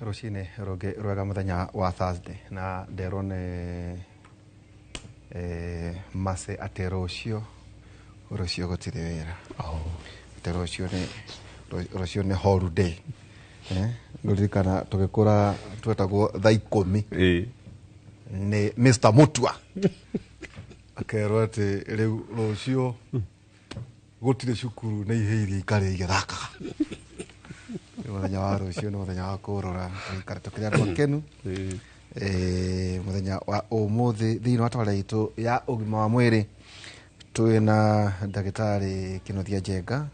Rũcinĩ rũngĩ rwega, mũthenya wa Thursday, na nderwo nĩ Mercy atĩ rũciũ gũtirĩ wĩra, atĩ rũciũ nĩ holiday. Ngũririkana tũgĩkũra twetagwo thaa 10 nĩ Mr Mutua, akerwo atĩ rĩu rũciũ gũtirĩ cukuru, nĩ ihĩ iria ikarĩa igĩthakaga. Nĩ mũthenya wa rũciũ, nĩ mũthenya wa kũrũra, tũikare tũkĩrĩ andũ akenu. Mũthenya wa ũmũthĩ, thĩinĩ wa tabarĩra itũ ya ũgima wa mwĩrĩ, twĩna ndagĩtarĩ Kĩnuthia Njenga.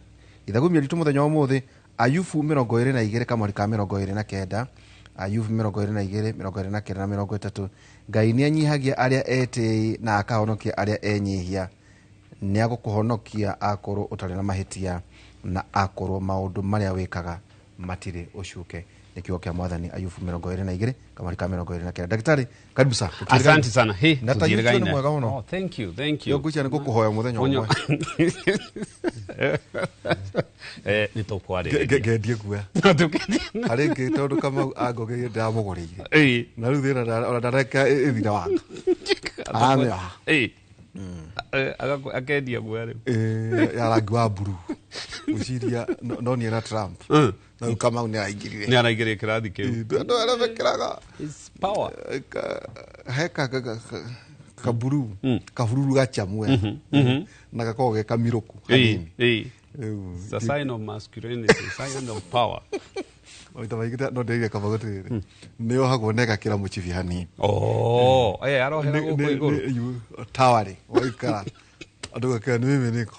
Ithagumia ritũ mũthenya wa ũmũthĩ, Ayubu 22 kamweri ka 29, Ayubu 22, 29 na 30. Ngai nĩ anyihagia arĩa etĩi na akahonokia arĩa enyihia. Nĩ agũkũhonokia akorwo ũtarĩ na mahĩtia na akorwo maũndũ marĩa wĩkaga matirĩ ũcuke. Nĩ kiugo kĩa Mwathani, Ayubu 22 kamweri ka 29. Ndagĩtarĩ, karibu sana. Asante sana. He, Na ta tũthiĩre nĩ mwega mũno. Oh, thank you, thank you. Ngwĩciria nĩ ngũkũhoya mũthenya ũmwe. Nĩ tũkwarĩrĩria. Ngendie kuoya harĩ ngĩ, tondũ Kamau angũgĩire ndĩramũgũrĩire na rĩu thĩna ona ndareka ĩthira wanga aramĩoha. Akendia guoya rĩu. Ya rangi wa blue, gwĩciria no na Trump, na rĩu Kamau nĩ araingĩrire. Nĩ araingĩrire kĩrathi kĩu. Andũ arĩa mekĩraga It's power. He kaburuu, kabururu gachamu wega na gakoragwo ge kamirũku hanini. Rĩu It's a sign of masculinity, sign of power. Maita maingĩ no ndĩrire Kamau atĩrĩrĩ, nĩ yohagwo na ĩgakĩra mũcibi hanini. Oh, arohera gũkũ igũrũ. Tawarĩ waikara andũ gakĩra nĩ mimi niko.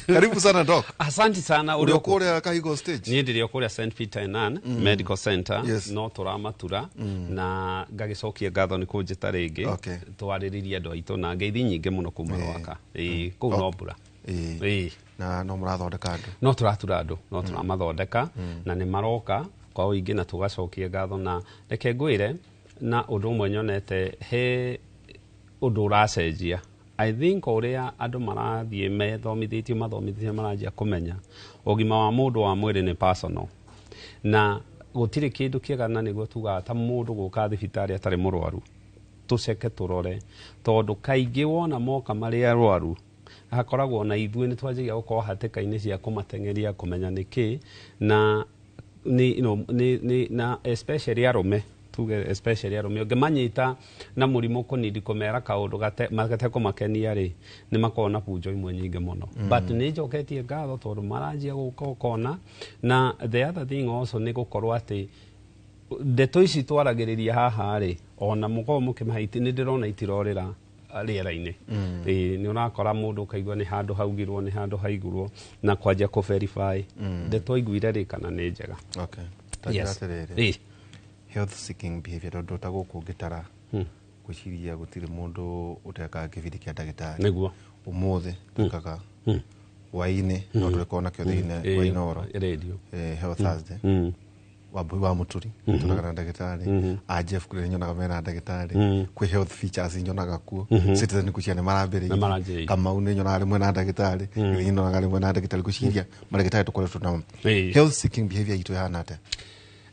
Karibu sana, Doc. Asante sana. Ũrĩ o kũrĩa Kahigo Stage? Niĩ ndĩrĩ o kũrĩa St Peter and Ann Medical Center. No tũramatura na ngagĩcokia ngatho nĩ kũnjĩta rĩngĩ twarĩrĩrie andũ aitũ, na ngeithi nyingĩ mũno kuma Rwaka. Ĩĩ, kũu no mbura. Ĩĩ. Na no mũrathondeka andũ? No tũratura andũ, no tũramathondeka na nĩ maroka kwa ũingĩ, na tũgacokia ngatho. Na reke ngwĩre na ũndũ ũmwe nyonete he ũndũ ũracenjia. I think o ũrĩa andũ marathiĩ methomithĩtio, mathomithĩtio, maranjia kũmenya ũgima wa mũndũ wa mwĩrĩ nĩ personal na gũtirĩ kĩndũ kĩega, na nĩguo tugaga ta mũndũ gũka thibitarĩ atarĩ mũrwaru, tũceke tũrore, tondũ kaingĩ wona moka marĩ arwaru, hakoragwo na ithuĩ nĩ twanjagia gũkorwo hatĩka-inĩ cia kũmateng'eria kũmenya nĩkĩ na nĩ nĩ na especially arũme, tuge especially arũme, ũngĩmanyita na mũrimũ kũnindi kũmera kaũndũ gatekũmakenia rĩ, nĩ makoragwo na bunjo imwe nyingĩ mũno. But nĩ njoketie ngatho tondũ maranjia gũka ũkona. Na the other thing also nĩ gũkorwo atĩ ndeto ici twaragĩrĩria haha rĩ, ona mũkorwo mũkĩmahe nĩ ndĩrona itirorĩra rĩera-inĩ. Ĩĩ, nĩ ũrakora mũndũ ũkaigua nĩ handũ haugirwo, nĩ handũ haigurwo, na kwanjia kũ verify ndeto aiguire rĩ kana nĩ njega. Okay. Ta njĩra atĩrĩrĩ, health seeking behavior, tondũ ta gũkũ ngĩtara, gwĩciria gũtirĩ mũndũ ũtekaga kĩbindi kĩa ndagĩtarĩ. Ũmũthĩ twĩkaga hwaĩ-inĩ, no tũrĩkorwo nakĩo thĩinĩ wa Inooro Radio. Health Thursday. Wambui wa Mũturi tũraga na ndagĩtarĩ a Jeff kũrĩa nyonaga mena ndagĩtarĩ, kwĩ health features nyonaga kuo, Citizen kucia nĩ Nĩ marambĩrĩirie. Maranjĩrĩirie. Kamau nĩ nyonaga rĩmwe na ndagĩtarĩ, Gĩthii nyonaga rĩmwe na ndagĩtarĩ. Gwĩciria mandagĩtarĩ tũkoretwo nao. Health seeking behavior itũ ĩhana atĩa?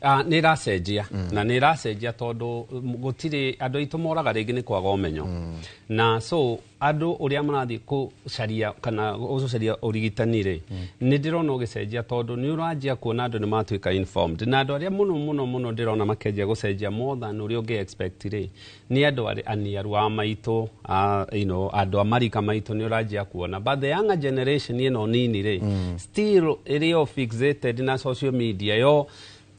Ah, nĩ ĩracenjia, na nĩ ĩracenjia tondũ gũtirĩ andũ aitũ moraga rĩngĩ nĩ kwaga ũmenyo, na so andũ ũrĩa marathiĩ kũcaria kana gũcaria ũrigitani rĩ, nĩ ndĩrona ũgĩcenjia, tondũ nĩ ũranjia kuona andũ nĩ matuĩka informed. Na andũ arĩa mũno mũno mũno ndĩrona makĩanjia gũcenjia more than ũrĩa ũngĩ expect rĩ, nĩ andũ arĩa aniaru a maitũ, a, andũ a marika maitũ, nĩ ũranjia kuona. But the younger generation ĩno nini rĩ, still ĩrĩ o fixated na social media yo.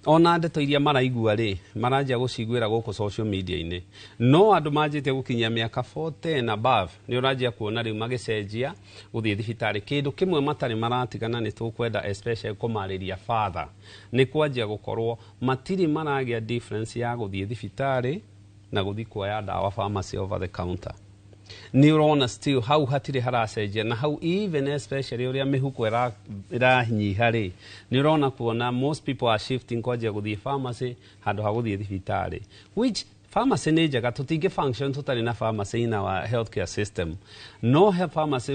Ona ndeto iria maraigua rĩ, maranjia gũciguĩra gũkũ social media-inĩ. No andũ manjĩtie gũkinyia mĩaka 40 and above, nĩ ũranjia kuona rĩu magĩcenjia gũthiĩ thibitarĩ. Kĩndũ kĩmwe matarĩ maratigana, nĩ tũkwenda especially kũmarĩria father, nĩ kwanjia gũkorwo matirĩ maragĩa difference ya gũthiĩ thibitarĩ na gũthiĩ kuoya ndawa pharmacy over the counter. Nĩ ũrona still hau hatirĩ haracenjia, na hau even especially ũrĩa mĩhuko ĩranyiha rĩ, nĩ ũrona kuona most people are shifting kwanjia gũthiĩ pharmacy handũ ha gũthiĩ thibitarĩ, which Pharmacy nĩ njega, tũtingĩ function tũtarĩ na pharmacy in our healthcare system. No he pharmacy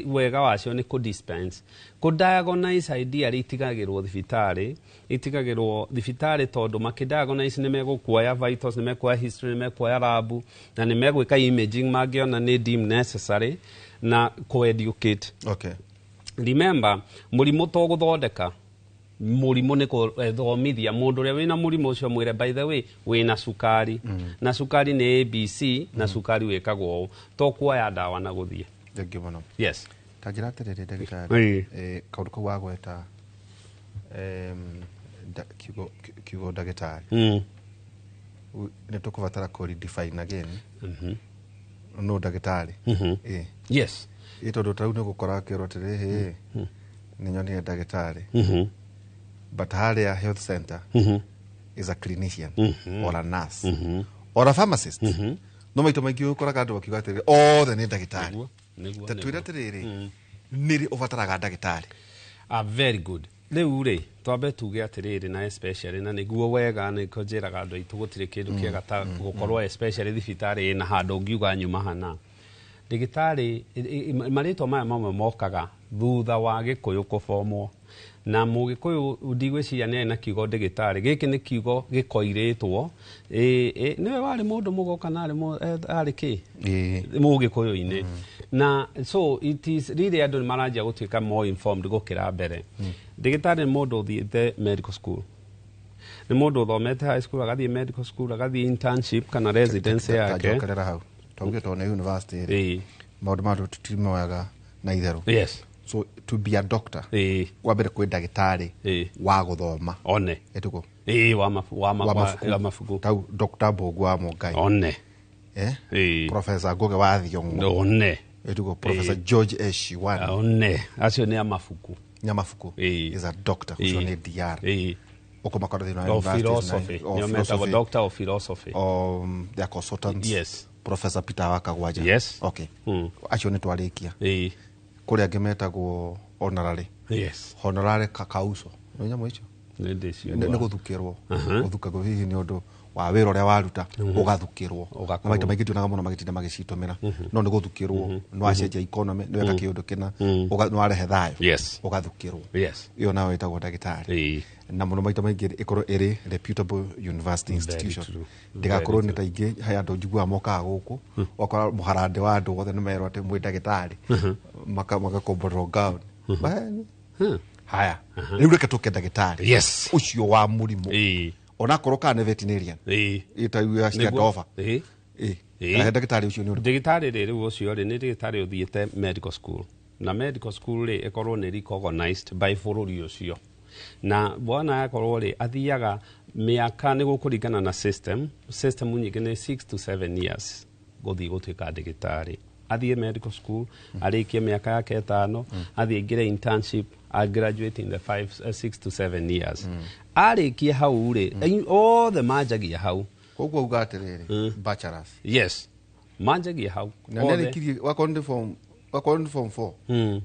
wega wacio nĩ kũ dispense, kũ diagnose. Ideally itigagĩrwo thibitarĩ, itigagĩrwo thibitarĩ tondũ makĩ diagnose nĩ megũkuoya vitals, nĩ mekuoya history, nĩ mekuoya lab na nĩ megwĩka imaging mangĩona nĩ deem necessary na kũ educate. Remember, mũrimũ to gũthondeka mũrimũ, nĩ kũthomithia mũndũ ũrĩa wĩna mũrimũ ũcio, mwĩre, "By the way, wĩna cukari, na cukari nĩ ABC, na cukari wĩkagwo ũũ," to kuoya ndawa na gũthiĩ. Thengiũ mũno. Yes. Ta njĩra atĩrĩrĩ, ndagĩtarĩ. Kaũndũ kau wagweta, kiugo ndagĩtarĩ, nĩ tũkũbatara kũ redefine again no ndagĩtarĩ. Ĩ tondũ tarĩu nĩ gũkora akĩrwo atĩrĩ, "Hĩ, nĩ nyonire ndagĩtarĩ," but harĩa health center is a clinician or a nurse or a pharmacist. No maita maingĩ ũkoraga andũ makiuga atĩrĩrĩ, othe nĩ ndagĩtarĩ. Nĩguo, nĩguo, Ta twĩre nĩguo. atĩrĩrĩ, nĩrĩ ũbataraga ndagĩtarĩ? Ah, very good. Rĩu rĩ, twambe tuge atĩrĩrĩ, na especially na nĩguo wega nĩkĩo njĩraga andũ aitũ gũtirĩ kĩndũ kĩega ta gũkorwo especially thibitarĩ ĩna handũ ũngiuga nyuma hana ndagĩtarĩ. Marĩtwa maya mamwe mokaga thutha wa Gĩkũyũ kũbomwo na Mũgĩkũyũ. Ndigwĩciria nĩ arĩ na kiugo ndĩgĩtarĩ. Gĩkĩ nĩ kiugo gĩkoirĩtwo. Nĩwe warĩ mũndũ mũgo kana arĩ arĩ kĩ Mũgĩkũyũ-inĩ, na so it is really andũ nĩ maranjia gũtuĩka more informed gũkĩra mbere. Ndĩgĩtarĩ nĩ mũndũ ũthiĩte medical school, nĩ mũndũ ũthomete high school, agathiĩ medical school, agathiĩ internship kana residence yake. Njokerera hau twaugire tondũ nĩ university rĩ, maũndũ ma tutimoyaga na itherũ. So to be a doctor, wa mbere kwĩ ndagĩtarĩ wa gũthoma. One. Ĩtũkũ Ĩĩ, wa mabu, wa, ma, wa wa, mabuku. Wa mabuku. Tau Dr. Mbũgũ wa Mũngai. One. Professor Ngugi wa Thiong'o. One. Ĩtũkũ Professor George S. Shiwani. One, acio nĩ a mabuku. Nyamabuku. Is a doctor. Ũcio nĩ DR. Ũkũmakora thĩinĩ wa Of universities philosophy. of Nĩo metagwo philosophy. doctor of philosophy. They are consultants. Professor Peter Wakagwaja. Okay. Acio nĩ twarĩkia. Kũrĩ angĩ metagwo honorary. Honorary kakauso nĩ nyamũ icio. Nĩ ndĩciigua. Nĩ gũthukĩrwo, gũthukagwo hihi nĩ ũndũ wa wĩra ũrĩa waruta, ũgathukĩrwo. Ũgakorwo. Na maita maingĩ tionaga mũno magĩtinda magĩcitũmĩra, no nĩ gũthukĩrwo, nĩ wacenjia economy, nĩ weka kĩũndũ kĩna, nĩ warehe thayũ, ũgathukĩrwo. Ĩyo nayo ĩtagwo ndagĩtarĩ. Na mũno maita maingĩ ĩkorwo ĩrĩ reputable university institution. True. Ndĩgakorwo Very nĩ ta ingĩ he andũ njiguaga mokaga gũkũ, ũgakora mũharande wa andũ othe nĩ merwo atĩ mwĩ ndagĩtarĩ, magakomborerwo gown. Maheni. Haya, rĩu reke tũke ndagĩtarĩ ũcio wa mũrimũ, onakorwo kana nĩ veterinarian, ĩtau ya cia Nĩguo. ndoba. He ndagĩtarĩ ũcio nĩ ũrĩkũ? Ndagĩtarĩ rĩ, rĩu ũcio rĩ, nĩ ndagĩtarĩ ũthiĩte medical school, na medical school rĩ, ĩkorwo nĩ recognized by bũrũri ũcio. Na bwana akorwo rĩ, athiaga mĩaka nĩ gũkũringana na system. System nyingĩ nĩ 6 to 7 years gũthiĩ gũtuĩka ndagĩtarĩ. Athiĩ medical school, arĩkie mĩaka yake 5, athiĩ aingĩre internship, a graduate in the 5 6 to 7 years. Arĩkia hau rĩ, othe manjagia hau. Koguo uga atĩrĩrĩ, bachelors? Yes, manjagia hau. Na nĩ Othe. arĩkirie, wakorwo nĩ form, wakorwo nĩ form 4,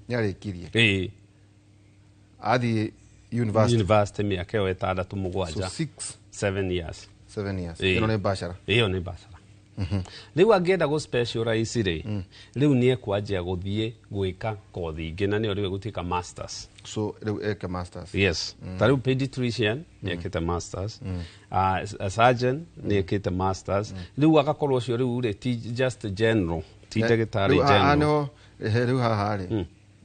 nĩ arĩkirie, athiĩ university. University mĩaka ĩyo 6 So 7. 6 7 years. 7 years. Ĩĩ. Ĩno nĩ bachelor. Ĩyo nĩ bachelor. Rĩu angĩenda gũ specialize rĩ, rĩu nĩ ekwanjia gũthiĩ gwĩka kothi ingĩ, na nĩyo rĩu ĩgũtuĩka masters. So rĩu eke masters. Yes, ta rĩu pediatrician nĩ ekĩte masters, a surgeon nĩ ekĩte masters. Rĩu agakorwo ũcio rĩu rĩ, ti just general, ti ndagĩtarĩ Rĩu haha general. nĩho rĩu haha rĩ,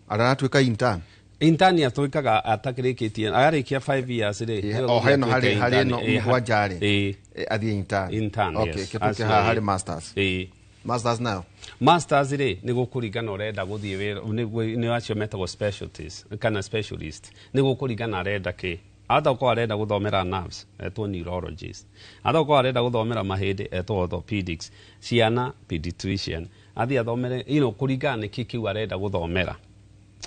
aratuĩka intern. Intern atwĩkaga atakĩrĩkĩtie, arĩkia 5 years rĩ, nĩwe O heno gũthiĩ harĩ atuĩke harĩ intern. ĩno mũgwanja rĩ, athiĩ intern. Intern, okay. yes. Kĩtuĩke Acio, haha ĩĩ. harĩ masters. Masters nayo? Masters rĩ, nĩ gũkũringana ũrenda gũthiĩ wĩra nĩ acio metagwo specialties kana specialist. Nĩ gũkũringana arenda kĩ. Ata ũkorwo arenda gũthomera nerves, etwo neurologist. Ata ũkorwo arenda gũthomera mahĩndĩ, etwo orthopedics. Ciana, pediatrician. Athiĩ athomere kũringana nĩ kĩ kĩu arenda gũthomera.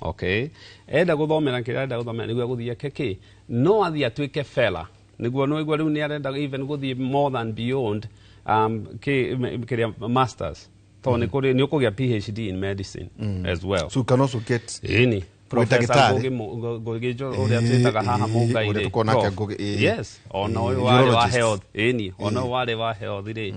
Okay, enda gũthomera kĩrĩa arenda gũthomera nĩguo egũthiĩ eke kĩ. No athiĩ atuĩke fella, nĩguo nĩguo rĩu nĩ arenda even gũthiĩ more than beyond kĩrĩa masters, tondũ nĩ kũrĩ nĩ ũkũgĩa PhD in medicine as well. So you can also get Ĩni. Professor ndagĩtarĩ. Ngugi Ngugi ũrĩa twĩtaga haha Mũngai ũrĩa rĩ, tũkoragwo nake Prof. Ngugi, Yes, ona ũyũ warĩ wa Urologist. health, ĩni, ona ũyũ warĩ wa health rĩ,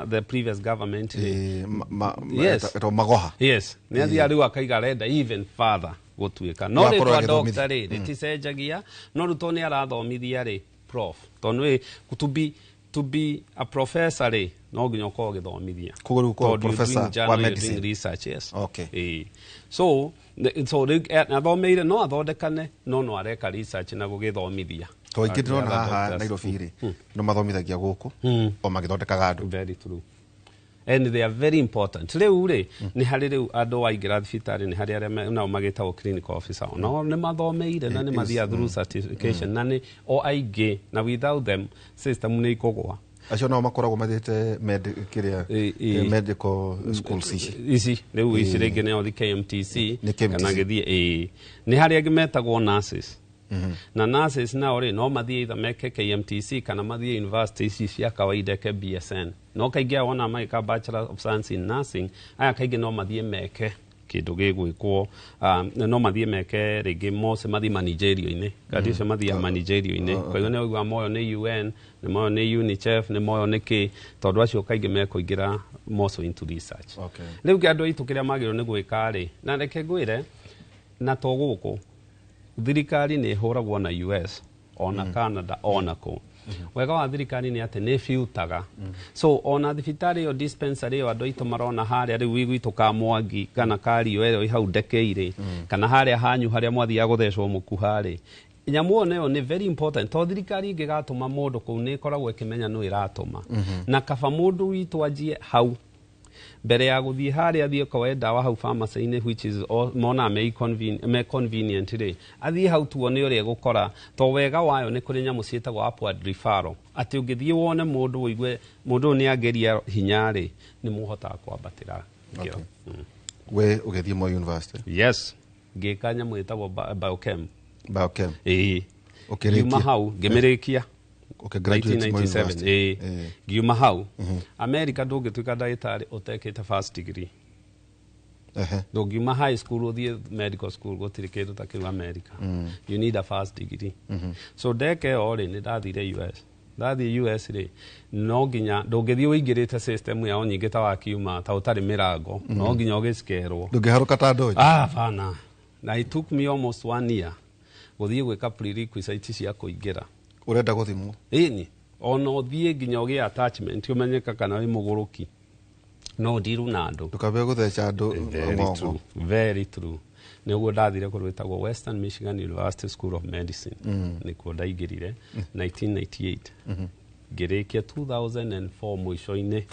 the previous government rĩ. Ĩ, Yes. etagwo Magoha. Yes, nĩ athiaga rĩu akaiga arenda even further gũtuĩka no Nĩ akorwo rĩtwa agĩthomithia. doctor rĩ rĩticenjagia, no rĩu tondũ nĩ arathomithia rĩ, prof, tondũ nĩ to be a professor rĩ, no nginya ũkorwo ũgĩthomithia. Koguo rĩu ũkorwo Tondũ you're professor doing wa journal, you're medicine. doing research, yes. Okay. Ĩĩ. So rĩu athomeire no athondekane, no areka research na gũgĩthomithia. To aingĩ ndĩrona The other haha doctors. Nairobi rĩ, no mathomithagia gũkũ o magĩthondekaga andũ. Very true, and they are very important. Rĩu rĩ, nĩ harĩ rĩu andũ aingĩra thibitarĩ, nĩ harĩ arĩa nao magĩtagwo clinical officer, nao nĩ mathomeire na nĩ mathiaga through certification, na nĩ o aingĩ, na without them system nĩ ikũgwa. Acio nao makoragwo mathiĩte kĩrĩa medical schools ici. Ici rĩu, ici rĩngĩ nĩ othi KMTC. Nĩ KMTC. Kana gĩthiĩ, ĩĩ, nĩ harĩ angĩ metagwo nurses, na nurses nao rĩ, no mathiĩ either meke KMTC kana mathiĩ university ici cia kawaida ke BSN, no kaingĩ aya wona magĩka Bachelor of Science in Nursing, aya kaingĩ no mathiĩ meke kĩndũ gĩgwĩkwo, no mathiĩ meke rĩngĩ mose mathiĩ managerial-inĩ, kandi ũcio mathiaga managerial-inĩ. Kwa hiyo nĩ ũiguaga moyo nĩ UN, nĩ moyo nĩ UNICEF, nĩ moyo nĩ kĩ, tondũ acio kaingĩ mekũingĩra more into research. Rĩu kĩ andũ aitũ kĩrĩa magĩrĩirwo nĩ gwĩka rĩ, na reke ngwĩre, na to gũkũ, thirikari nĩ ĩhũragwo na US ona Canada ona kũ. Wega wa thirikari nĩ atĩ nĩ biutaga, so ona thibitarĩ ĩyo, dispensary ĩyo andũ aitũ marona harĩa rĩu gwitũ ka Mwangi kana Kario ĩyo ĩ hau Ndekeirĩ, kana harĩa hanyu harĩa mwathiaga gũthecwo mũkuha rĩ, nyamũ ĩyo nayo nĩ very important, tondũ thirikari ĩngĩgatũma mũndũ kũu nĩ ĩkoragwo ĩkĩmenya nũ ĩratũma, na kaba mũndũ witũ anjie hau mbere ya gũthiĩ harĩa athiĩ koe ndawa hau pharmacy-inĩ, which is all, monaga me convenient rĩ, athiĩ hau tuone ũrĩa egũkora, to wega wayo nĩ kũrĩ nyamũ ciĩtagwo upward referral, atĩ ũngĩthiĩ wone mũndũ ũigue mũndũ ũyũ nĩ angeria hinya rĩ, nĩ mũhotaga kwambatĩra ngĩro. We ũgĩthiĩ Moi University? Yes, ngĩka nyamũ ĩtagwo biochem. Biochem. Ĩĩ. Ũkĩrĩkia? Ngiuma hau ngĩmĩrĩkia. Ũkĩ-graduate Moi 1997. University. Ĩĩ. Ngiuma hau America, ndũngĩtuĩka ndagĩtarĩ ũtekĩte first degree. Ndũngiuma high school ũthiĩ medical school, gũtirĩ kĩndũ ta kĩu America. You need a first degree. So ndeka ĩyo rĩ, nĩ ndathire US. Ndathiĩ US rĩ, no nginya, ndũngĩthiĩ ũingĩrĩte system yao nyingĩ ta wakiuma ta ũtarĩ mĩrango, no nginya ũgĩcikerwo. Ndũngĩharũka ta ndoji. Ah, bana, na it took me almost one year gũthiĩ gwĩka prerequisite cia kũingĩra. Ũrenda gũthimwo. Ĩni, ona ũthiĩ nginya ũgĩe attachment, ũmenyeka kana wĩ mũgũrũki, no ndiru na andũ. Ndũkambe gũtheca andũ Very ng'ong'o. true, very true. Nĩ ũguo ndathire kũndũ gwĩtagwo Western Michigan University School of Medicine, nĩkuo ndaingĩrire 1998, ngĩrĩkia 2004 mũico-inĩ.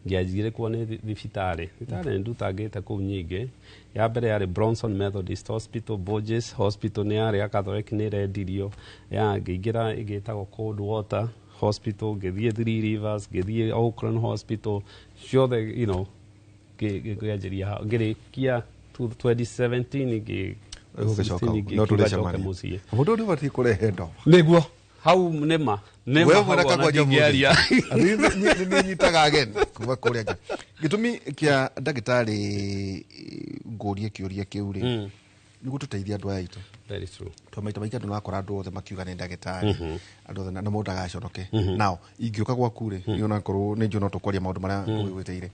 Ngĩanjire kuo nĩ thibitarĩ nĩ ndutangĩte kũu nyingĩ. Ya mbere yarĩ Bronson Methodist Hospital, Borges Hospital nĩ yarĩ ya Catholic, nĩ ĩrendirio ya, ngĩingĩra ĩgĩtagwo Coldwater Hospital, ngĩthiĩ Three Rivers, ngĩthiĩ Oakland Hospital, ciothe ngĩanjĩria hau, ngĩrĩkia 2017 Ũgĩcoka 16 no ngiuga njoke tũrĩcemania. Mũciĩ. Mũndũ ũrĩa ũbatiĩ kũrehe ndoba. Nĩguo hau nĩma nĩma We hau mwena ona kagwanja. ndingĩaria. Nĩ nyitaga ageni kuma kũrĩa nja. Gĩtũmi kĩa ndagĩtarĩ ngũrie kĩũria kĩu rĩ, nĩguo tũteithie andũ aya aitũ. Very true. Tondũ maita maingĩ andũ nakora andũ othe makiuga nĩ ndagĩtarĩ, andũ othe na mũndũ ndagaconoke. Nao ingĩũka gwaku rĩ, nĩ onakorwo nĩ njũĩ no tũkwaria maũndũ marĩa ũgwĩtĩire,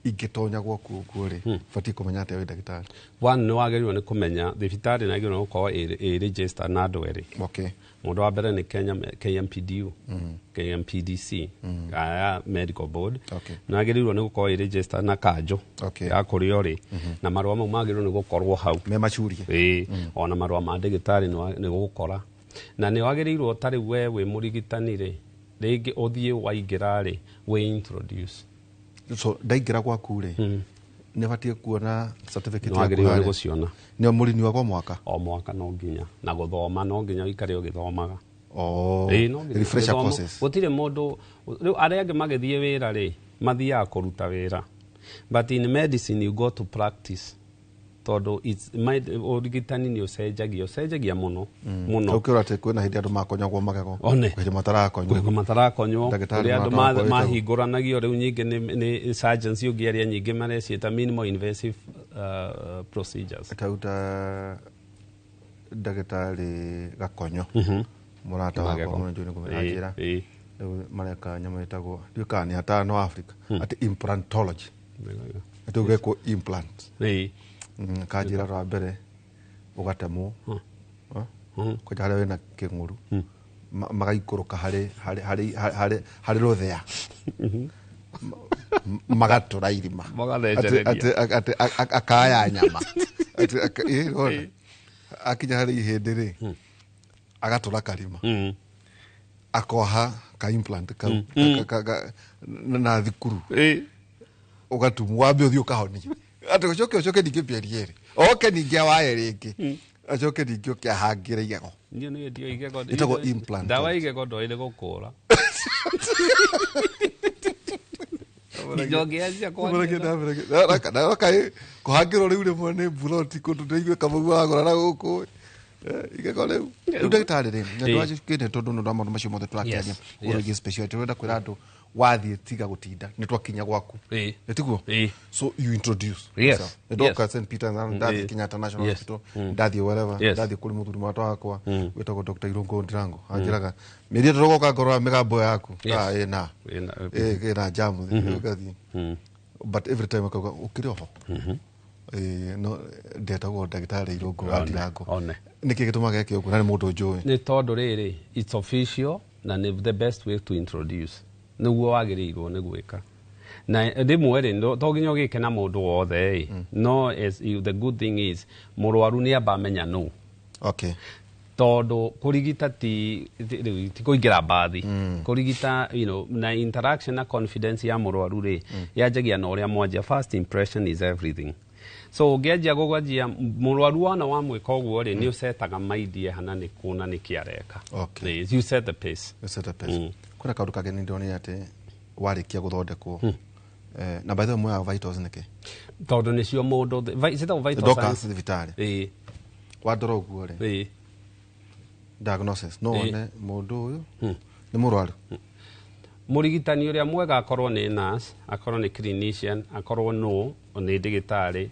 ingĩtonya gwaku ũguo rĩ, batiĩ kũmenya atĩa wĩ ndagĩtarĩ? One, nĩ wagĩrĩirwo nĩ kũmenya thibitarĩ nĩ yagĩrĩirwo nĩ gũkorwo ĩ registered na andũ erĩ. Mũndũ wa mbere nĩ Kenya KMPDU, KMPDC, aya medical board. Nĩ wagĩrĩirwo nĩ gũkorwo ĩ registered na kanjũ ya kũrĩa ũrĩ, na marũa mau magĩrĩirwo nĩ gũkorwo hau. Me macurie. Ĩĩ, ona marũa ma ndagĩtarĩ nĩ gũgũkora, na nĩ wagĩrĩirwo ta rĩu we wĩ mũrigitani rĩ, rĩngĩ ũthiĩ waingĩra rĩ, wĩ introduce. So ndaingĩra gwaku rĩ, nĩ batiĩ kuona certificate Nĩ yaku wagĩrĩirwo nĩ harĩa? gũciona. Nĩ mũriniwagwo mwaka? O mwaka no nginya, na gũthoma no nginya ũikare ũgĩthomaga. Oh, Ĩĩ, no nginya refresher gĩthomo. courses. Gũtirĩ mũndũ rĩu, arĩa angĩ magĩthiĩ wĩra rĩ, mathiaga kũruta wĩra, but in medicine you go to practice, tondũ ũrigitani nĩ ũcenjagia, ũcenjagia mũno mũno. Ũkĩũra atĩ kwĩna hĩndĩ andũ makonyagwo magego. One. Hĩndĩ matarakonywo. Kwĩ matarakonywo. Ndagĩtarĩ Ũrĩa andũ marakonywo. mahingũranagio rĩu nyingĩ nĩ surgeons ũngĩ, arĩa nyingĩ mareciĩta minimal invasive. procedures. Tauta ndagĩtarĩ Gakonyo, mũrata wakwa mũno, njũĩ nĩ kũmenya njĩra rĩu mareka nyamũ ĩtagwo, ndiũĩ kana nĩ atano Africa, atĩ implantology, atĩ ũgekwo implant. Kanjĩra rwa mbere ũgatemwo kwanja harĩa wĩna kĩng'ũru, magaikũrũka harĩ rũthĩa, magatũra irima. Magathecereria. Atĩ akaya nyama. Atĩ wona. Akinya harĩ ihĩndĩ rĩ, agatũra karima, akoha ka implant kau na thikuru, ũgatumwo, wambe ũthiĩ ũkahonie, atĩ ũcoke ningĩ mĩeri 2 oke ningĩ awaye rĩngĩ, acoke ningĩ ũke ahangĩre igego. Niĩ nĩ ndio igego. Ĩtagwo implant. Ndawa igego ndoĩ nĩ gũkũra. Nginya ũngĩanjia kwaria. Kũhangĩrwo rĩu rĩmwe nĩ mburoti kũndũ ndĩigue kamau wagũra na gũkũ igego rĩu. Rĩu ndagĩtarĩ rĩ, nĩndwakĩne tondũ nĩ ũndũ wa maũndũ macio mothe tũrakĩaria ũhoro wĩgiĩ speciality, ũrenda kwĩra andũ wathiĩ tiga gũtinda nĩ twakinya gwaku. Nĩ tiguo? Ĩĩ. So you introduce Yes. yourself. Nĩ ndoka St Peter, ndathiĩ Kenyatta National Hospital, ndathiĩ wherever, ndathiĩ kũrĩ mũthuri mwata wakwa wĩtagwo Dr. Irungu Ndirango, anjĩraga mĩeri ĩtatũ goka ngorora mĩgambo yaku. Ah, ĩna ĩna jamu ũgathiĩ, but every time akauga ũkĩrĩ oho. Ĩĩ, no ndetagwo ndagĩtarĩ Irungu wa Ndirango. One. Nĩkĩ gĩtũmaga eke ũguo na nĩ mũndũ njũĩ? Nĩ tondũ rĩrĩ, it's official na nĩ the best way to introduce, nĩguo wagĩrĩirwo nĩ gwĩka. Na rĩmwe rĩ, to nginya ũgĩke na mũndũ wothe ĩ, no as you, the good thing is mũrwaru nĩ amba amenya no. Tondũ kũrigita rĩu ti kũingĩra mbathi, kũrigita na interaction na confidence ya mũrwaru rĩ, yanjagia na ũrĩa mwanjia. First impression is everything. So ũngĩanjia gũgwanjia mũrwaru, wona wamwĩka ũguo rĩ, nĩ ũcetaga maidie hana nĩ kũ na nĩkĩ areka. Ĩ, you set the pace. You set the pace. Kwĩna kaũndũ kangĩ nĩ ndĩronire atĩ warĩkia gũthondekwo, na by the way moyaga vitals nĩkĩ? Tondũ nĩcio mũndũ ciĩtagwo vital Ndoka signs. thibitarĩ, wandora ũguo rĩ, diagnosis no wone mũndũ ũyũ nĩ mũrwaru? Mũrigitani ũrĩa mwega, akorwo nĩ nurse, akorwo nĩ clinician, akorwo no nĩ ndagĩtarĩ,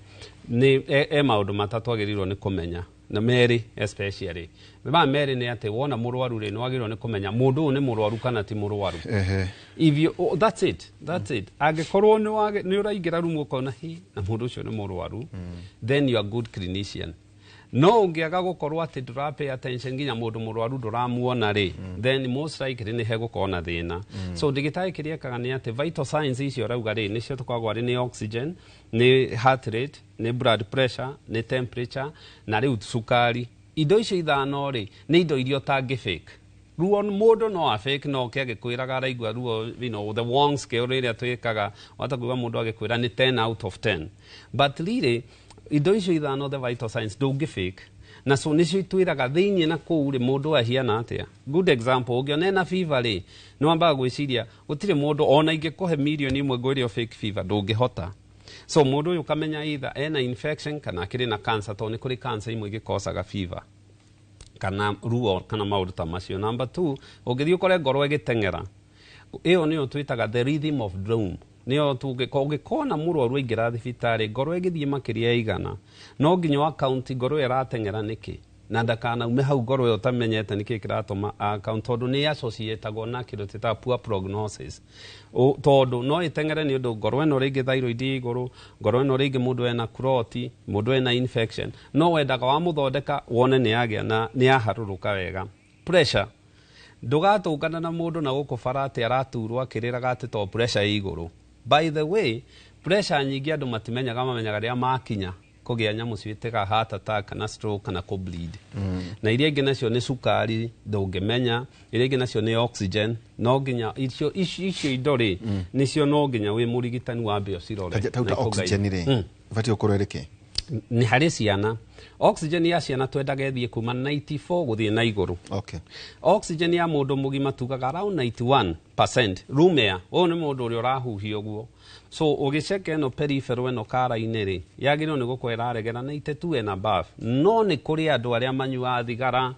nĩ e maũndũ matatũ agĩrĩirwo nĩ kũmenya, na merĩ especially. Ma merĩ nĩ atĩ wona mũrwaru rĩ, nĩ wagĩrĩirwo nĩ kũmenya mũndũ ũyũ nĩ mũrwaru kana ti mũrwaru. If you, oh, that's it, that's it. Angĩkorwo nĩ ũraingĩra rumu ũkona hi na mũndũ ũcio nĩ mũrwaru, then you are good clinician. No ũngĩaga gũkorwo atĩ ndũra pay attention nginya mũndũ mũrwaru ndũramuona rĩ, then most likely nĩ hegũkorwo na thĩna. So ndagĩtarĩ kĩrĩa ekaga nĩ atĩ vital signs icio ũrauga rĩ, nĩcio tũkoragwo arĩ nĩ oxygen, nĩ heart rate, nĩ blood pressure, nĩ temperature na rĩu cukari. Indo icio ithano rĩ, nĩ indo iria ũtangĩ fake. Ruo mũndũ no a fake, no ke agĩkwĩraga araigua ruo, the Wong scale ĩrĩa twĩkaga, wata kuigua mũndũ agĩkwĩra nĩ 10 out of 10, but really indo icio ithano, the vital signs, ndũngĩ fake, na so nĩcio itwĩraga thĩinĩ na kũu rĩ, mũndũ ahiana atĩa. Good example, ũngĩona ena fever rĩ, nĩ wambaga gwĩciria gũtirĩ mũndũ ona ingĩkũhe mirioni 1 ngwĩre o fake fever, ndũngĩhota. So mũndũ ũyũ ũkamenya either ena infection kana akĩrĩ na cancer, tondũ nĩ kũrĩ cancer imwe igĩkocaga fever kana ruo kana maũndũ ta macio. Number two, ũngĩthiĩ ũkore ngoro ĩgĩteng'era, ĩyo nĩyo twĩtaga the rhythm of doom. Nĩyo ũngĩkona mũrwaru aingĩra thibitarĩ ngoro ĩgĩthiĩ makĩria ya 100, no nginya account ngoro ĩyo ĩrateng'era nĩkĩ, na ndakanaume hau ngoro ĩyo ũtamenyete nĩkĩ kĩratũma account, tondũ nĩ associatagwo na kĩndũ twĩtaga poor prognosis. Tondũ no ĩteng'ere nĩ ũndũ ngoro ĩno rĩngĩ thyroid ĩ igũrũ, ngoro ĩno rĩngĩ mũndũ ena clot, mũndũ ena infection, no wendaga wamũthondeka wone nĩ yagĩa na nĩ yaharũrũka wega. Pressure, ndũgatũngana na mũndũ na gũkũ bara atĩ araturwo akĩrĩraga atĩ to pressure ĩ igũrũ. By the way, pressure nyingĩ andũ matimenyaga, mamenyaga rĩrĩa makinya kũgĩa nyamũ ciĩtaga heart attack kana stroke kana kũ bleed. Na iria ingĩ nacio nĩ cukari, ndũngĩmenya, iria ingĩ nacio nĩ oxygen. No nginya icio indo rĩ, nĩcio no nginya wĩ mũrigitani wambe ũcirore. Tauta Na ikũgaithie. Oxygen rĩ, ĩbatiĩ gũkorwo ĩrĩ kĩ? Nĩ harĩ ciana, oxygen ya ciana twendaga ĩthiĩ kuma 94 gũthiĩ na igũrũ. Oxygen ya mũndũ mũgima tugaga around 91% room air. Ũyũ nĩ mũndũ ũrĩa ũrahuhia ũguo. So ũgĩceka ĩno peripheral ĩno kara-inĩ rĩ, yagĩrĩirwo nĩ gũkorwo ĩraregera 92 and above. No nĩ kũrĩ andũ arĩa manyuaga thigara,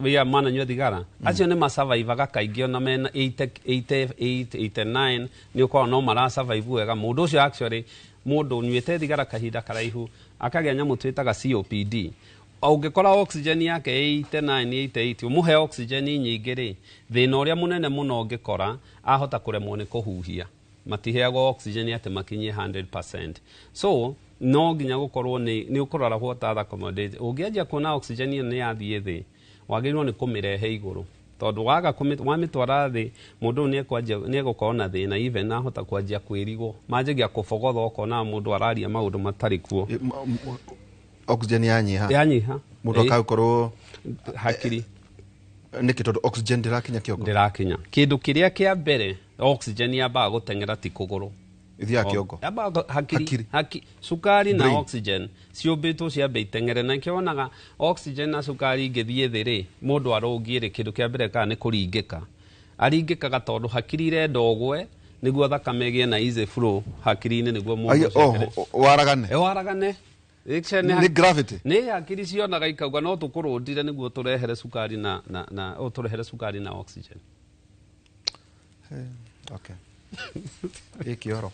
ya mananyua thigara, acio nĩ masurvivaga kaingĩ ona mena 88, 89, nĩ ũkoragwo no marasurvive wega. Mũndũ ũcio actually Mũndũ ũnyuĩte thigara kahinda karaihu akagĩa nyamũ twĩtaga COPD. Ũngĩkora oxygen yake 89, 88, ũmũhe oxygen nyingĩ rĩ, thĩna ũrĩa mũnene mũno ũngĩkora ahota kũremwo nĩ kũhuhia. Matiheagwo oxygen atĩ makinyie 100%. So no nginya gũkorwo nĩ ũkũrora what other commodities. Ũngĩanjia kuona oxygen ĩyo nĩ yathiĩ thĩ, wagĩrĩirwo nĩ kũmĩrehe igũrũ, tondũ waga wamĩtwara thĩ, mũndũ ũyũ nĩ egũkorwo na thĩna, even ahota kwanjia kwĩrigwo, manjagia kũbogotha, ũkona mũndũ araria maũndũ matarĩ kuo. Oxygen yanyiha. Yanyiha. Mũndũ akagĩkorwo hakiri nĩkĩ? Tondũ oxygen ndĩrakinya kĩongo. Ndĩrakinya. Kĩndũ kĩrĩa kĩa mbere oxygen yambaga gũteng'era ti kũgũrũ. Ithiaga kĩongo. Yambaga hakiri. Hakiri. Cukari na Brain. Oxygen ciũmbĩtwo ciambe iteng'ere, na nĩkĩo wonaga oxygen na cukari ingĩthiĩ thĩ rĩ, mũndũ arũngiĩ rĩ, kĩndũ kĩa mbere kana nĩ kũringĩka. Aringĩkaga tondũ hakiri irenda ũgwe nĩguo thakame ĩgĩe na easy flow hakiri-inĩ, nĩguo mũndũ Ai, ũcio oh, waragane. Waragane. Nĩ gravity. Nĩ hakiri cionaga ikauga no tũkũrũndire nĩguo tũrehere cukari na tũrehere cukari na oxygen. Okay, ĩ kĩoro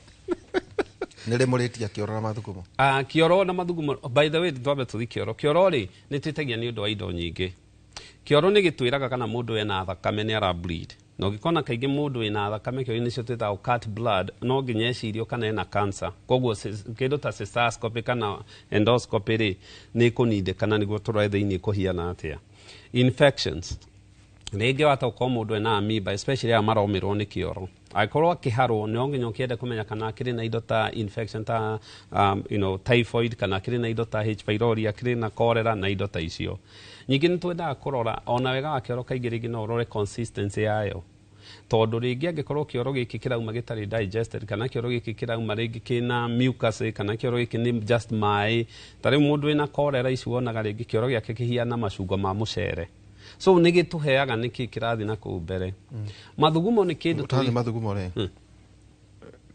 nĩ rĩ mũrĩtia kĩoro na mathugumo? Ah, kĩoro na mathugumo, by the way, twambe tũthi kĩoro. Kĩoro rĩ, nĩ twĩtagia nĩ ũndũ wa indo nyingĩ. Kĩoro nĩ gĩtwĩraga kana mũndũ ena thakame, nĩ ara bleed, na ũngĩkona kaingĩ mũndũ wĩna thakame kĩoro nĩcio twĩtaga cut blood, no nginya ecirio kana ena cancer. Koguo kĩndũ ta cystoscopy kana endoscopy rĩ, nĩ ĩkũnindĩkana nĩguo tũrore thĩinĩ kũhiana atĩa. Infections rĩngĩ wata gũkorwo mũndũ ena amoeba, especially aya maromĩrwo nĩ kĩoro, angĩkorwo akĩharwo, no nginya ũkĩende kũmenya kana akĩrĩ na indo ta infection ta typhoid, kana akĩrĩ na indo ta H pylori, akĩrĩ na cholera na indo ta icio. Ningĩ nĩ twendaga kũrora ona wega wa kĩoro. Kaingĩ rĩngĩ no ũrore consistency yayo, tondũ rĩngĩ angĩkorwo kĩoro gĩkĩ kĩrauma gĩtarĩ digested, kana kĩoro gĩkĩ kĩrauma rĩngĩ kĩna mucus, kana kĩoro gĩkĩ nĩ just maĩ. Ta rĩu mũndũ wĩna cholera ici, wonaga rĩngĩ kĩoro gĩake kĩhiana macungwa ma mũcere. So nĩ gĩtũheaga nĩkĩ kĩrathiĩ na kũu mbere. Mathugumo nĩ kĩndũ Ũtathiĩ mathugumo rĩ,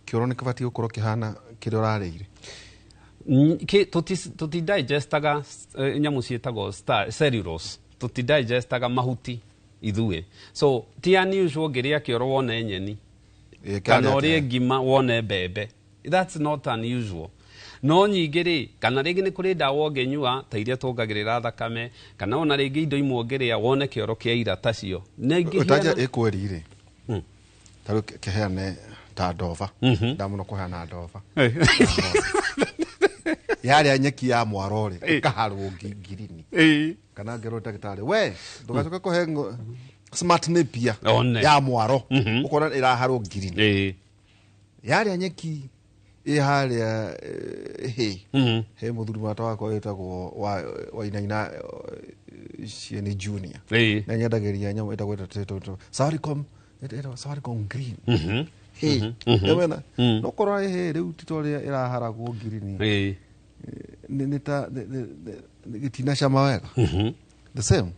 kĩoro nĩ kĩbatiĩ gũkorwo kĩhana kĩrĩa ũrarĩire? Tũtidigestaga nyamũ ciĩtagwo cellulose, tũtidigestaga mahuti ithuĩ, so ti unusual ngĩrĩa kĩoro wone nyeni Ĩ, kana kĩarĩa ũrĩe atĩa? Ngima wone mbembe, that's not unusual. No nyingĩ rĩ, kana rĩngĩ nĩ kũrĩ ndawa ũngĩnyua ta iria tuongagĩrĩra thakame, kana ona rĩngĩ indo imwe ũngĩrĩa wone kĩoro kĩa ira tacio. Na ingĩhiana- Ũtanja ĩkweri rĩ, ta rĩu kĩheane ta ndova, ndamũno kũheana ndova yarĩa nyeki ya mwaro rĩ, ĩkaharwo ngirini, kana ngerwo ndagĩtarĩ we ndũgacoke kũhe smart napier One. ya mwaro, ũkona ĩraharwo ngirini. Yarĩa nyeki ĩ harĩa hĩ he mũthuri mwata wakwa wĩtagwo Wainaina, Cieni Junior, na nyendagĩria nyamũ ĩtagwo Safaricom, ĩtagwo Safaricom Green hĩ wena no korwo hĩ rĩu ti ta ũrĩa ĩraharagwo ngirini. Nĩ ta gĩtina cama wega, the same.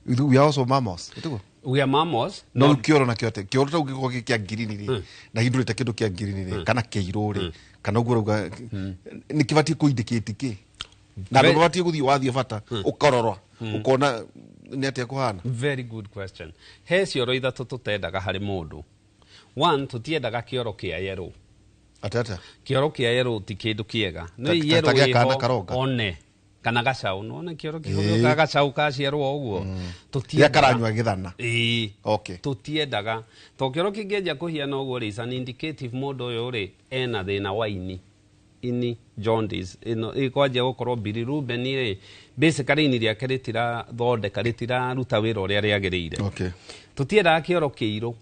We are also mammals, ĩtiguo? We are mammals. No rĩu kĩoro nakĩo atĩ kĩoro ta ũngĩkorwo gĩ kĩa ngirini rĩ, na hindũrĩte kĩndũ kĩa ngirini rĩ, kana kĩirũ rĩ, kana ũguo rauga, nĩ kĩbatiĩ kũ indicate kĩ na andũ mabatiĩ gũthiĩ wathiĩ bata ũkarora ũkona nĩ atĩa kũhana? Very good question. He cioro ithatũ tũtendaga harĩ mũndũ. One, tũtiendaga kĩoro kĩa yellow. Atĩ atĩa? Kĩoro kĩa yellow ti kĩndũ kĩega. Nĩ Ta yellow gĩa ĩho kana karonga. One kana gacau, nĩwona kĩoro kĩho gacau kaciarwo ũguo. Rĩrĩa karanyua gĩthana. Ĩĩ. Okay. Tũtiendaga to kĩoro kĩngĩanjia kũhiana ũguo rĩ, is an indicative mũndũ ũyũ rĩ ena thĩna wa ini jaundice ĩno ĩkwanjia gũkorwo bilirubin rĩ, basically ini rĩake rĩtirathondeka, rĩtiraruta wĩra ũrĩa rĩagĩrĩire. Tũtiendaga kĩoro kĩirũ.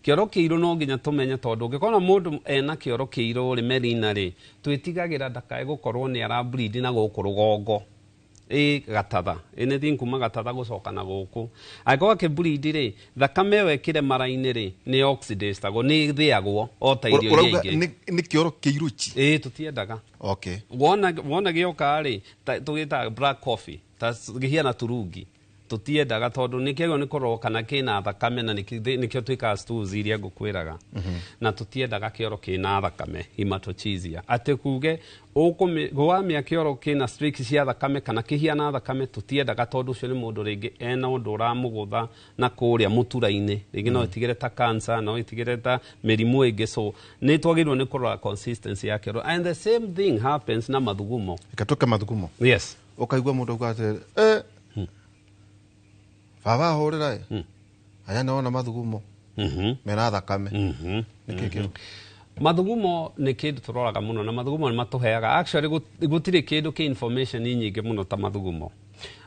Kĩoro kĩirũ no nginya tũmenye, tondũ ũngĩkona mũndũ ena kĩoro kĩirũ rĩ, melina rĩ, twĩtigagĩra ndakae gũkorwo nĩ ara bleed na gũkũ rũgongo ĩ gatatha, anything kuma gatatha gũcoka na gũkũ. Angĩkorwo akĩbleed rĩ, thakame ĩyo ĩkĩre mara-inĩ rĩ, nĩ oxidizagwo, nĩ ĩthĩagwo o ta irio iria Ũrauga ingĩ. nĩ kĩoro kĩirũ chi? Ĩĩ, tũtiendaga. Wona gĩoka rĩ, tũgĩtaga black coffee, ta gĩhiana turungi. Tũtiendaga tondũ nĩkĩagĩrĩirwo nĩ kũrorwo kana kĩna thakame, na nĩkĩo twĩkaga stools iria ngũkwĩraga. Na tũtiendaga kĩoro kĩna thakame, hematochezia, atĩ kuge wamĩa kĩoro kĩna streaks cia thakame kana kĩhiana thakame, tũtiendaga, tondũ ũcio nĩ mũndũ rĩngĩ ena ũndũ ũramũgũtha na kũrĩa mũtura-inĩ, rĩngĩ no ĩtigĩre ta cancer, no ĩtigĩre ta mĩrimũ ĩngĩ. So nĩ twagĩrĩirwo nĩ kũrora consistency ya kĩoro, and the same thing happens na mathugumo. Reke tũke mathugumo. Yes. Ũkaigua mũndũ auga atĩrĩrĩ, "Eh, baba ahũrĩra ĩ aya nĩwona mathugumo mena thakame." Nĩkĩ kĩu? Mathugumo nĩ kĩndũ tũroraga mũno, na mathugumo nĩ matũheaga, actually gũtirĩ kĩndũ kĩ information nyingĩ mũno ta mathugumo.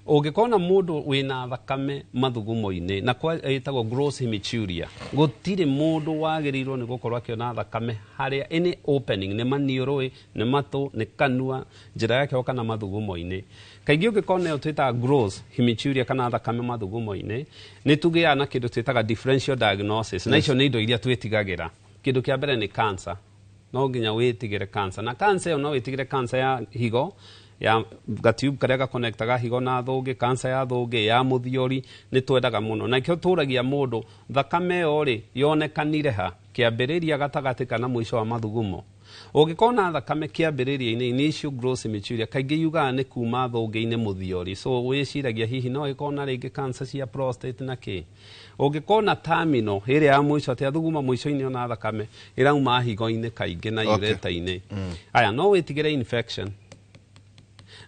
Ũngĩkona mũndũ wĩna thakame mathugumo-inĩ, na kwa ĩtagwo gross hematuria, gũtirĩ mũndũ wagĩrĩirwo nĩ gũkorwo akĩona thakame harĩa any opening, nĩ maniũrũ, nĩ matũ, nĩ kanua, njĩra ya kĩoro kana mathugumo-inĩ. Kaingĩ ũngĩkona ĩyo twĩtaga gross hematuria kana thakame mathugumo-inĩ, nĩ tũgĩaga na kĩndũ twĩtaga differential diagnosis, na icio nĩ indo iria twĩtigagĩra. Kĩndũ kĩa mbere nĩ cancer. No nginya wĩtigĩre cancer, na cancer ĩyo no wĩtigĩre cancer ya higo, ya gatube karĩa gakonektaga higo na thũngĩ, cancer ya thũngĩ, ya mũthiori. Nĩ twendaga mũno, na ikĩo tũragia mũndũ thakame ĩyo rĩ yonekanire ha, kĩambĩrĩria, gatagatĩ kana mũico wa mathugumo. Ũngĩkona thakame kĩambĩrĩria-inĩ, initial gross hematuria, kaingĩ yugaga nĩ kuma thũngĩ-inĩ, mũthiori, so wĩciragia hihi no ĩkorwo na rĩngĩ cancer cia prostate na kĩ. Ũngĩkona terminal ĩrĩa ya mũico, atĩ athuguma mũico-inĩ ona thakame ĩrauma higo-inĩ kaingĩ na ureter-inĩ, aya no wĩtigĩre infection,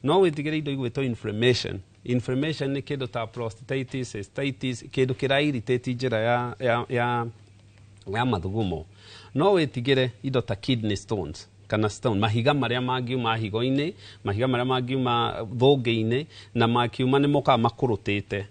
no wĩtigĩre indo igwĩtwo inflammation. Inflammation nĩ kĩndũ ta prostatitis, cystitis, kĩndũ kĩra irritate njĩra ya mathugumo. No wĩtigĩre indo ta kidney stones kana stone, mahiga marĩa mangiuma higo-inĩ, mahiga marĩa mangiuma thũngĩ-inĩ, na makiuma nĩ mokaga makũrũtĩte.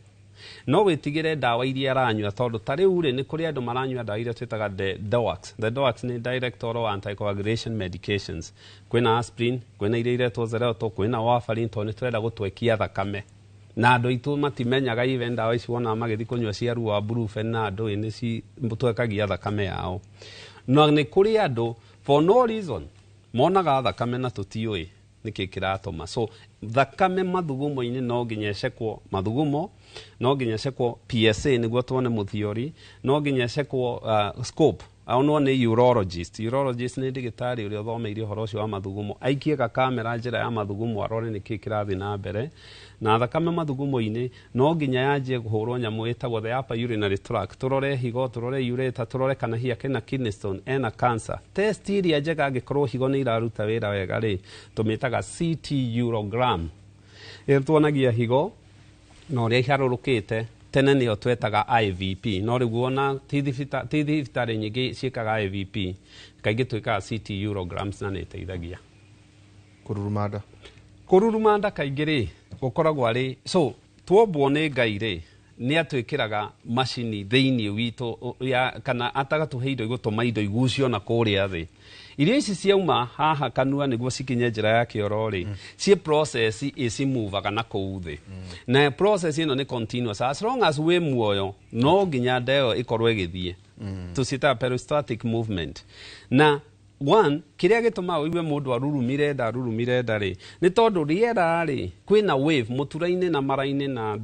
No wĩtigĩre ndawa iria aranyua, tondũ ta rĩu rĩ, nĩ kũrĩ andũ maranyua ndawa iria twĩtaga the DOACs. The DOACs nĩ direct oral anticoagulation medications. Kwĩna aspirin, kwĩna iria iretwo Xarelto, kwĩna warfarin, tondũ nĩ tũrenda gũtwekia thakame, na andũ aitũ matimenyaga even ndawa ici wonaga magĩthiĩ kũnyua cia ruo wa Brufen na andũ nĩ citwekagia thakame yao. Na nĩ kũrĩ andũ for no reason monaga thakame na tũtiũĩ nĩkĩ kĩratũma. So thakame mathugumo-inĩ no nginya ĩcekwo mathugumo, no nginya ĩcekwo PSA nĩguo tuone mũthiori, no nginya ĩcekwo scope, onwo nĩ urologist. Urologist nĩ ndagĩtarĩ ũrĩa ũthomeire ũhoro ũcio wa mathugumo, aikie gakamera njĩra ya mathugumo arore nĩkĩ kĩrathiĩ na mbere. Na thakame mathugumo-inĩ no nginya yanjie kũhũrwo nyamũ ĩtagwo the upper urinary tract, tũrore higo, tũrore ureter, tũrore kana hihi akĩna kidney stone, ena cancer. Test ĩrĩa njega angĩkorwo higo nĩ iraruta wĩra wega rĩ, tũmĩtaga CT urogram. Ĩyo tuonagia higo na ũrĩa iharũrũkĩte. Tene nĩyo twetaga IVP, no rĩu wona ti thibitarĩ nyingĩ ciĩkaga IVP, kaingĩ twĩkaga CT urograms na nĩ ĩteithagia. Kũruruma nda. Kũruruma nda kaingĩ rĩ gũkoragwo arĩ so tuombwo nĩ Ngai rĩ, nĩ atwĩkĩraga macini thĩinĩ witũ ya kana atagatũhe indo igũtũma indo igucio na kũrĩa thĩ. Irio ici ciauma haha kanua nĩguo cikinye njĩra ya kĩoro rĩ, ciĩ process ĩcimuvaga na kũu thĩ, na process ĩno nĩ continuous as long as wĩ muoyo. No nginya nda ĩyo ĩkorwo ĩgĩthiĩ, tũciĩtaga peristaltic movement. Na one kĩrĩa gĩtũmaga ũigue mũndũ arurumire nda, arurumire nda rĩ, nĩ tondũ rĩera rĩ, kwĩna wave mũtura-inĩ na mara-inĩ na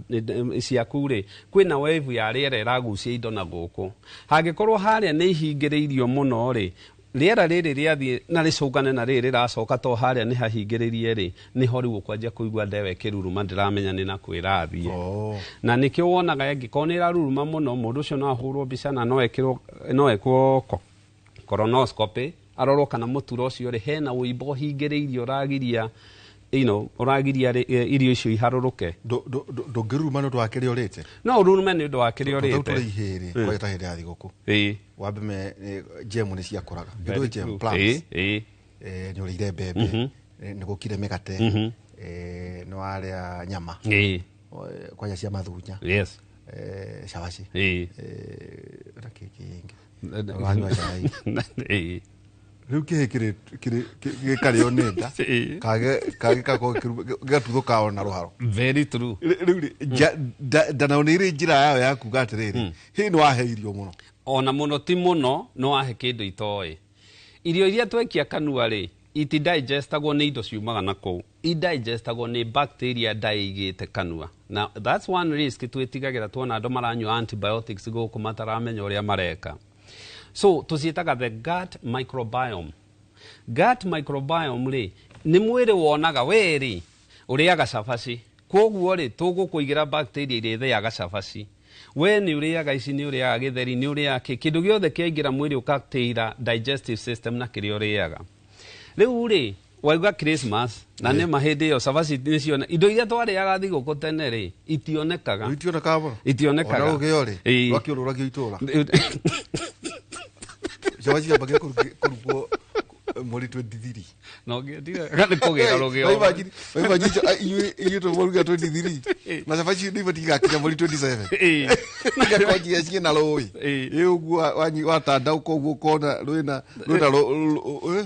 ciaku rĩ, kwĩna wave ya rĩera ĩragucia indo na gũkũ. Hangĩkorwo harĩa nĩ ihingĩrĩirio mũno rĩ, rĩera rĩrĩ rĩathiĩ na rĩcũngane na rĩrĩ rĩracoka, to harĩa nĩ hahingĩrĩrie rĩ, nĩho rĩu ũkwanjia kũigua nda ĩyo ĩkĩruruma, ndĩramenya nĩ na kwĩrathiĩ. Na nĩkĩo wonaga ĩngĩkorwo nĩ ĩraruruma mũno, mũndũ ũcio no ahũrwo mbica na no ekĩrwo, no ekwo colonoscopy, arorwo kana mũtura ũcio rĩ, hena wũimbo ũhingĩrĩirie ũragiria ũragiria irio icio iharũrũke. Ndũngĩruruma nĩ ũndũ wa kĩrĩa ũrĩte? No ũrurume nĩ ũndũ wa kĩrĩa Tondũ ũrĩte. tũrĩ ihĩrĩ kwagĩta hĩndĩ ya thigũkũ, wambe me jemu nĩ ciakũraga. Very Ndũĩ jam true. plums? Ĩĩ. Nĩ ũrĩire mbembe, nĩ gũkire mĩgate, nĩ warĩa nyama, kwanja cia mathunya, cabaci, na kĩ kĩngĩ, wanyua cai. Rĩu kĩhĩ gĩkarĩo nĩ nda, kage gakorwo gĩgatuthũka ona rũharo. Very true. Rĩu rĩ, nda nayo nĩ ĩrĩ njĩra yayo ya kuga atĩrĩrĩ, hĩ nĩ wahe irio mũno. Ona mũno ti mũno, no wahe kĩndũ itoĩ. Irio iria twekia kanua rĩ, itidigestagwo nĩ indo ciumaga na kũu, idigestagwo nĩ bacteria nda ĩigĩte kanua. Na that's one risk twĩtigagĩra tuona andũ maranyua antibiotics gũkũ mataramenya ũrĩa mareka. So tũciĩtaga the gut microbiome. Gut microbiome rĩ, nĩ mwĩrĩ wonaga we rĩ ũrĩaga cabaci, koguo rĩ tũgũkũigĩra bacteria iria ithĩaga cabaci. We nĩ ũrĩaga ici, nĩ ũrĩaga gĩtheri, nĩ ũrĩaga kĩ, kĩndũ gĩothe kĩaingĩra mwĩrĩ ũgatĩira digestive system na kĩrĩa ũrĩaga. Rĩu rĩ wauga Christmas na nĩ ma hĩndĩ ĩyo cabaci nĩciona indo iria twarĩaga thigũkũ tene rĩ itionekaga. Itionekaga mũno. Itionekaga. Ona rũgĩo rĩ Ĩĩ. rwakĩũrũragio itũra, cabaci ciambagia kũrugwo mweri 23. No ngĩendire nĩ kũgĩra rũgĩo. Inyuĩ tũmũruga 23 na cabaci nĩ ibatiĩ igakinya mweri 27. Igakonjia ciĩ na rũĩ. Ĩ ũguo watandaũka ũguo ũkona rwĩna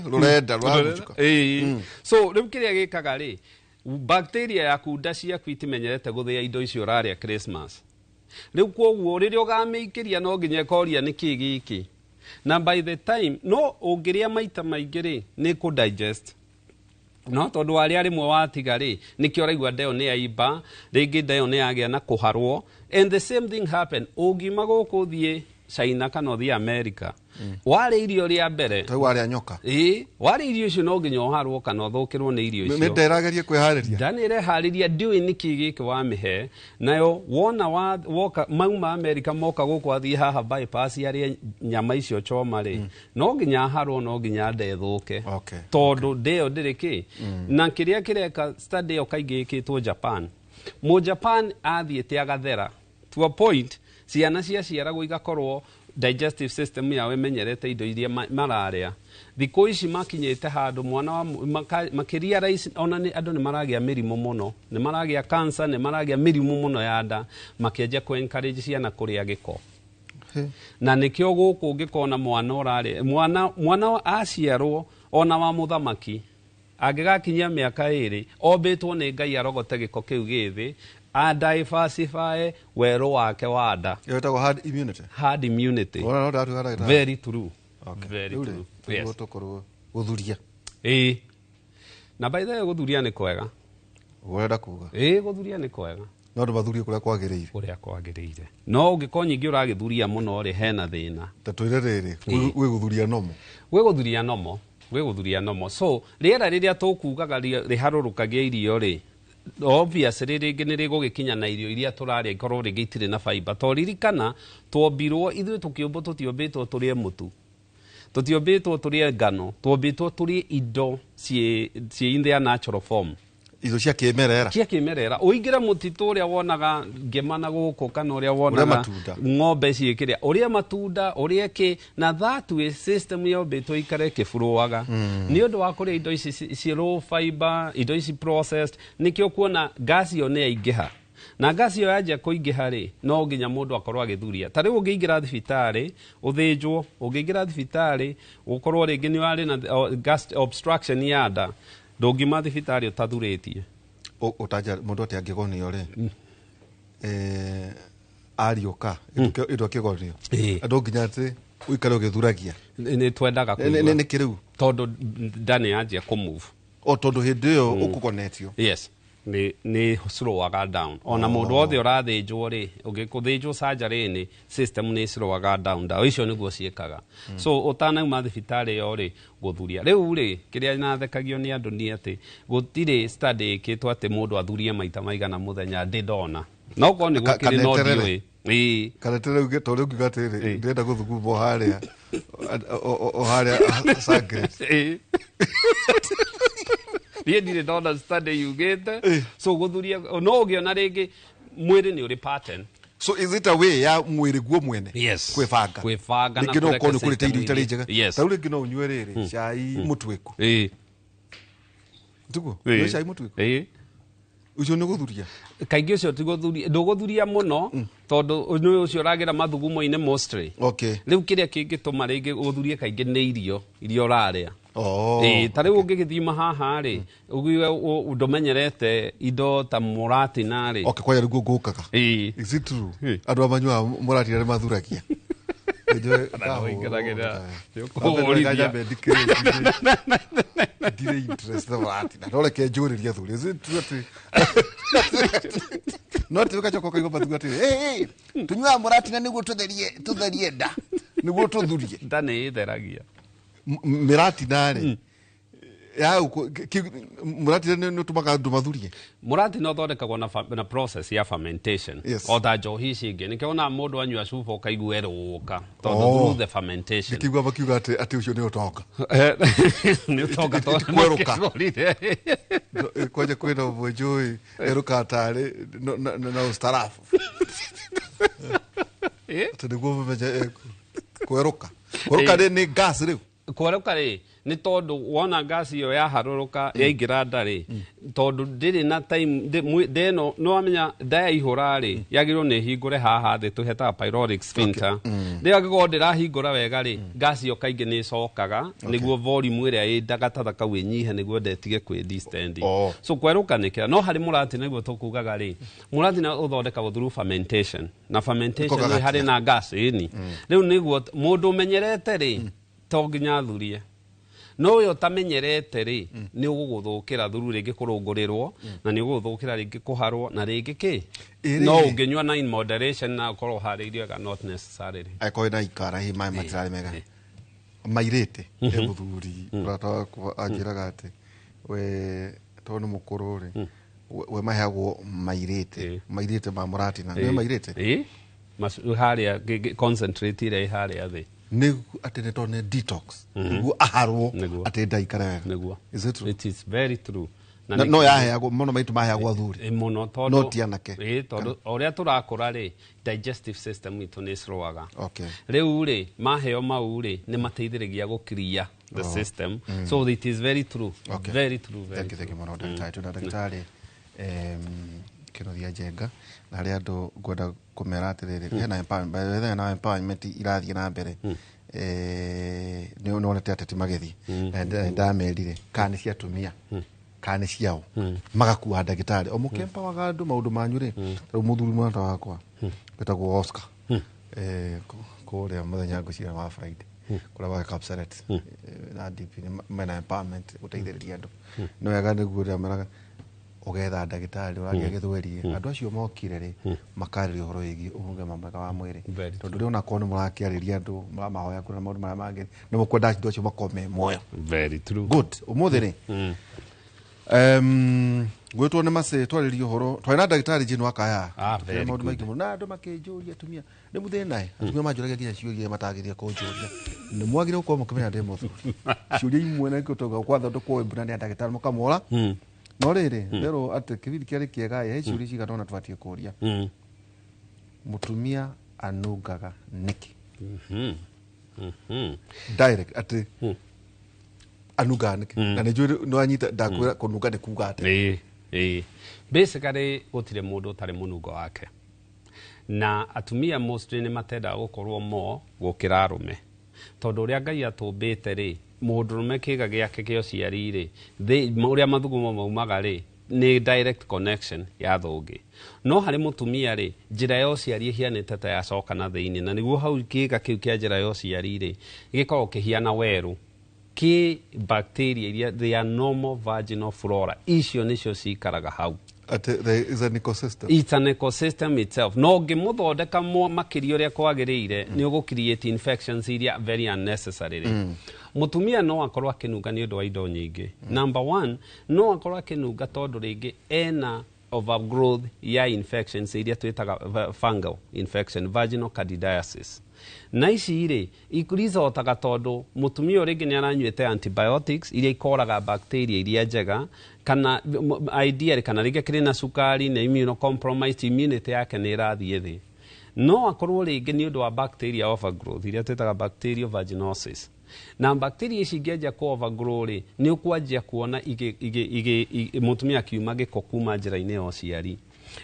rũrenda rũragucũka. Ĩĩ. So rĩu kĩrĩa gĩkaga rĩ, bacteria yaku nda ciaku itimenyerete gũthĩa indo icio ũrarĩa Christmas. Rĩu koguo rĩrĩa ũgamĩikĩria no nginya ĩkoria nĩ kĩ gĩkĩ, na by the time no ũngĩrĩa maita maingĩ rĩ nĩ kũ digest, no tondũ warĩa rĩmwe watiga rĩ nĩkĩo ũraigua ndeo nĩ yaimba rĩngĩ, ndeo nĩ yagĩa na kũharwo. And the same thing happen ũngiuma gũkũ ũthiĩ China kana ũthiĩ America, warĩa irio rĩa mbere. Tarĩu warĩa nyoka. Ĩĩ, warĩa irio icio no nginya ũharwo kana ũthũkĩrwo nĩ irio nĩ icio. nderagerie kwĩharĩria. Nda nĩ ĩreharĩria, ndiũĩ nĩkĩ gĩkĩ wamĩhe nayo. Wona woka mauma America moka gũkũ, athiĩ haha bypass arĩe nyama icio choma rĩ, no nginya aharwo, no nginya nda ĩthũke. Tondũ nda ĩyo ndĩrĩ kĩ na kĩrĩa kĩreka. Study ĩyo kaingĩ ĩkĩtwo Japan. Mũ Japan athiĩte agathera to a point ciana ciaciaragwo igakorwo digestive system yao ĩmenyerete indo iria mararĩa. Thikũ ici makinyĩte handũ mwana wa makĩria raici ona nĩ andũ nĩ maragĩa mĩrimũ mũno, nĩ maragĩa cancer, nĩ maragĩa mĩrimũ mũno ya nda, makĩanjia kũ encourage ciana kũrĩa gĩko. Na nĩkĩo gũkũ ũngĩkona mwana ũrarĩa, mwana aciarwo ona wa mũthamaki angĩgakinyia mĩaka 2 ombĩtwo nĩ Ngai arogote gĩko kĩu gĩ thĩ adiversify werũ wake wa nda. Ĩyo ĩtagwo herd immunity. Herd immunity. Ona no ndatuĩka ndagĩtarĩ. Very true. Very Rĩu rĩ, true. tũguo Yes. tũkorwo gũthuria. Ĩĩ, na by the way gũthuria nĩ kwega. Ũrenda kuga? Ĩĩ, gũthuria nĩ kwega. No andũ mathurie kũrĩa kwagĩrĩire. Ũrĩa kwagĩrĩire, no ũngĩkorwo nyingĩ ũragĩthuria mũno rĩ, hena thĩna. Ta twĩre rĩrĩ, gwĩ gũthuria nomo. Gwĩ gũthuria nomo, gwĩ gũthuria nomo. So rĩera rĩrĩa tũkugaga rĩharũrũkagia irio rĩ, obviously rĩngĩ nĩ rĩgũgĩkinya na irio iria tũrarĩa ikorwo rĩngĩ itirĩ na fiber. To ririkana twombirwo ithuĩ tũkĩũmbwo, tũtiombĩtwo tũrĩe mũtu, tũtiombĩtwo tũrĩe ngano, twombĩtwo tũrĩe indo ciĩ in their natural form. Indo cia kĩmerera. Cia kĩmerera. Ũingĩre mũtitũ ũrĩa wonaga ngĩma na gũkũ kana ũrĩa wonaga matunda. Ng'ombe ciĩkĩrĩa, ũrĩe matunda, ũrĩe kĩ, na that way system yombĩtwo ikare ĩkĩburuaga. Nĩ ũndũ wa kũrĩa indo ici ci low fiber, indo ici processed, nĩkĩo kuona gas ĩyo nĩ yaingĩha. Na gas ĩyo yanjia kũingĩha rĩ, no nginya mũndũ akorwo agĩthuria. Ta rĩu ũngĩingĩra thibitarĩ ũthĩnjwo, ũngĩingĩra thibitarĩ ũkorwo rĩngĩ nĩ warĩ na gas obstruction ya nda, ndũngiuma thibitarĩ ũtathurĩtie. Ũtanja mũndũ atĩ angĩgonio rĩ, ariũka ĩndũ akĩgonio andũ nginya atĩ ũikare ũgĩthuragia. Nĩ twendaga kũigua. Nĩ kĩrĩu. Tondũ nda nĩ yanjia kũmove. O tondũ hĩndĩ ĩyo ũkũgonetio. Yes, nĩ slowaga down. Ona mũndũ wothe ũrathĩnjwo rĩ, ũngĩkũthĩnjwo surgery-inĩ, system nĩ slowaga down. Ndawa icio nĩguo ciĩkaga. So ũtanauma thibitarĩ ĩyo rĩ, gũthuria rĩu rĩ, kĩrĩa nathekagio nĩ andũ nĩ atĩ gũtirĩ study ĩkĩtwo atĩ mũndũ athurie maita maigana mũthenya, ndĩ ndona. No korwo nĩ gũkĩrĩ no Kaneterere. ndiũĩ. Ĩĩ. Kana tĩrĩ tondũ ũngiuga atĩrĩrĩ, ndĩrenda gũthuguma o harĩa o harĩa Sangre. Ĩĩ. Niĩ ndirĩ ndona study yugĩte. So gũthuria no ũngĩona rĩngĩ mwĩrĩ nĩ ũrĩ pattern. So is it a way ya mwĩrĩ guo mwene Yes. kwĩbanga? Kwĩbanga na rĩngĩ no kũreke ũkorwo nĩ kũrĩte system irio itarĩ iria- njega. Yes. Ta rĩu rĩngĩ no ũnyue rĩrĩ cai mũtweku. Tiguo? Ũnyue cai mũtweku. Ũcio nĩ gũthuria. Kaingĩ ũcio ti gũthuria, ndũgũthuria mũno tondũ nĩ ũcio ũragĩra mathugumo-inĩ mostly. Rĩu kĩrĩa kĩngĩtũma rĩngĩ ũthurie kaingĩ nĩ irio iria ũrarĩa. Ĩĩ, ta rĩu ũngĩgĩthima haha rĩ, ũguo ndũmenyerete indo ta mũratina rĩ. Okay, kwaya rĩu ngũkaga. Is it true? Andũ a manyuaga mũratina nĩ mathuragia. Na no ũingĩragĩra, nĩ ũkũhũrithia. Ndirĩ interest na mũratina, no reke njũrĩrie athuri. Is it true atĩ no ti ũgacoka ũkaigua mathugu atĩ, "Hey, hey, tũnyuaga mũratina nĩguo tũtherie nda, nĩguo tũthurie"? Nda nĩ ĩtheragia. Mĩratina rĩ, ya mũratina nĩ ũtũmaga andũ mathurie? Mũratina ũthondekagwo na process ya fermentation. O ta njohi ici ingĩ, nĩkĩo ona mũndũ anyua cuba ũkaigua erũka, tondũ through the fermentation. Ndikĩigua makiuga atĩ ũcio nĩ ũtonga. Nĩ ũtonga tondũ Kwerũka. nĩkĩgũrire. Kwanja kwĩna ũmwe njũĩ erũkaga tarĩ na ustarabu, atĩ nĩguo mũmenye kwerũka. Kwerũka nĩ gas rĩu? Kwerũka rĩ, nĩ tondũ wona gas ĩyo yaharũrũka yaingĩra nda rĩ, tondũ ndĩrĩ na time ndĩ ĩno nĩ wamenya nda yaihũra rĩ, yagĩrĩirwo nĩ ĩhingũre haha thĩ tũhetaga pyloric sphincter. Rĩu angĩkorwo ndĩrahingũra wega rĩ, gas ĩyo kaingĩ nĩ ĩcokaga nĩguo volume ĩrĩa ĩ nda gatatha kau ĩnyihe nĩguo nda ĩtige kwĩ distend. So kwerũka nĩkĩo. No harĩ mũratina nĩguo tũkugaga rĩ, mũratina ũthondekagwo through fermentation, na fermentation nĩ Nĩkũgagatia. harĩ na gas ĩni. Rĩu nĩguo mũndũ ũmenyerete rĩ, to nginya athurie, no ũyũ ũtamenyerete rĩ, nĩ ũgũgũthũkĩra thuru, rĩngĩ kũrũngũrĩrwo, na nĩ ũgũgũthũkĩra rĩngĩ kũharwo na rĩngĩ kĩ. Ĩ No rĩrĩ. ũngĩnyua na in moderation na ũkorwo ũharĩirie wega, not necessarily. Angĩkorwo ĩna ikara hihi maĩ matirarĩ mega mairĩte, he mũthuri mũrata wakwa anjĩraga atĩ we tondũ nĩ mũkũrũ rĩ, we maheagwo mairĩte, mairĩte ma mũratina nĩ mairĩte. Ĩ. Harĩa concentrate ĩrĩa ĩ harĩa thĩ. Nĩ atĩ nĩ tondũ nĩ detox, nĩguo aharwo, Nĩguo. atĩ ndaikare wega. Nĩguo. Is it true? It is very true. Na No yaheagwo mũno, maitũ maheagwo athuri. Ĩ, mũno tondũ No ti anake. Ĩ, tondũ o ũrĩa tũrakũra rĩ, digestive system itũ nĩ ĩcrowaga. Rĩu rĩ, maheo mau rĩ, nĩ mateithĩrĩria gũ clear the system. So it is very true. Very true, very Thank you, thank you true. mũno, ndagĩtarĩ. Twĩna ndagĩtarĩ Kĩnuthia Njenga, na harĩa andũ ngwenda kũmera atĩrĩrĩ, hena empowerment, by the way, hena empowerment irathiĩ na mbere. Nĩ wonete ateti magĩthiĩ na ndamerire kana nĩ cia atumia kana nĩ ciao, magakua ndagĩtarĩ o mũkĩempawaga andũ maũndũ manyu rĩ. Rĩu mũthuri mũrata wakwa wĩtagwo Oscar, kũrĩa mũthenya ngwĩciria wa Friday, kũrĩa gwake Kapseret, na DP nĩ mena empowerment gũteithĩrĩria andũ, nĩ wega nĩguo ndĩrameraga ũgetha ndagĩtarĩ ũraria gĩthweri. Andũ acio mokire rĩ, makarĩria ũhoro wĩgiĩ ũgima mwega wa mwĩrĩ, Very. Tondũ rĩ, onakorwo nĩ mũrakĩarĩria andũ, mũramahoya kũrĩ na maũndũ marĩa mangĩ, nĩ mũkwenda andũ acio makorwo me muoyo. Very true. Good. Ũmũthĩ rĩ, gwĩtwo nĩ macĩ twarĩrie ũhoro, twarĩ na ndagĩtarĩ Jane Wakaya. Ah, Tũkĩaria very maũndũ good. maingĩ mũno, na andũ makĩnjũria, atumia nĩ mũthĩna atumia manjũragia nginya ciũria matagĩrĩire kũnjũria. Nĩ mwagĩrĩire gũkorwo mũkĩmenya ndĩ mũthuri, ciũria imwe na gũtoga kwathondekwo webina nĩ ndagĩtarĩ mũkamwora. No rĩrĩ, rĩrũ atĩ kĩbindi kĩarĩ kĩega ĩ, he ciũria cigana ũna tũbatiĩ kũria. Mũtumia anungaga nĩkĩ? Direct atĩ anungaga nĩkĩ? Na nĩ njũĩ nĩ wanyita ndakwĩra kũnunga nĩ kuga atĩ. Ĩ. Basically gũtirĩ mũndũ ũtarĩ mũnungo wake, na atumia mostly nĩ matendaga gũkorwo mo gũkĩra arũme, tondũ ũrĩa Ngai atũmbĩte rĩ, mũndũrũme kĩga gĩake kĩa ũciari rĩ, ũrĩa mathugumo maumaga rĩ, nĩ direct connection ya thũngĩ. No harĩ mũtumia rĩ, njĩra ya ũciari ĩhianĩte ta yacoka na thĩinĩ, na nĩguo hau kĩga kĩu kĩa njĩra ya ũciari rĩ, gĩkoragwo kĩhiana werũ kĩ bacteria iria they are normal vaginal flora, icio nĩcio cikaraga hau. Atĩ there is an ecosystem. It's an ecosystem itself. No ũngĩmũthondeka makĩria ũrĩa kwagĩrĩire, nĩ ũgũ create infections iria very unnecessary. Mũtumia no akorwo akĩnunga nĩ ũndũ wa indo nyingĩ. Number one, no akorwo akĩnunga tondũ rĩngĩ ena overgrowth ya infections iria twĩtaga fungal infection, vaginal candidiasis. Na ici rĩ, iricotaga tondũ mũtumia ũyũ rĩngĩ nĩ aranyuĩte antibiotics iria ikoraga bacteria iria njega, kana ideally, kana rĩngĩ akĩrĩ na cukari na immunocompromised, immunity yake nĩ ĩrathiĩ thĩ. No akorwo rĩngĩ nĩ ũndũ wa bacteria overgrowth iria twĩtaga bacterial vaginosis, na bacteria ici ingĩanjia kũ overgrow rĩ, nĩ ũkwanjia kuona mũtumia akiuma gĩko kuma njĩra-inĩ ya ũciari,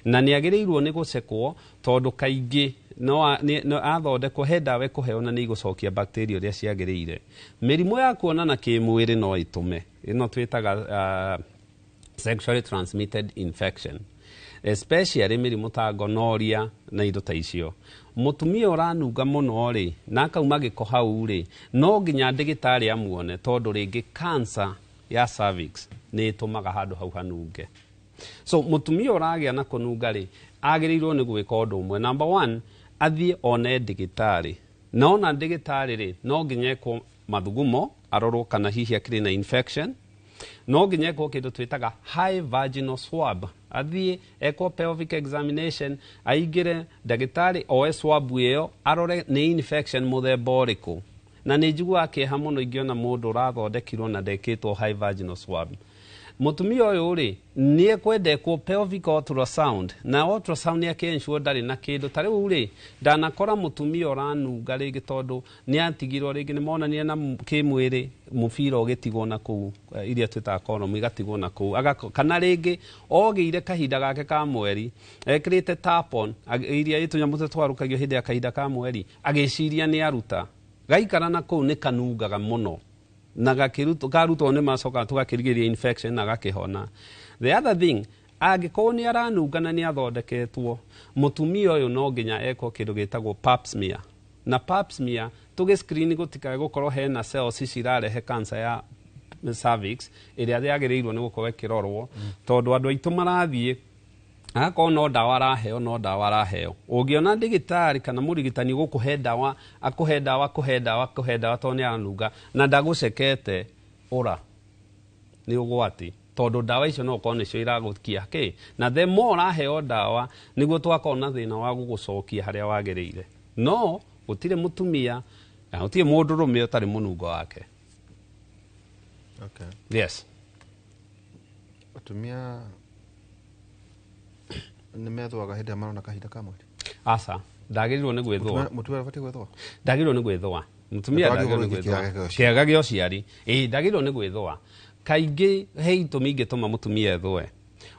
na nĩ agĩrĩirwo nĩ gũcekwo, tondũ kaingĩ no athondekwo he ndawa ĩkũheo na nĩ igũcokia bacteria ũrĩa ciagĩrĩire. Mĩrimũ ya kuonana kĩmwĩrĩ no ĩtũme, ĩno twĩtaga sexually transmitted infection, especially mĩrimũ ta gonorrhea na indo ta icio. Mũtumia ũranunga mũno rĩ, na akauma gĩko hau rĩ, no nginya ndĩgĩtarĩ amuone, tondũ rĩngĩ cancer ya cervix nĩ ĩtũmaga handũ hau hanunge. So mũtumia ũragĩa na kũnunga rĩ, agĩrĩirwo nĩ gwĩka ũndũ ũmwe. Number one, athiĩ one ndĩgĩtarĩ. Na ona ndĩgĩtarĩ rĩ, no nginya ekwo mathugumo arorwo kana hihi akĩrĩ na infection. No nginya ekwo kĩndũ twĩtaga high vaginal swab, athiĩ ekwo pelvic examination, aingĩre ndagĩtarĩ oe swab ĩyo arore nĩ infection mũthemba ũrĩkũ. Na nĩ njiguaga kĩeha mũno ingĩona mũndũ ũrathondekirwo na ndekĩtwo high vaginal swab. Mũtumia ũyũ rĩ, nĩ ekwenda ekwo pelvic ultrasound, na ultrasound nĩ akĩ-ensure ndarĩ na kĩndũ. Ta rĩu rĩ, ndanakora mũtumia ũranunga rĩngĩ tondũ nĩ atigirwo rĩngĩ nĩ monanire na kĩmwĩrĩ mũbira ũgĩtigwo na kũu, iria twĩtaga condom igatigwo na kũu. Kana rĩngĩ ogĩire kahinda gake ka mweri ekĩrĩte tampon iria ĩtũnyamũ tũrĩa tũharũkagio hĩndĩ ya kahinda ka mweri, agĩciria nĩ aruta, gaikara na kũu nĩ kanungaga mũno na gakĩrutwo, karutwo nĩ macoka tũgakĩrigĩrĩria infection na gakĩhona. The other thing, angĩkorwo nĩ aranunga na nĩ athondeketwo, mũtumia ũyũ no nginya ekwo kĩndũ gĩtagwo pap smear. Na pap smear tũgĩ screen gũtikae gũkorwo hena cells cirarehe cancer ya cervix ĩrĩa yagĩrĩirwo nĩ gũkorwo ĩkĩrorwo, tondũ andũ aitũ marathiĩ agakorwo no ndawa araheo, no ndawa araheo. Ũngĩona ndagĩtarĩ kana mũrigitani gũkũhe ndawa, akũhe ndawa, akũhe ndawa, akũhe ndawa tondũ nĩ aranunga na ndagũcekete, ũra nĩ ũgwati, tondũ ndawa icio no ũkorwo nĩcio iragũkia kĩ. Na the more ũraheo ndawa nĩguo tũgakorwo na thĩna wa gũgũcokia harĩa wagĩrĩire. No gũtirĩ mũtumia na gũtirĩ mũndũrũme ũtarĩ mũnungo wake. Yes. Atumia nĩ methũaga hĩndĩ ĩrĩa marona kahinda ka mweri? Aca, ndagĩrĩirwo nĩ gwĩthũa. Mũtumia abatiĩ gwĩthũa? Ndagĩrĩirwo nĩ gwĩthũa. Mũtumia Ndagĩrĩirwo ndagĩrĩirwo nĩ nĩ gwĩthũa. kĩaga gĩa ũciari. Kĩaga gĩa ũciari. Ĩĩ, ndagĩrĩirwo nĩ gwĩthũa. Kaingĩ he itũmi ingĩtũma mũtumia ethũe.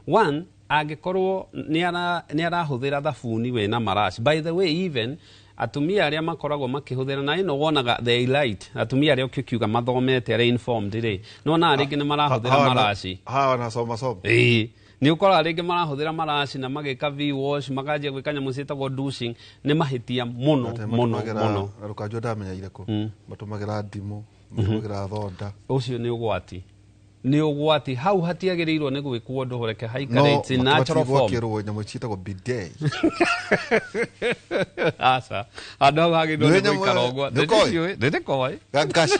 One, angĩkorwo nĩ arahũthĩra thabuni wĩna maraci. By the way, even atumia arĩa makoragwo makĩhũthĩra, na ĩno wonaga the elite, atumia arĩa ũkĩkiuga mathomete, arĩa informed rĩ, nĩwonaga rĩngĩ nĩ marahũthĩra maraci. Hawa wanasoma soma. Ĩĩ, nĩ ũkoraga rĩngĩ marahũthĩra maraci na magĩka V-wash, makanjia gwĩka nyamũ ciĩtagwo douching. Nĩ mahĩtia mũno, Atĩ mũno, matũmagĩra mũno. Rũkanjũ ndamenyeire kũ. Matũmagĩra ndimũ, matũmagĩra thonda. Ũcio nĩ ũgwati. Nĩ ũgwati. Hau hatiagĩrĩirwo nĩ gwĩkwo ũndũ, reke haikare No, it's in natural form. gwakĩrwo nyamũ ciĩtagwo bidet. Aca, handũ hau hagĩrĩirwo nĩ Nĩ nyamũ gũikara ũguo. nĩ ũkoĩ? Nĩndĩciũĩ, nĩndĩkoĩ. Gashi.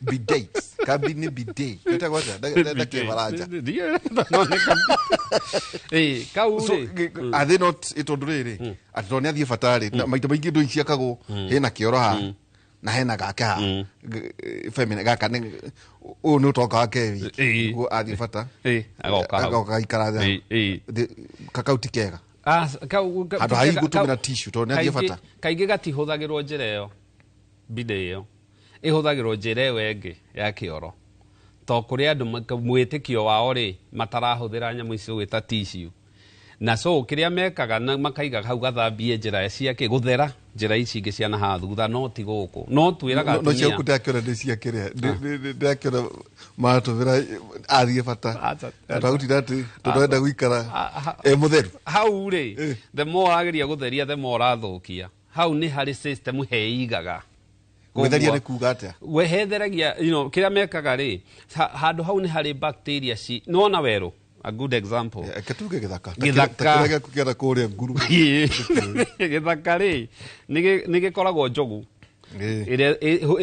Bidet. Kambi nĩ bidet. Gĩtagwo atĩa? Ndakĩbaranja. No nĩ Ĩĩ, kau So, rĩ. are they not tondũ rĩrĩ, atĩ tondũ nĩ athiĩ bata rĩ, na maita maingĩ indo ici ciakagwo hena kĩoro haha na hena gake haha. Femina gaka nĩ ũyũ nĩ ũtonga wake wiki. Nĩguo athiĩ bata. Ĩĩ, agoka hau. Agoka aikara thĩ. Ĩĩ, ĩĩ. Kakau ti kega. Ah, Handũ ha gũtũmĩra tissue tondũ nĩ athiĩ bata. Kaingĩ gatihũthagĩrwo njĩra ĩyo, bidet ĩyo ĩhũthagĩrwo njĩra ĩyo ĩngĩ ya kĩoro, to kũrĩ andũ mwĩtĩkio wao rĩ matarahũthĩra nyamũ ici ũgwĩta tissue, na so kĩrĩa mekaga na makaiga hau gathambie njĩra cia kĩ gũthera njĩra ici ingĩ cia na haha thutha, no ti gũkũ no twĩraga No atumia. cia ndakĩona nĩ cia kĩrĩa ndakĩona maratũmĩra athiĩ bata. Aca, Handũ ha gũtinda atĩ tondũ arenda gũikara e mũtheru. Hau rĩ, the more ũrageria gũtheria, the more ũrathũkia. Hau nĩ harĩ system heigaga. Gwĩtheria nĩ kuga atĩa? We hetheragia, kĩrĩa mekaga rĩ, handũ hau nĩ harĩ bacteria ci nĩwona werũ, a good example. Reke tuge gĩthaka. Gĩthaka. Ta kĩrĩa gĩaku kĩara kũrĩa nguru. Gĩthaka rĩ, nĩ gĩkoragwo njogu ĩrĩa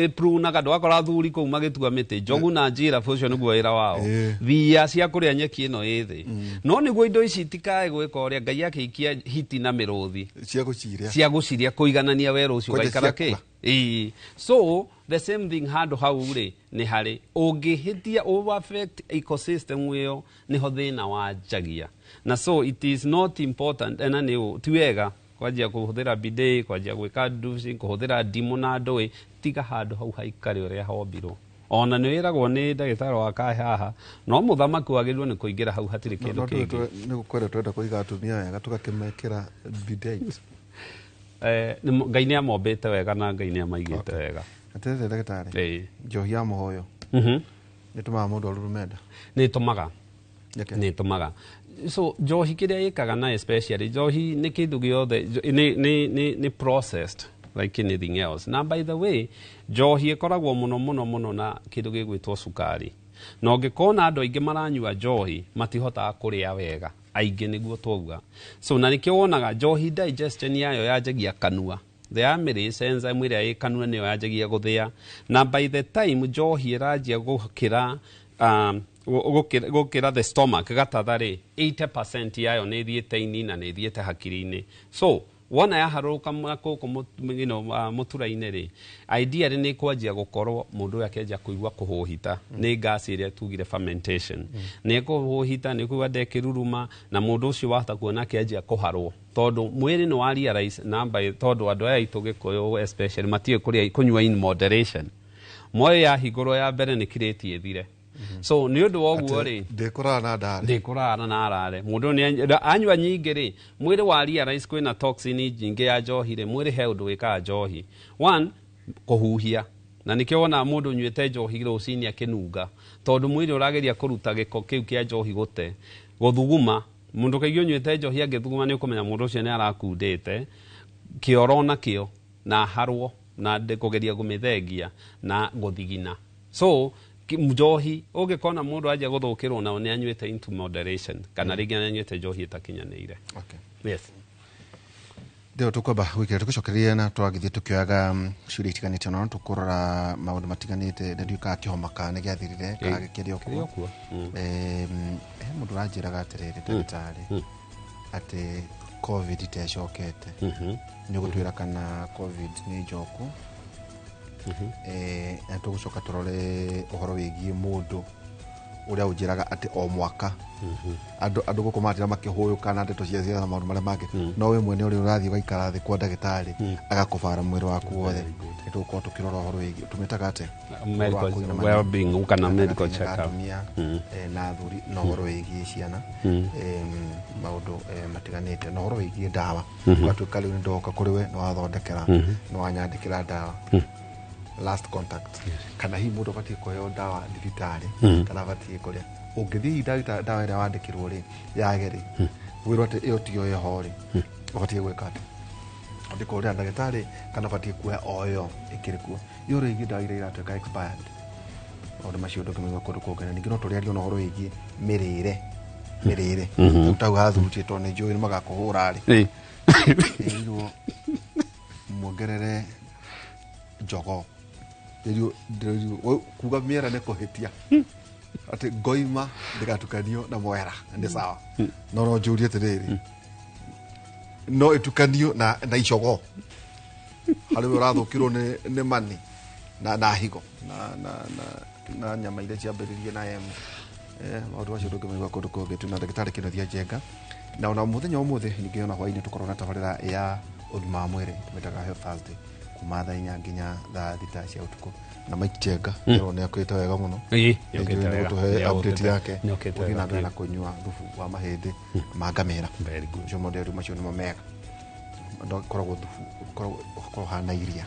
ĩprunaga. Ndwakora athuri kũu magĩtua mĩtĩ, njogu na njirabu, ũcio nĩguo wĩra wao. Thia cia kũrĩa nyeki ĩno ĩ thĩ, no nĩguo indo ici itikae gwĩka ũrĩa Ngai akĩikia hiti na mĩrũthi cia gũcirĩa, cia gũciria kũiganania werũ ũcio Kwanja ũgaikara kĩ ciakua. Ĩĩ. So the same thing, handũ hau rĩ nĩ harĩ ũngĩhĩtia over affect ecosystem ĩyo, nĩho thĩna wanjagia. Na so it is not important, ena nĩ ti wega kwanjia kũhũthĩra bidet, kwanjia gwĩka douching, kũhũthĩra ndimũ na ndũĩ. Tiga handũ hau haikare ũrĩa hombirwo. Ona nĩ wĩragwo nĩ ndagĩtarĩ wa kae haha, no mũthamaki wagĩrĩirwo nĩ kũingĩra hau, hatirĩ kĩndũ No kĩngĩ. Nĩ gũkwenda twenda kũiga atumia wega tũgakĩmekĩra bidet. Ngai nĩ amombĩte wega na Ngai nĩ amaigĩte wega. Atĩrĩrĩ ndagĩtarĩ, njohi ya mũhoyo nĩ ĩtũmaga mũndũ arurume nda? Nĩ ĩtũmaga. Nĩkĩ? Nĩ ĩtũmaga. So njohi kĩrĩa ĩkaga, na especially njohi nĩ kĩndũ gĩothe nĩ processed like anything else. Na by the way, njohi ĩkoragwo mũno mũno mũno na kĩndũ gĩgwĩtwo cukari. Na ũngĩkona andũ aingĩ maranyua njohi matihotaga kũrĩa wega, aingĩ nĩguo twauga. So na nĩkĩo wonaga njohi digestion yayo yanjagia kanua, the amylase enzyme ĩrĩa ĩ kanua nĩyo yanjagia gũthĩa, na by the time njohi ĩranjia gũkĩra gũkĩra the stomach gatatha rĩ, 80% yayo nĩ ĩthiĩte ini na nĩ ĩthiĩte hakiri-inĩ. So wona yaharũrũka gũkũ mũtura-inĩ rĩ, ideally nĩ kwanjia gũkorwo mũndũ ũyũ akĩanjia kũigua kũhũhita nĩ gas ĩrĩa tugire fermentation, nĩ kũhũhita, nĩ kũigua ndekĩruruma, na mũndũ ũcio wahota kuona akĩanjia kũharwo tondũ mwĩrĩ nĩ wa realize namba, tondũ andũ aya aitũ Gĩkũyũ especially matiũĩ kũrĩa kũnyua in moderation. Moyo yahingũrwo ya mbere nĩ kirĩti ĩthire. So nĩ ũndũ wa ũguo rĩ, ndĩkũrara na ndarĩ, ndĩkũrara na arare. Mũndũ nĩ anyua nyingĩ rĩ, mwĩrĩ wa realize kwĩna toxin nyingĩ ya njohi rĩ, mwĩrĩ he ũndũ wĩkaga njohi. One, kũhuhia. Na nĩkĩo wonaga mũndũ ũnyuĩte njohi rũcinĩ akĩnunga, tondũ mwĩrĩ ũrageria kũruta gĩko kĩu kĩa njohi gũte. Gũthuguma, mũndũ kaingĩ ũnyuĩte njohi angĩthuguma nĩ ũkũmenya mũndũ ũcio nĩ arakundĩte. Kĩoro nakĩo, na harwo, na kũgeria kũmĩthengia, na gũthigina. So njohi ũngĩkona mũndũ anjia gũthũkĩrwo nao nĩ anyuĩte into moderation, kana rĩngĩ nĩ anyuĩte njohi ĩtakinyanĩire. Okay. Yes. Ndĩo tũkwamba gwĩkĩra tũgĩcokereria na twagĩthiĩ tũkĩoyaga ciũria itiganĩte, ona no tũkũrora maũndũ matiganĩte. Na ndiũĩ kana kĩhoma kana nĩ gĩathirire kana gĩkĩrĩ o kuo. Kĩrĩ o kuo. He mũndũ ũranjĩraga atĩrĩrĩ, ndagĩtarĩ, atĩ COVID ĩtecokete. Nĩ ũgũtwĩra kana COVID nĩ njoku. Na tũgũcoka tũrore ũhoro wĩgiĩ mũndũ ũrĩa ũnjĩraga atĩ o mwaka andũ gũkũ maratira makĩhũyũka na ndeto cia ciana na maũndũ marĩa mangĩ, no we mwene ũrĩa ũrathiĩ ũgaikara thĩ kwa ndagĩtarĩ agakũbara mwĩrĩ waku wothe. Nĩ tũgũkorwo tũkĩrora ũhoro wĩgiĩ tũmĩtaga atĩa? Medical well-being kana medical check-up. Atumia na athuri na ũhoro wĩgiĩ ciana, maũndũ matiganĩte, na ũhoro wĩgiĩ ndawa. Ũgatuĩka rĩu nĩ ndoka kũrĩ we, nĩ wathondekera, nĩ wanyandĩkĩra ndawa. Last contact. Kana hihi mũndũ abatiĩ kũheo ndawa thibitarĩ, kana abatiĩ kũrĩa. Ũngĩthiĩ ndawa ĩrĩa wandĩkĩrwo rĩ, yage rĩ, wĩrwo atĩ ĩyo tiyo ĩho rĩ, ũbatiĩ gwĩka atĩa? Ũbatiĩ kũhũrĩra ndagĩtarĩ kana ũbatiĩ kuoya o ĩyo ĩkĩrĩ kuo? Ĩyo rĩngĩ ndawa iria iratuĩka expired. Maũndũ macio ndũngĩmaigua kũndũ kũngĩ. Na ningĩ no tũrĩarie ona ũhoro wĩgiĩ mĩrĩre. Mĩrĩre. Rĩu tau hathurutĩtwo tondũ nĩ njũĩ nĩ magakũhũra rĩ. Ĩrirwo muongerere jogoo. Ndĩrirwo kuga mĩera nĩ kũhĩtia. Atĩ ngoima ndĩgatukanio na mwera nĩ sawa. No no njũrie atĩrĩrĩ, no ĩtukanio na icogoo. Harĩ we ũrathũkĩrwo nĩ mani na higo na nyama iria ciambĩrĩrie na M. Maũndũ macio ndũngĩmaigua kũndũ kũngĩ. Twĩna ndagĩtarĩ Kĩnuthia Njenga. Na ona mũthenya wa ũmũthĩ ningĩ ona hwaĩ-inĩ tũkorwo na tabarĩra ya ũgima wa mwĩrĩ tũmĩtaga Health Thursday kuma thaa 4 nginya thaa 6 cia ũtukũ. Na Mike Njenga ndĩrona nĩ akũrĩte wega mũno. Ĩĩ, Nĩ nĩokĩte njũĩ nĩ wega. gũtũhe update yake. Nĩokĩte Gũthiĩ na wega mbere na biũ. kũnyua thubu wa mahĩndĩ ma ngamĩra. Very good. Ũcio mũndũ macio nĩmo mega. Ũkoragwo thubu, ũkoragwo ũhana iria.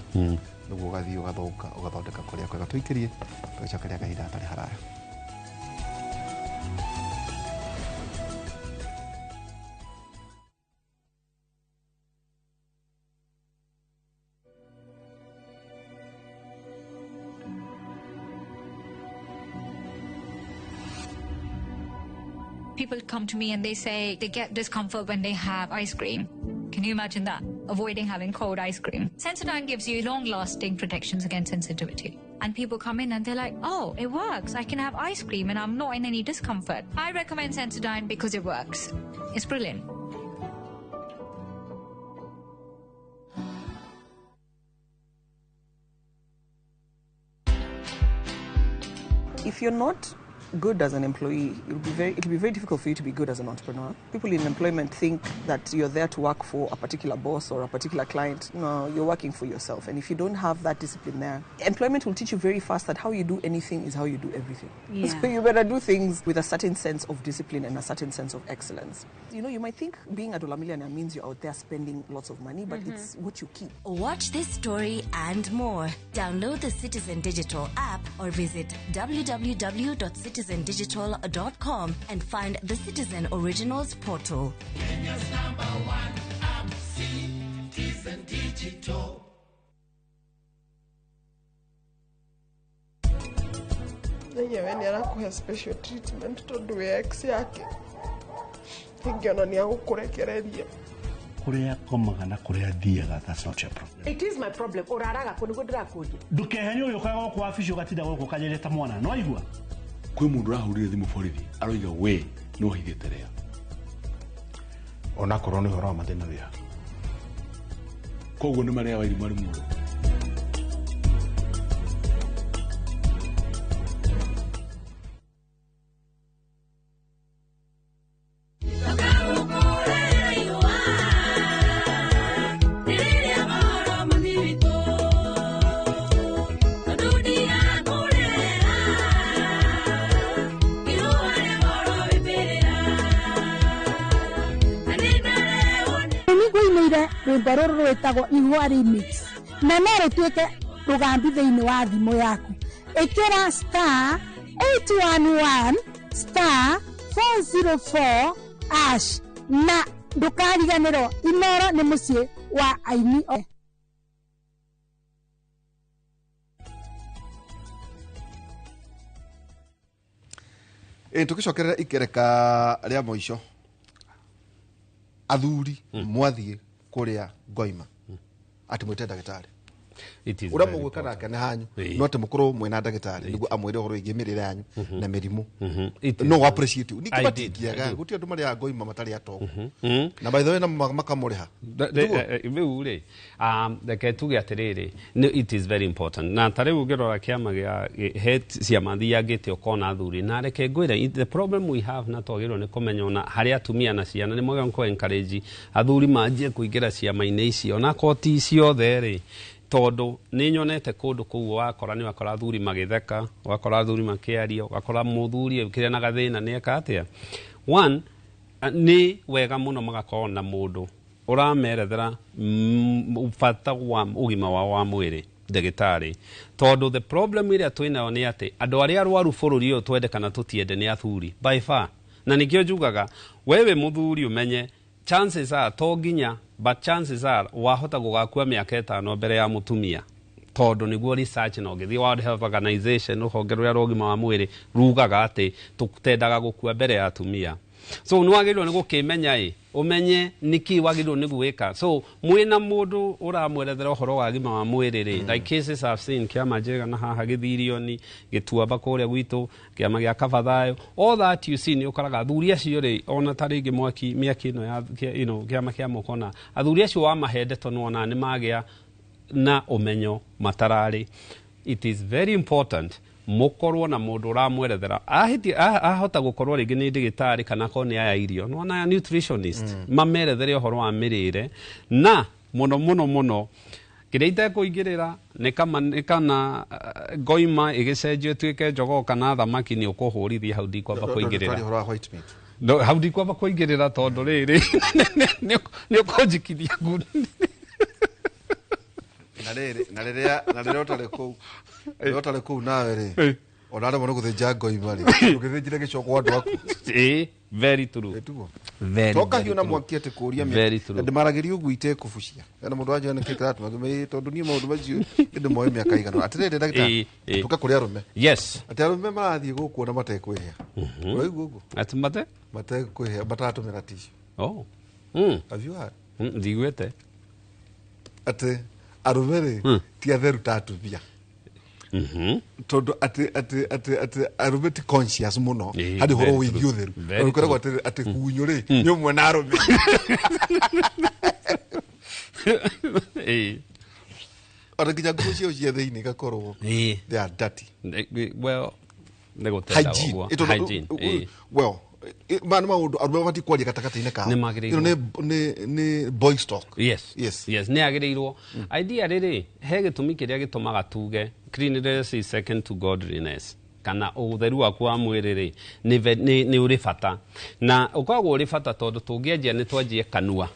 Nĩguo ũgathiĩ ũgathũka, ũgathondeka kũrĩa kwega. Tũikĩrie, tũgĩcokeria kahinda hatarĩ haraya. People come to me and they say they get discomfort when they have ice cream. Can you imagine that? Avoiding having cold ice cream. Sensodyne gives you long-lasting protections against sensitivity. And people come in and they're like, oh, it works. I can have ice cream and I'm not in any discomfort. I recommend Sensodyne because it works. It's brilliant. If you're not good as an employee, it'll be very difficult for you to be good as an entrepreneur. People in employment think that you're there to work for a particular boss or a particular client. No, you're working for yourself. And if you don't have that discipline there, employment will teach you very fast that how you do anything is how you do everything. Yeah. So you better do things with a certain sense of discipline and a certain sense of excellence. You know, you might think being a dollar millionaire means you're out there spending lots of money, but it's what you keep. Watch this story and more. Download the Citizen Digital app or visit www.citizendigital.com and find the Citizen Originals portal. Kenya's #1 app, Citizen Digital. We nĩ arakũhe special treatment tondũ wĩ ex yake, ingĩona nĩ agũkũrekereria. Kuria komaga na kuria thiaga, that's not your problem. It is my problem. Ũraraga kũ nĩguo ndĩrakũria? Ndũkehenye ũyũ ũkaga gũkũ wabici ũgatinda gũkũ kanyereta mwana no aigua. Kwĩ mũndũ ũrahũrire thimũ borithi aroiga we nĩ ũhithĩte rĩa onakorwo nĩ ũhoro wa mathĩna wĩha. Koguo nĩ marĩa wairimũ arĩ muoyo. Rwĩmbo rũrũ rwĩtagwo Ihũa Remix na no rũtuĩke rũgambi thĩinĩ wa thimũ yaku. Ĩkĩra *811 *404 hash na ndũkariganĩrwo Inoro nĩ mũciĩ wa aini. Tũgĩcokerera ikereka rĩa mũico, athuri mwathiĩ kuria ngoima ati mwite ndagĩtarĩ uria mũgwĩka nake nĩ hanyu no atĩ mũkorwo mwĩna ndagĩtarĩ nĩguo amwĩre ũhoro wĩgiĩ mĩrĩre yanyu na mĩrimũ no appreciate you ningĩ matingĩaga gũtirĩ andũ marĩaga ngoima matarĩ atongu na by the way na makamũrĩha rĩu rĩ, reke tuge atĩrĩrĩ, it is very important. Na ta rĩu ũngĩrora kĩama gĩa he ciama thiangĩte ũkona athuri, na reke ngwĩre the problem we have, na twagĩrĩirwo nĩ kũmenya ona harĩ atumia na ciana nĩ mwagĩrĩirwo nĩ kũ encourage athuri manjie kũingĩra ciama-inĩ icio na koti ciothe rĩ, tondũ nĩ nyonete kũndũ kũu wakora nĩ wakora athuri magĩtheka, wakora athuri makĩaria, wakora mũthuri kĩrĩa na gathĩna nĩ eka atĩa. One, nĩ wega mũno magakorwo na mũndũ ũramerethera bata wa ũgima wao wa mwĩrĩ, ndagĩtarĩ, tondũ the problem ĩrĩa twĩnayo nĩ atĩ andũ arĩa arwaru bũrũri ũyũ twende kana tũtiende nĩ athuri by far. Na nĩkĩo njugaga wewe mũthuri ũmenye chances are to nginya, but chances are wahota gũgakua mĩaka 5 mbere ya mũtumia, tondũ nĩguo research na ũngĩthiĩ World Health Organization rũhonge rũrĩa rwa ũgima wa mwĩrĩ rugaga atĩ tũtendaga gũkua mbere ya atumia. So nĩ wagĩrĩirwo nĩ gũkĩmenya ĩ ũmenye nĩkĩ wagĩrĩirwo nĩ gwĩka. So mwĩna mũndũ ũramwerethera ũhoro wa ũgima wa mwĩrĩ rĩ, like cases I've seen kĩama njega na haha Gĩthirioni, Gĩtuamba kũrĩa gwitũ, kĩama gĩa Kabathayo, all that you see nĩ ũkoraga athuri acio rĩ, ona ta rĩngĩ mwaki mĩaki ĩno ya you know, kĩama kĩa Mũkona, athuri acio wamahe ndeto nĩwona nĩ magĩa na ũmenyo matararĩ. It is very important mũkorwo na mũndũ ũramwerethera ahota gũkorwo rĩngĩ nĩ ndagĩtarĩ kana akorwo nĩ aya irio nĩwona aya nutritionist mamerethere ũhoro wa mĩrĩre. Na mũno mũno mũno kĩrĩa itekũingĩrĩra nĩ kana ngoima ĩgĩcenjio ĩtuĩke njogoo kana thamaki nĩ ũkũhũrithia hau ndikwamba kũingĩrĩra. Hau ndikwamba kũingĩrĩra tondũ rĩrĩ nĩ ũkũnjikithia ngundi. Na rĩrĩa ũtarĩ kũu, rĩrĩa ũtarĩ kũu nawe rĩ, ona aremwo nĩ gũthĩnja ngoima rĩ, ũgĩthĩnjire gĩcoko andũ aku. Very true. Toka hiũ na mwaki atĩ kũria ndĩmaragĩria ũguo itekũbucia. Ena mũndũ wanjĩra nĩkĩ kĩratũma ngĩmwĩra tondũ niĩ maũndũ macio nĩndĩmoĩ mĩaka igana. Atĩrĩrĩ ndagĩtarĩ, tũke kũrĩ arũme. Yes. Atĩ arũme marathiĩ gũkũ ona matekwĩhĩa. Ũraigua ũguo? Atĩ mate? Matekwĩhĩa, mataratũmĩra tissue. Oh. Have you heard? Ndiguĩte. Atĩ arũme rĩ ti atheru ta atumia. Tondũ atĩ arũme ti conscious mũno harĩ ũhoro wĩgiĩ ũtheru. Ũkoragwo atĩ hunyũ rĩ nĩ ũmwe na arũme. Ona nginya nguo ciao cia thĩinĩ igakorwo they are dirty. Well, nĩ gũtenda ũguo. Hygiene. Well, ma nĩ maũndũ arũme mabatiĩ kwaria gatagatĩ-inĩ kao. Nĩ nĩ boys talk. Yes. Yes. Yes, nĩ agĩrĩirwo. Idea rĩrĩ, he gĩtũmi kĩrĩa gĩtũmaga tuge cleanliness is second to godliness, kana ũtheru waku wa mwĩrĩ rĩ nĩ ũrĩ bata. Na ũkoragwo ũrĩ bata tondũ tũngĩanjia nĩ twanjie kanua.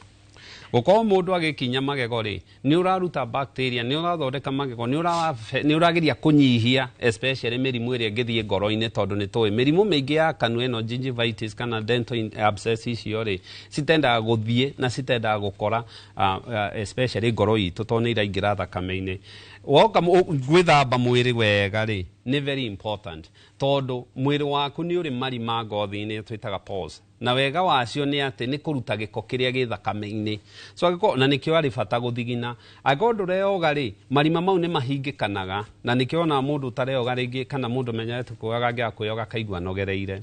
Gũkorwo mũndũ agĩkinya magego rĩ, nĩ ũraruta bacteria, nĩ ũrathondeka magego, nĩ ũrageria kũnyihia especially mĩrimũ ĩrĩa ĩngĩthiĩ ngoro-inĩ, tondũ nĩ tũĩ mĩrimũ mĩingĩ ya kanua ĩno gingivitis kana dental abscess icio rĩ, citendaga gũthiĩ na citendaga gũkora especially ngoro itũ tondũ nĩ iraingĩra thakame-inĩ. Woka gwĩthamba mwĩrĩ wega rĩ nĩ very important, tondũ mwĩrĩ waku nĩ ũrĩ marima ngothi-inĩ twĩtaga pores, na wega wacio nĩ atĩ nĩ kũruta gĩko kĩrĩa gĩ thakame-inĩ. So angĩkorwo, na nĩkĩo arĩ bata gũthigina, angĩkorwo ndũreoga rĩ, marima mau nĩ mahingĩkanaga, na nĩkĩo ona mũndũ ũtareoga rĩngĩ kana mũndũ menyerete kwĩyoga angĩaga kwĩyoga akaigua anogereire.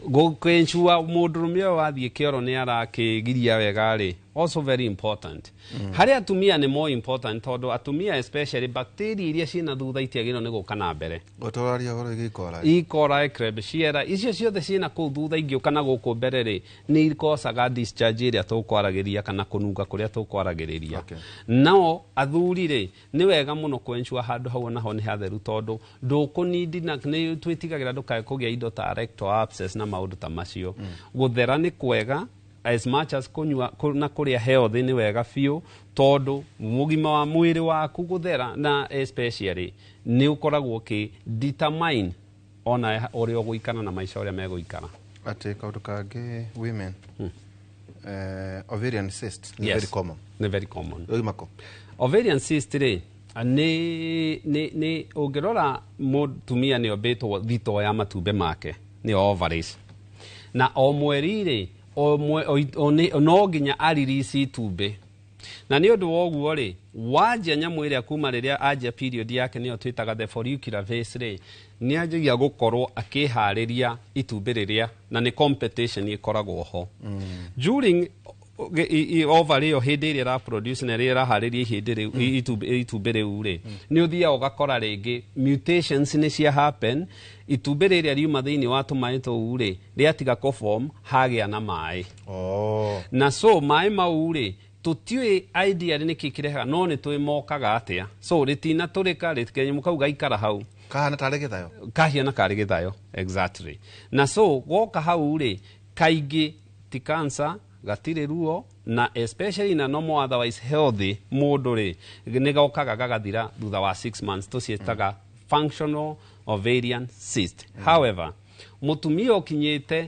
Gũkĩncua mũndũrũme ũyũ wathiĩ kĩoro nĩ arakĩgiria wega rĩ, also very important. Harĩ atumia nĩ more important, tondũ atumia especially bacteria iria ciĩna thutha itiagĩrĩirwo nĩ gũka na mbere. Ũtũraria ũhoro wĩgiĩ ikora. E. coli, Klebsiella, icio ciothe ciĩna kũu thutha ingĩũka na gũkũ mbere rĩ, nĩ ikocaga discharge ĩrĩa tũkwaragĩria kana kũnunga kũrĩa tũkwaragĩrĩria. No athuri rĩ, nĩ wega mũno kwenchua handũ hau onaho nĩ hatheru, tondũ ndũkũnindi na nĩ twĩtigagĩra ndũkae kũgĩa indo ta rectal abscess na maũndũ ta macio. Gũthera nĩ kwega as much as kũnyua na kũrĩa healthy nĩ wega biũ, tondũ mũgima wa mwĩrĩ waku gũthera na especially nĩ ũkoragwo ũkĩ determine ona ũrĩa ũgũikara na maica ũrĩa megũikara. Atĩ kaũndũ kangĩ, women, ovarian cyst nĩ Yes. very common. Nĩ very common. Oimako. Ovarian cyst rĩ, nĩ ũngĩrora mũtumia nĩ ombĩtwo thito ya matumbĩ make nĩ ovaries, na o mweri rĩ, o mwe, o, o, nĩ- no nginya aririsi itumbĩ, na nĩ ũndũ wa ũguo rĩ, wanjia nyamũ ĩrĩa kuma rĩrĩa anjia period yake, nĩyo twĩtaga the follicular phase rĩ, nĩ anjagia gũkorwo akĩharĩria itumbĩ rĩrĩa, na nĩ competition ĩkoragwo ho during ovary ĩyo hĩndĩ ĩrĩa ĩraproduce na ĩrĩa ĩraharĩria ihĩndĩ rĩu, itumbĩ rĩu rĩ, nĩ ũthiaga ũgakora rĩngĩ mutations nĩ cia happen, itumbĩ rĩrĩa riuma thĩinĩ wa tũmaĩ tũu rĩ, rĩatiga kũform hagĩa na maĩ. Na so maĩ mau rĩ, tũtiũĩ ideally nĩkĩ kĩrehaga, no nĩ tũĩ mokaga atĩa. So rĩtinatũrĩka, rĩkenyamũ kau gaikara hau kahana tarĩ gĩthayo, kahiana karĩ gĩthayo, exactly. Na so goka hau rĩ, kaingĩ ti cancer, gatirĩ ruo, na especially na normal otherwise healthy mũndũ rĩ, nĩ gokaga gagathira thutha wa 6 months. Tũciĩtaga functional ovarian cyst. However, mũtumia ũkinyĩte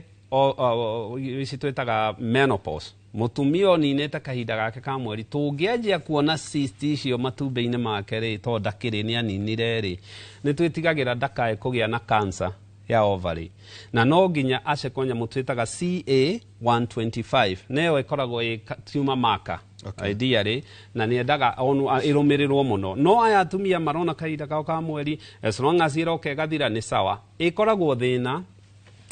ici twĩtaga menopause, mũtumia ũninĩte kahinda gake ka mweri, tũngĩanjia kuona cyst icio matumbĩ-inĩ make rĩ, tondũ ndakĩrĩ nĩ aninire rĩ, nĩ twĩtigagĩra ndakae kũgĩa na cancer ya ovary, na no nginya acekwo nyamũ twĩtaga CA 125, neyo ĩkoragwo ĩ tumor marker. Ideally, na nĩ endaga ĩrũmĩrĩrwo mũno. No aya atumia marona kahinda kao ka mweri, as long as ĩroka ĩgathira nĩ sawa. Ĩkoragwo thĩna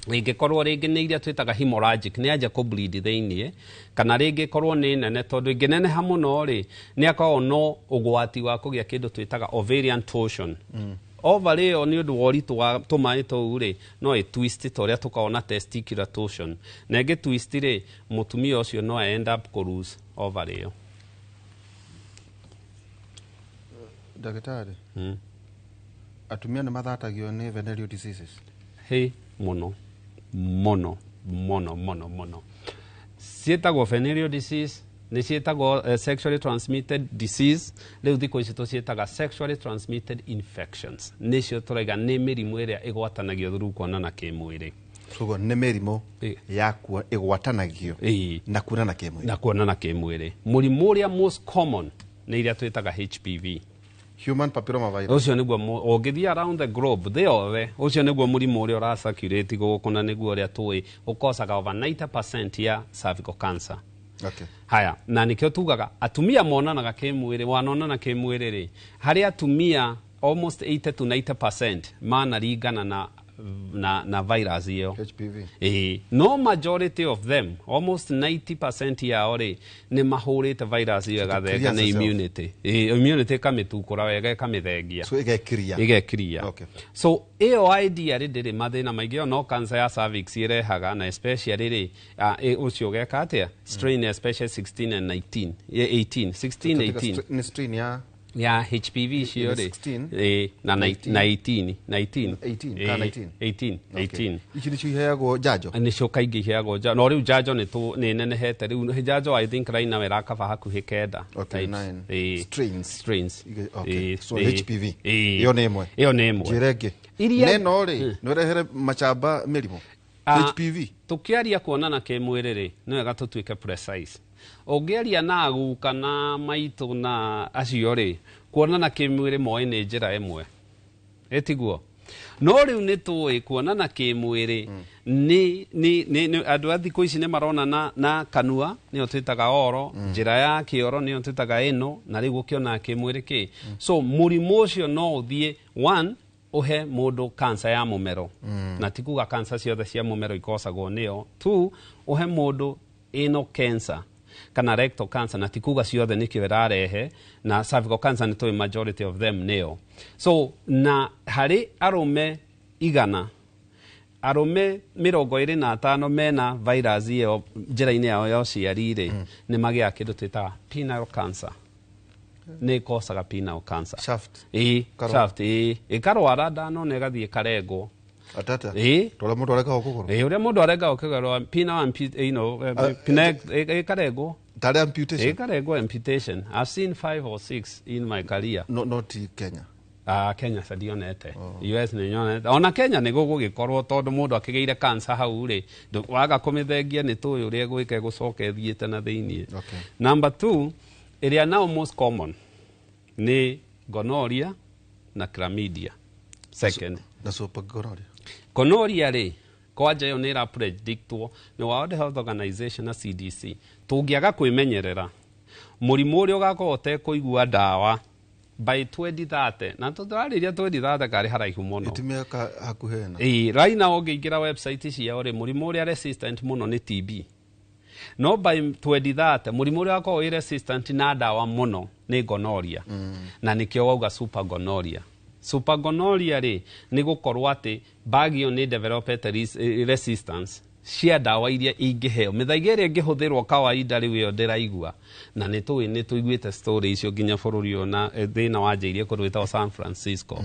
ĩngĩkorwo rĩngĩ nĩ iria twĩtaga hemorrhagic, nĩ anja kũ bleed thĩiniĩ, kana rĩngĩ ĩkorwo nĩ nene, tondũ ĩngĩneneha mũno rĩ, nĩ akoragwo no ũgwati wa kũgĩa kĩndũ twĩtaga ovarian torsion. Ovary ĩyo nĩ ũndũ wa ũritũ wa tũmaĩ tũu rĩ, no ĩ twist ta ũrĩa tũkoragwo na testicular torsion, na ĩngĩ twist rĩ, mũtumia ũcio no end up kũ lose ovary ĩyo. Ndagĩtarĩ, atumia nĩ mathatagio nĩ venereal diseases? Hĩ, mũno mũno mũno mũno mũno. Ciĩtagwo venereal disease, nĩ ciĩtagwo sexually transmitted disease, rĩu thikũ ici tũciĩtaga sexually transmitted infections. Nĩcio tũraiga nĩ mĩrimũ ĩrĩa ĩgwatanagio through kuonana kĩmwĩrĩ. Koguo nĩ mĩrimũ ya ĩgwatanagio na kuonana kĩmwĩrĩ. Na kuonana kĩmwĩrĩ. Mũrimũ ũrĩa most common nĩ iria twĩtaga HPV. Human papilloma virus. Ũcio nĩguo ũngĩthiĩ around the globe, thĩ yothe, ũcio nĩguo mũrimũ ũrĩa ũracirculate gũkũ, na nĩguo ũrĩa tũĩ ũkocaga over 90% ya cervical cancer. Haya, na nĩkĩo tugaga atumia monanaga kĩmwĩrĩ, wanonana kĩmwĩrĩ rĩ, harĩ atumia almost 80 to 90% manaringana na virus ĩyo. HPV. Ĩĩ, no majority of them, almost 90% yao rĩ, nĩ mahũrĩte virus ĩyo ĩgathenga clears nĩ itself. immunity. Ĩĩ, immunity ĩkamĩtukũra wega, ĩkamĩthengia. So ĩgekiria. Ĩgekiria. So ĩyo idea rĩ, ndĩrĩ mathĩna maingĩ. Ĩyo no cancer ya cervix ĩrehaga, na especially rĩ, ũcio ũgeka atĩa strain, especially 16 and 19, 18, 16, 18. Nĩ strain ya ya HPV icio rĩ. 16, Ĩĩ, na 19. na 18, 19. 18 kana 19? 18. 18. Ici nĩcio iheagwo njanjo? Nĩcio kaingĩ iheagwo njanjo, no rĩu njanjo nĩ nenehete rĩu. Njanjo I think right now ĩrakaba hakuhĩ 9 Okay, types. nine. Ĩĩ. Strains. Strains. Okay. Ĩĩ, So ĩĩ. HPV. Ĩĩ. Ĩyo nĩ ĩmwe. Ĩyo nĩ ĩmwe. Njĩra ĩngĩ. Neno rĩ, nĩ ũrehere macamba mĩrimũ? HPV. Tũkĩaria kuonana kĩmwĩrĩ rĩ, nĩ wega tũtuĩke precise. Ũngĩaria na aguka na maitũ na acio rĩ, Kuonana kĩmwĩrĩ moĩ nĩ njĩra ĩmwe, ĩtiguo? No rĩu nĩ tũĩ kuonana kĩmwĩrĩ nĩ andũ a thikũ ici nĩ maronana na kanua, nĩyo twĩtaga oro, njĩra ya kĩoro nĩyo twĩtaga ĩno, na rĩu gũkĩona kĩmwĩrĩ kĩ. So mũrimũ ũcio no ũthiĩ one ũhe mũndũ cancer ya mũmero, na ti kuga cancer ciothe cia mũmero ikosagwo nĩyo. Two, ũhe mũndũ anal cancer kana rectal cancer, na ti kuga ciothe nĩkĩo ĩrarehe, na cervical cancer nĩ tũĩ majority of them nĩyo. So na harĩ arũme 100, arũme 25 mena virus ĩyo njĩra-inĩ yao ya ũciari rĩ, nĩ magĩaga kĩndũ twĩtaga penile cancer. Nĩ ĩkocaga penile cancer. Shaft. Ĩĩ, Karwara. shaft, ĩĩ, ĩkarwara ndanona ĩgathiĩ ĩkarengwo. Atata. Ĩĩ. Tũrĩa mũndũ arengagwo kũgũrũ. Ĩĩ, ũrĩa mũndũ arengagwo kĩgũrũ, penile penile ĩkarengwo. Tarĩ amputation. Ĩkarengwo, amputation. I've seen 5 or 6 in my career. No, not Kenya. Ah, Kenya sa ndionete. US nĩ nyonete. Ona Kenya nĩ gũgũgĩkorwo tondũ mũndũ akĩgĩire cancer hau rĩ, waga kũmĩthengia nĩ tũĩ ũrĩa ĩgwĩka, ĩgũcoka ĩthiĩte na thĩiniĩ. Number 2, ĩrĩa now most common nĩ gonorrhea na chlamydia. Second. Na super gonorrhea. Gonorrhea rĩ, kwanja ĩyo nĩ ĩrapredictwo nĩ World Health Organization na CDC. Tũngĩaga kwĩmenyerera, mũrimũ ũrĩa ũgakorwo ũtekũigua ndawa by 2030, na tũrarĩria 2030 karĩ haraihu mũno. Ĩti mĩaka hakuhĩ ĩna. Ĩĩ, right now ũngĩingĩra website ciao rĩ, mũrimũ ũrĩa resistant mũno nĩ TB. No by 2030 mũrimũ ũrĩa ũgakorwo wĩ resistant na ndawa mũno nĩ gonorrhea. Na nĩkĩo wauga super gonorrhea. Super gonorrhea rĩ, nĩ gũkorwo atĩ bag ĩyo nĩ developete resistance cia ndawa iria ingĩheo, mĩthaiga ĩrĩa ĩngĩhũthĩrwo kawaida rĩu ĩyo ndĩraigua. Na nĩ tũĩ, nĩ tũiguĩte story icio nginya bũrũri ũyũ na thĩna wanjĩirie kũndũ gwĩtagwo San Francisco.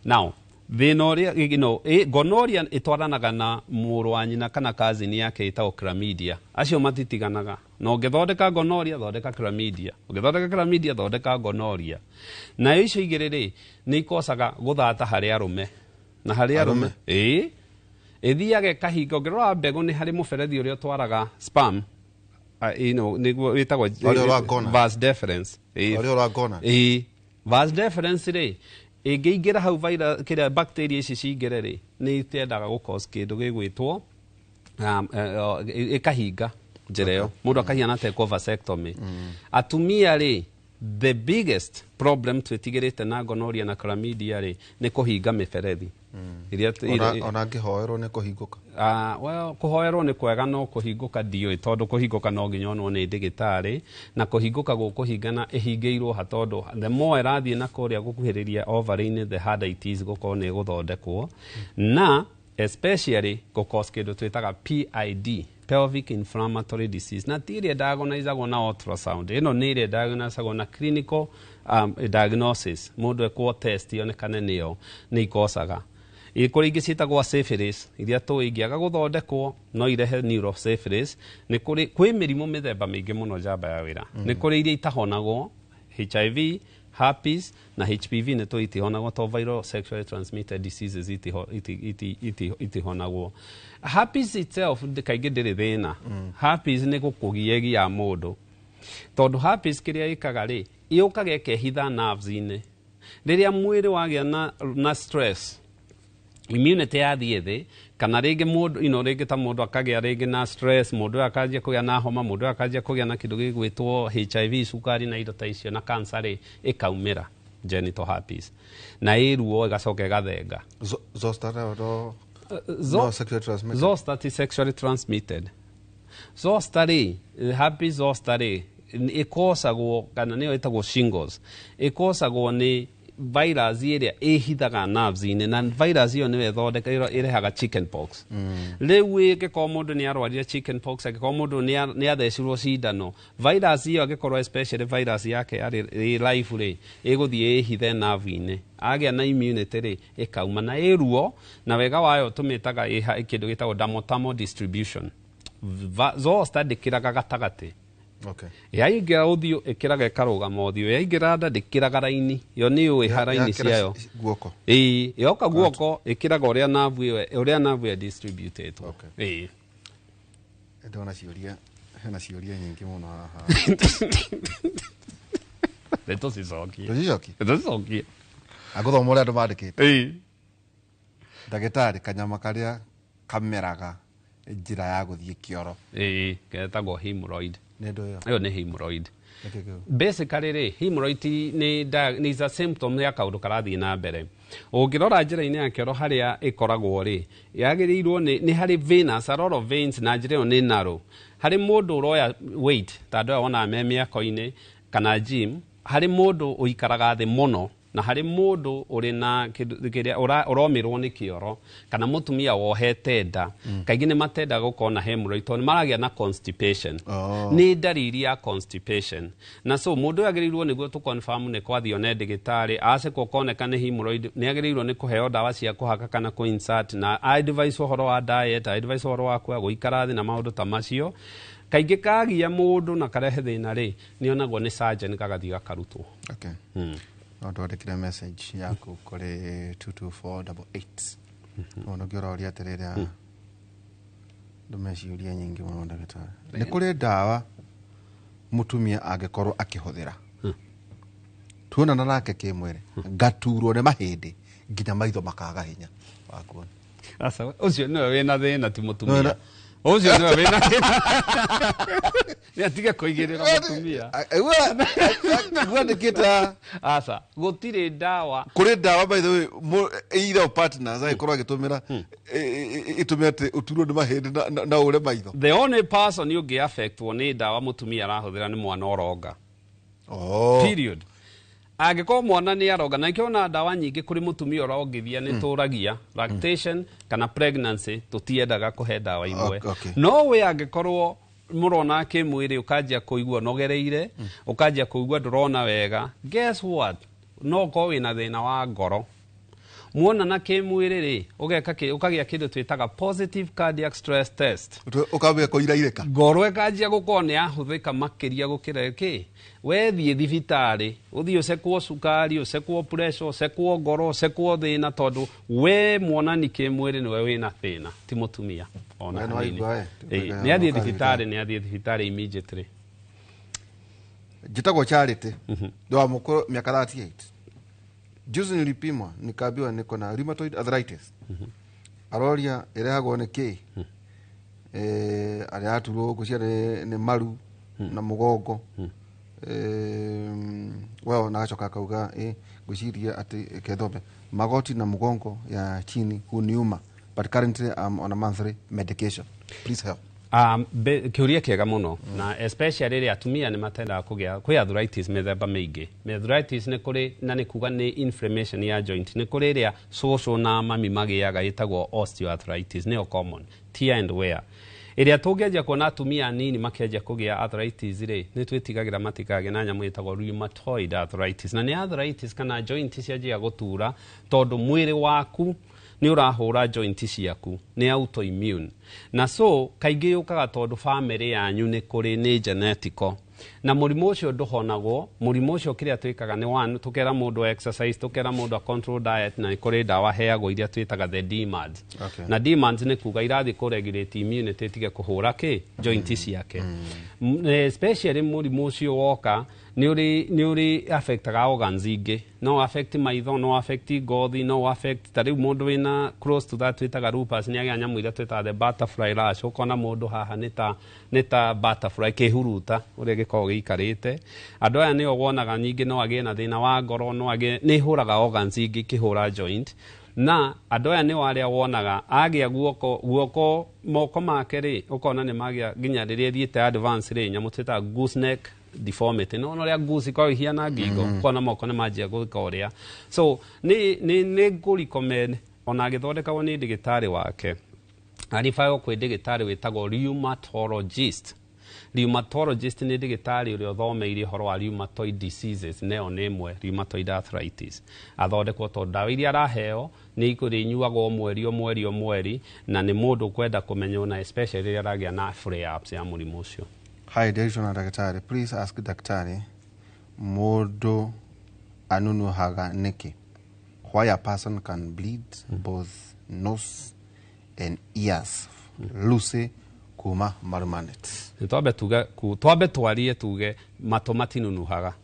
Now thĩna ũrĩa, gonorrhea ĩtwaranaga na mũrũ wa nyina kana cousin yake ĩtagwo chlamydia. Acio matitiganaga. Na ũngĩthondeka gonorrhea, thondeka chlamydia. Ũngĩthondeka chlamydia, thondeka gonorrhea. Nayo icio igĩrĩ rĩ, nĩ ikocaga gũthata harĩ arũme. Na harĩ arũme, ĩĩ, ĩthiaga ĩkahinga. Ũngĩrora mbegũ nĩ harĩ mũberethi ũrĩa ũtwaraga sperm, nĩguo wĩtagwo Ũrĩa ũrangona. vas deferens. Ĩĩ. Ũrĩa ũrangona. Ĩĩ. Vas deferens rĩ, ĩngĩingĩra hau virus, kĩrĩa bacteria ici cingĩre rĩ, nĩ itendaga gũ-cause kĩndũ gĩgwĩtwo, ĩkahinga njĩra ĩyo. Mũndũ akahiana ta ekwo vasectomy. Atumia rĩ, the biggest problem twĩtigĩrĩte na gonorrhea na chlamydia rĩ, nĩ kũhinga mĩberethi. Ona angĩhoerwo nĩ kũhingũka. Well, kũhoerwo nĩ kwega, no kũhingũka ndiũĩ, tondũ kũhingũka no nginya onwo nĩ ndagĩtarĩ, na kũhingũka gũkũhingana ĩhingĩirwo ha, tondũ the more ĩrathiĩ na kũrĩa gũkuhĩrĩria ovary-inĩ, the harder it is gũkorwo nĩ ĩgũthondekwo, na especially gũ-cause kĩndũ twĩtaga PID, pelvic inflammatory disease, na ti ĩrĩa diagnosagwo na ultrasound. Ĩno nĩ ĩrĩa diagnosagwo na clinical diagnosis, mũndũ ekwo test yonekane nĩyo nĩ ikocaga. Ĩ kũrĩ ingĩ ciĩtagwo syphilis, iria tũĩ ingĩaga gũthondekwo no irehe neurosyphilis. Nĩ kũrĩ kwĩ mĩrimũ mĩthemba mĩingĩ mũno njamba ya wĩra. Nĩ kũrĩ iria itahonagwo, HIV, herpes na HPV nĩ tũĩ itihonagwo, to viral sexually transmitted diseases itihonagwo. Herpes itself kaingĩ ndĩrĩ thĩna. Herpes nĩ gũkũgia ĩgiaga mũndũ, tondũ herpes kĩrĩa ĩkaga rĩ, yũkaga ĩkehitha nerves-inĩ. Rĩrĩa mwĩrĩ wagĩa na stress, immunity yathiĩ thĩ, kana rĩngĩ mũndũ, rĩngĩ ta mũndũ akagĩa rĩngĩ na stress, mũndũ ũyũ akanjia kũgĩa na homa, mũndũ ũyũ akanjia kũgĩa na kĩndũ gĩgwĩtwo HIV, cukari na indo ta icio, na cancer rĩ, ĩkaumĩra genital herpes, na ĩ ruo ĩgacoka ĩgathenga. Zoster nayo no sexually transmitted. Zoster ti sexually transmitted. Zoster rĩ, herpes zoster rĩ, ĩkosagwo kana nĩyo ĩtagwo shingles, ĩkosagwo nĩ virus ĩrĩa ĩhithaga nerves-inĩ, na virus ĩyo nĩyo ĩthondeka ĩrehaga chicken pox. Rĩu ĩngĩkorwo mũndũ nĩ arwarire chicken pox, angĩkorwo mũndũ nĩ athecirwo cindano, virus ĩyo angĩkorwo especially virus yake yarĩ ĩ live rĩ, ĩgũthiĩ ĩhithe nerve-inĩ, agĩa na immunity rĩ, ĩkauma na ĩruo, na wega wayo tũmĩtaga kĩndũ gĩtagwo dermatomal distribution. Zoster ndĩkĩraga gatagatĩ. Yaingĩra ũthiũ ĩkĩraga ĩkarũgama ũthiũ, yaingĩra nda ndĩkĩraga raini, yo nĩ yũĩ ha raini Yakĩra ciayo. Guoko. Ĩĩ, yoka guoko ĩkĩraga ũrĩa nerve ĩyo, ũrĩa nerve ĩyo distributed. Ĩĩ. Ndona ciũria, hena ciũria nyingĩ mũno haha. Nĩ tũcicokie. Tũcicokie? Tũcicokie. Agũthoma ũrĩa andũ mandĩkĩte. Ĩĩ. Ndagĩtarĩ, kanyama karĩa kameraga njĩra ya gũthiĩ kĩoro? Ĩĩ, getagwo hemorrhoid. Nĩ ndũ ĩyo? Ĩyo nĩ hemorrhoid. Nĩkĩ kĩu? Basically rĩ, hemorrhoid nĩ is a symptom ya kaũndũ karathiĩ na mbere. Ũngĩrora njĩra-inĩ ya kĩoro harĩa ĩkoragwo rĩ, yagĩrĩirwo nĩ harĩ venous, a lot of veins, na njĩra ĩyo nĩ narrow. Harĩ mũndũ ũroya weight ta andũ aya wonaga me mĩako-inĩ kana gym, harĩ mũndũ ũikaraga thĩ mũno, na harĩ mũndũ ũrĩ na kĩndũ kĩrĩa ũromĩrwo nĩ kĩoro, kana mũtumia wohete nda, kaingĩ nĩ matendaga gũkorwo na hemorrhoid tondũ nĩ maragĩa na constipation. Nĩ ndariri ya constipation. Na so mũndũ ũyũ agĩrĩirwo nĩguo tũ confirm nĩ kwathiĩ one ndagĩtarĩ, acekwo koneka nĩ hemorrhoid, nĩ agĩrĩirwo nĩ kũheo ndawa cia kũhaka kana kũ insert, na advice ũhoro wa diet, advice ũhoro wa kwaga gũikara thĩ na maũndũ ta macio. Kaingĩ kagia mũndũ na karehe thĩna rĩ, nĩ onagwo nĩ surgeon gagathiĩ gakarutwo. Okay. No twandĩkĩre message yaku kũrĩ 22488. Mũndũ ũngĩ ũroria atĩrĩrĩ, ndũme ciũria nyingĩ mũno ndagĩtarĩ. Nĩ kũrĩ ndawa mũtumia angĩkorwo akĩhũthĩra tuonana nake kĩmwĩrĩ ngaturwo nĩ mahĩndĩ nginya maitho makaga hinya wa kuona? Aca, ũcio nĩwe wĩna thĩna, ti mũtumia. Nĩwe. Ũcio nĩwe wĩna thĩna, nĩ atige kũigĩrĩra mũtumia. Gwandĩkĩte. Aca, gũtirĩ ndawa. Kũrĩ ndawa, by the way, either of partners agĩkorwo agĩtũmĩra ĩtũme atĩ ũturwo nĩ mahĩndĩ na ũre maitho? The only person ũngĩ affectwo nĩ ndawa mũtumia arahũthĩra nĩ mwana ũronga. Period. Angĩkorwo mwana nĩ aronga, na nĩkĩo ona ndawa nyingĩ kũrĩ mũtumia ũrongithia nĩ tũragia lactation kana pregnancy, tũtiendaga kũhe ndawa imwe. No we angĩkorwo mũrona kĩmwĩrĩ, ũkanjia kũigua ũnogereire, ũkanjia kũigua ndũrona wega, guess what, no ũkorwo wĩna thĩna wa ngoro. Muonana kĩmwĩrĩ rĩ, ũgeka ũkagĩa kĩndũ twĩtaga positive cardiac stress test. Ũkambia kũirairĩka. Ngoro ĩkanjia gũkorwo nĩ yahũthĩka makĩria gũkĩra kĩ. Wethiĩ thibitarĩ, ũthiĩ ũcekwo cukari, ũcekwo pressure, ũcekwo ngoro, ũcekwo thĩna, tondũ we muonani kĩmwĩrĩ nĩwe wĩna thĩna, ti mũtumia ona We nĩ hanini. waigua, we? Ĩĩ, nĩ athiĩ thibitarĩ, nĩ athiĩ thibitarĩ immediately. Njĩtagwo Charity, ndĩ wa mũkũrũ mĩaka 38. Juzi nilipimwa nikaambiwa niko na rheumatoid arthritis. Aroria ĩrehagwo nĩ kĩ? Arĩa aturwo ngũcia nĩ maru na mũgongo. Well, na agacoka akauga, ngwĩciria atĩ kethombe magoti na mũgongo ya chini huniuma, but currently I'm on a monthly medication, please help. Kĩũria kĩega mũno, na especially rĩrĩa atumia nĩ matendaga kũgĩa kwĩ arthritis mĩthemba mĩingĩ. Arthritis nĩ kũrĩ, na nĩ kuga nĩ inflammation ya joint. Nĩ kũrĩ ĩrĩa cũcũ na mami magĩaga ĩtagwo osteoarthritis, nĩyo common tear and wear. Ĩrĩa tũngĩanjia kuona atumia anini makĩanjia kũgĩa arthritis rĩ, nĩ twĩtigagĩra matikagĩe na nyamũ ĩtagwo rheumatoid arthritis, na nĩ arthritis kana joint cianjia gũtura tondũ mwĩrĩ waku nĩ ũrahũra joint ciaku, nĩ autoimmune. Na so kaingĩ yũkaga tondũ family yanyu nĩ kũrĩ, nĩ genetical, na mũrimũ ũcio ndũhonagwo. Mũrimũ ũcio kĩrĩa twĩkaga nĩ one, tũkera mũndũ exercise, tũkera mũndũ a control diet, na nĩ kũrĩ ndawa heagwo iria twĩtaga the DMARDs. Na DMARDs nĩ kuga irathiĩ kũ regulate immunity ĩtige kũhũra kĩ joint ciake. Especially mũrimũ ũcio woka nĩ ũrĩ affectaga organs ingĩ, no affect maitho, no affect ngothi, no affect ta rĩu mũndũ wĩna close to that twĩtaga lupus nĩ agĩa nyamũ iria twĩtaga the butterfly rash. Ũkona mũndũ haha nĩ ta butterfly kĩhuruta ũrĩa gĩkoragwo gĩikarĩte. Andũ aya nĩo wonaga nyingĩ no agĩe na thĩna wa ngoro, no agĩe nĩ ĩhũraga organs ingĩ ikĩhũra joint. Na andũ aya nĩo arĩa wonaga agĩa guoko moko make rĩ, ũkona nĩ magĩa nginya rĩrĩa ĩthiĩte advance rĩ, nyamũ twĩtaga gooseneck deformity, no ũrĩa goose ikoragwo ihiana ngingo, ũkona moko nĩ manjia gwĩka ũrĩa. So nĩ ngũ recommend ona agĩthondekagwo nĩ ndagĩtarĩ wake, aribago kwĩ ndagĩtarĩ wĩtagwo rheumatologist. Rheumatologist nĩ ndagĩtarĩ ũrĩa ũthomeire ũhoro wa rheumatoid diseases, nayo nĩ ĩmwe rheumatoid arthritis. Athondekwo tondũ ndawa iria araheo nĩ ikũrĩnyuagwo o mweri o mweri o mweri, na nĩ mũndũ ũkwenda kũmenywo, na especially rĩrĩa aragĩa na flare-ups ya mũrimũ ũcio. Hi, Ndiritu na daktari. Please ask daktari, mũndũ anunuhaga nĩkĩ? Why a person can bleed both nose and ears? Lucy kuma Marumanet. Nĩ twambe tuge twambe twarie tuge matũ matinunuhaga.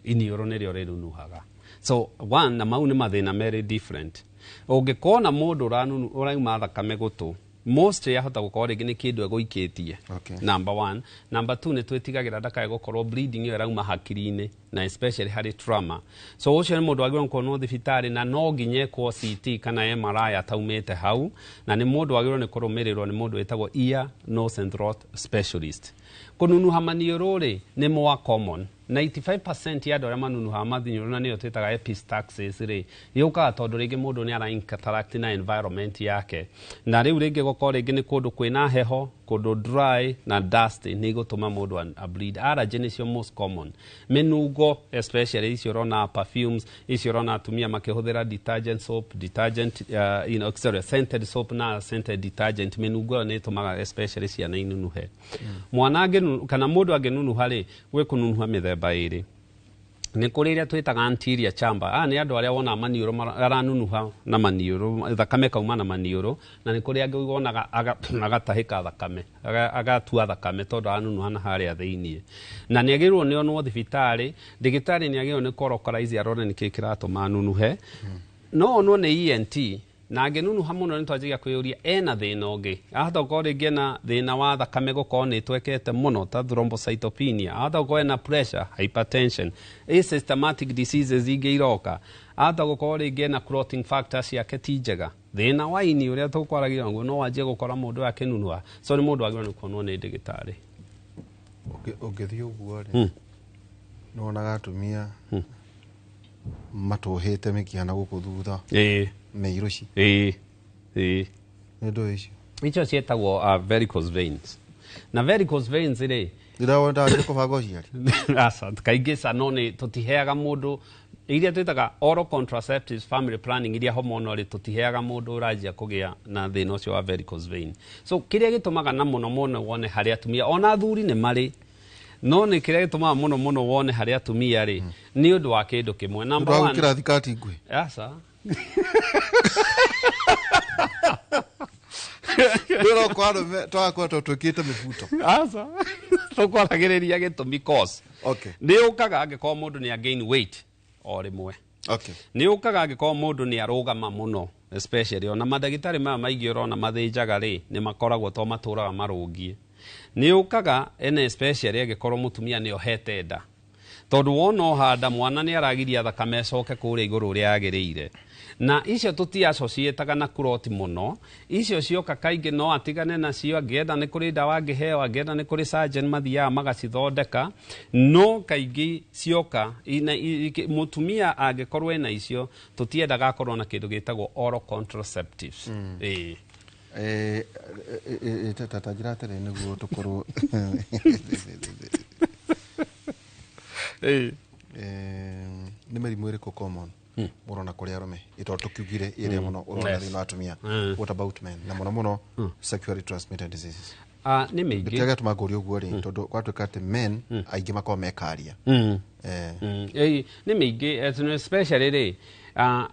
Iniũrũ nĩrĩo rĩnunuhaga. So one, na mau nĩ mathĩna merĩ different. Ũngĩkona mũndũ ũrauma thakame gũtũ, most yahota gũkorwo rĩngĩ nĩ kĩndũ egũikĩtie. Number one. Number two, nĩ twĩtigagĩra ndakae gũkorwo bleeding ĩyo ĩrauma hakiri-inĩ, na especially harĩ trauma. So ũcio nĩ mũndũ wagĩrĩirwo kuonwo thibitarĩ, na no nginya ekwo CT kana MRI ataumĩte hau, na nĩ mũndũ wagĩrĩirwo nĩ kũrũmĩrĩrwo nĩ mũndũ wĩtagwo ear, nose and throat specialist. Kũnunuha maniũrũ rĩ, nĩ more common. 95% ya andũ arĩa manunuhaga maniũrũ, na nĩyo twĩtaga epistaxis rĩ, yũkaga tondũ rĩngĩ mũndũ nĩ ara interact na environment yake, na rĩu rĩngĩ gũkorwo rĩngĩ nĩ kũndũ kwĩna heho, kũndũ dry na dust, nĩ igũtũma mũndũ a bleed. Allergy nĩcio most common. Mĩnungo, especially icio ũrona perfumes, icio ũrona atumia makĩhũthĩra detergent soap, detergent sorry, scented soap na scented detergent, mĩnungo ĩyo nĩ ĩtũmaga especially ciana inunuhe. Mwana kana mũndũ angĩnunuha rĩ, gwĩ kũnunuha mĩthemba ĩrĩ. Nĩ kũrĩ ĩrĩa twĩtaga anterior chamber. Aya nĩ andũ arĩa wona maniũrũ aranunuha na maniũrũ, thakame kauma na maniũrũ, na nĩ kũrĩ angĩ wonaga agatahĩka thakame, agatua thakame tondũ aranunuha na harĩa thĩiniĩ. Na nĩ agĩrĩirwo nĩ onwo thibitarĩ, ndagĩtarĩ nĩ agĩrĩirwo nĩ kũlocalize arore nĩkĩĩ kĩratũma anunuhe. No onwo nĩ ENT, na angĩnunuha mũno nĩ twanjagia kwĩyũria ena thĩna ũngĩ. Ahota gũkorwo rĩngĩ ena thĩna wa thakame gũkorwo nĩ ĩtwekete mũno ta thrombocytopenia, ahota gũkorwo ena pressure, hypertension, ĩ systematic diseases ingĩ iroka, ahota gũkorwo rĩngĩ ena clotting factors ciake ti njega, thĩna wa ini ũrĩa tũkwaragia naguo no wanjie gũkora mũndũ ũyũ akĩnunuha. So nĩ mũndũ wagĩrĩirwo nĩ kuonwo nĩ ndagĩtarĩ. Ũngĩthiĩ ũguo rĩ, nĩ wonaga atumia matũhĩte mĩkiha na gũkũ thutha, mĩirũci. Ĩĩ, ĩĩ. Nĩ ndũĩ icio? Icio ciĩtagwo varicose veins. Na varicose veins rĩ, ndĩrawona kũbanga ũciari. Aca, kaingĩ ca, no nĩ tũtiheaga mũndũ iria twĩtaga oral contraceptives, family planning iria hormonal rĩ, tũtiheaga mũndũ ũranjia kũgĩa na thĩna ũcio wa varicose vein. So kĩrĩa gĩtũmaga na mũno mũno wone harĩ atumia, ona athuri nĩ marĩ, no nĩ kĩrĩa gĩtũmaga mũno mũno wone harĩ atumia rĩ, nĩ ũndũ wa kĩndũ kĩmwe. Number one, Ndwagũkĩra thikati nguhĩ. Aca. Ndĩrokwa arũme twagakorwo twĩkĩte mĩbuto. Aca, tũkwaragĩrĩria gĩtũmi cause. Nĩ ũkaga angĩkorwo mũndũ nĩ gain weight o rĩmwe. Nĩ ũkaga angĩkorwo mũndũ nĩ arũgama mũno, especially ona mandagĩtarĩ maya maingĩ ũrona mathĩnjaga rĩ, nĩ makoragwo to matũraga marũngiĩ. Nĩ ũkaga ene especially angĩkorwo mũtumia nĩ ohete nda, tondũ wona ohanda mwana nĩ aragiria thakame ĩcoke kũrĩa igũrũ ũrĩa yagĩrĩire. Na icio tũtiassociataga na clot mũno. Icio cioka kaingĩ no atigane nacio, angĩenda nĩ kũrĩ ndawa angĩheo, angĩenda nĩ kũrĩ surgeon mathiaga magacithondeka. No kaingĩ cioka mũtumia angĩkorwo ena icio, tũtiendaga akorwo na kĩndũ gĩtagwo oral contraceptives. Ĩĩ. Ta njĩra atĩrĩ nĩguo tũkorwo nĩ mĩrimũ ĩrĩkũ common mũrona kũrĩ arũme, ĩtondũ tũkiugire ĩrĩa mũno ũrona thĩinĩ wa atumia? What about men, na mũno mũno sexually transmitted diseases? Nĩ mĩingĩ. Kĩrĩa gĩatũma ngũrie ũguo rĩ, tondũ gwatuĩka atĩ men aingĩ makoragwo mekaria. Ĩĩ, nĩ mĩingĩ, especially rĩ,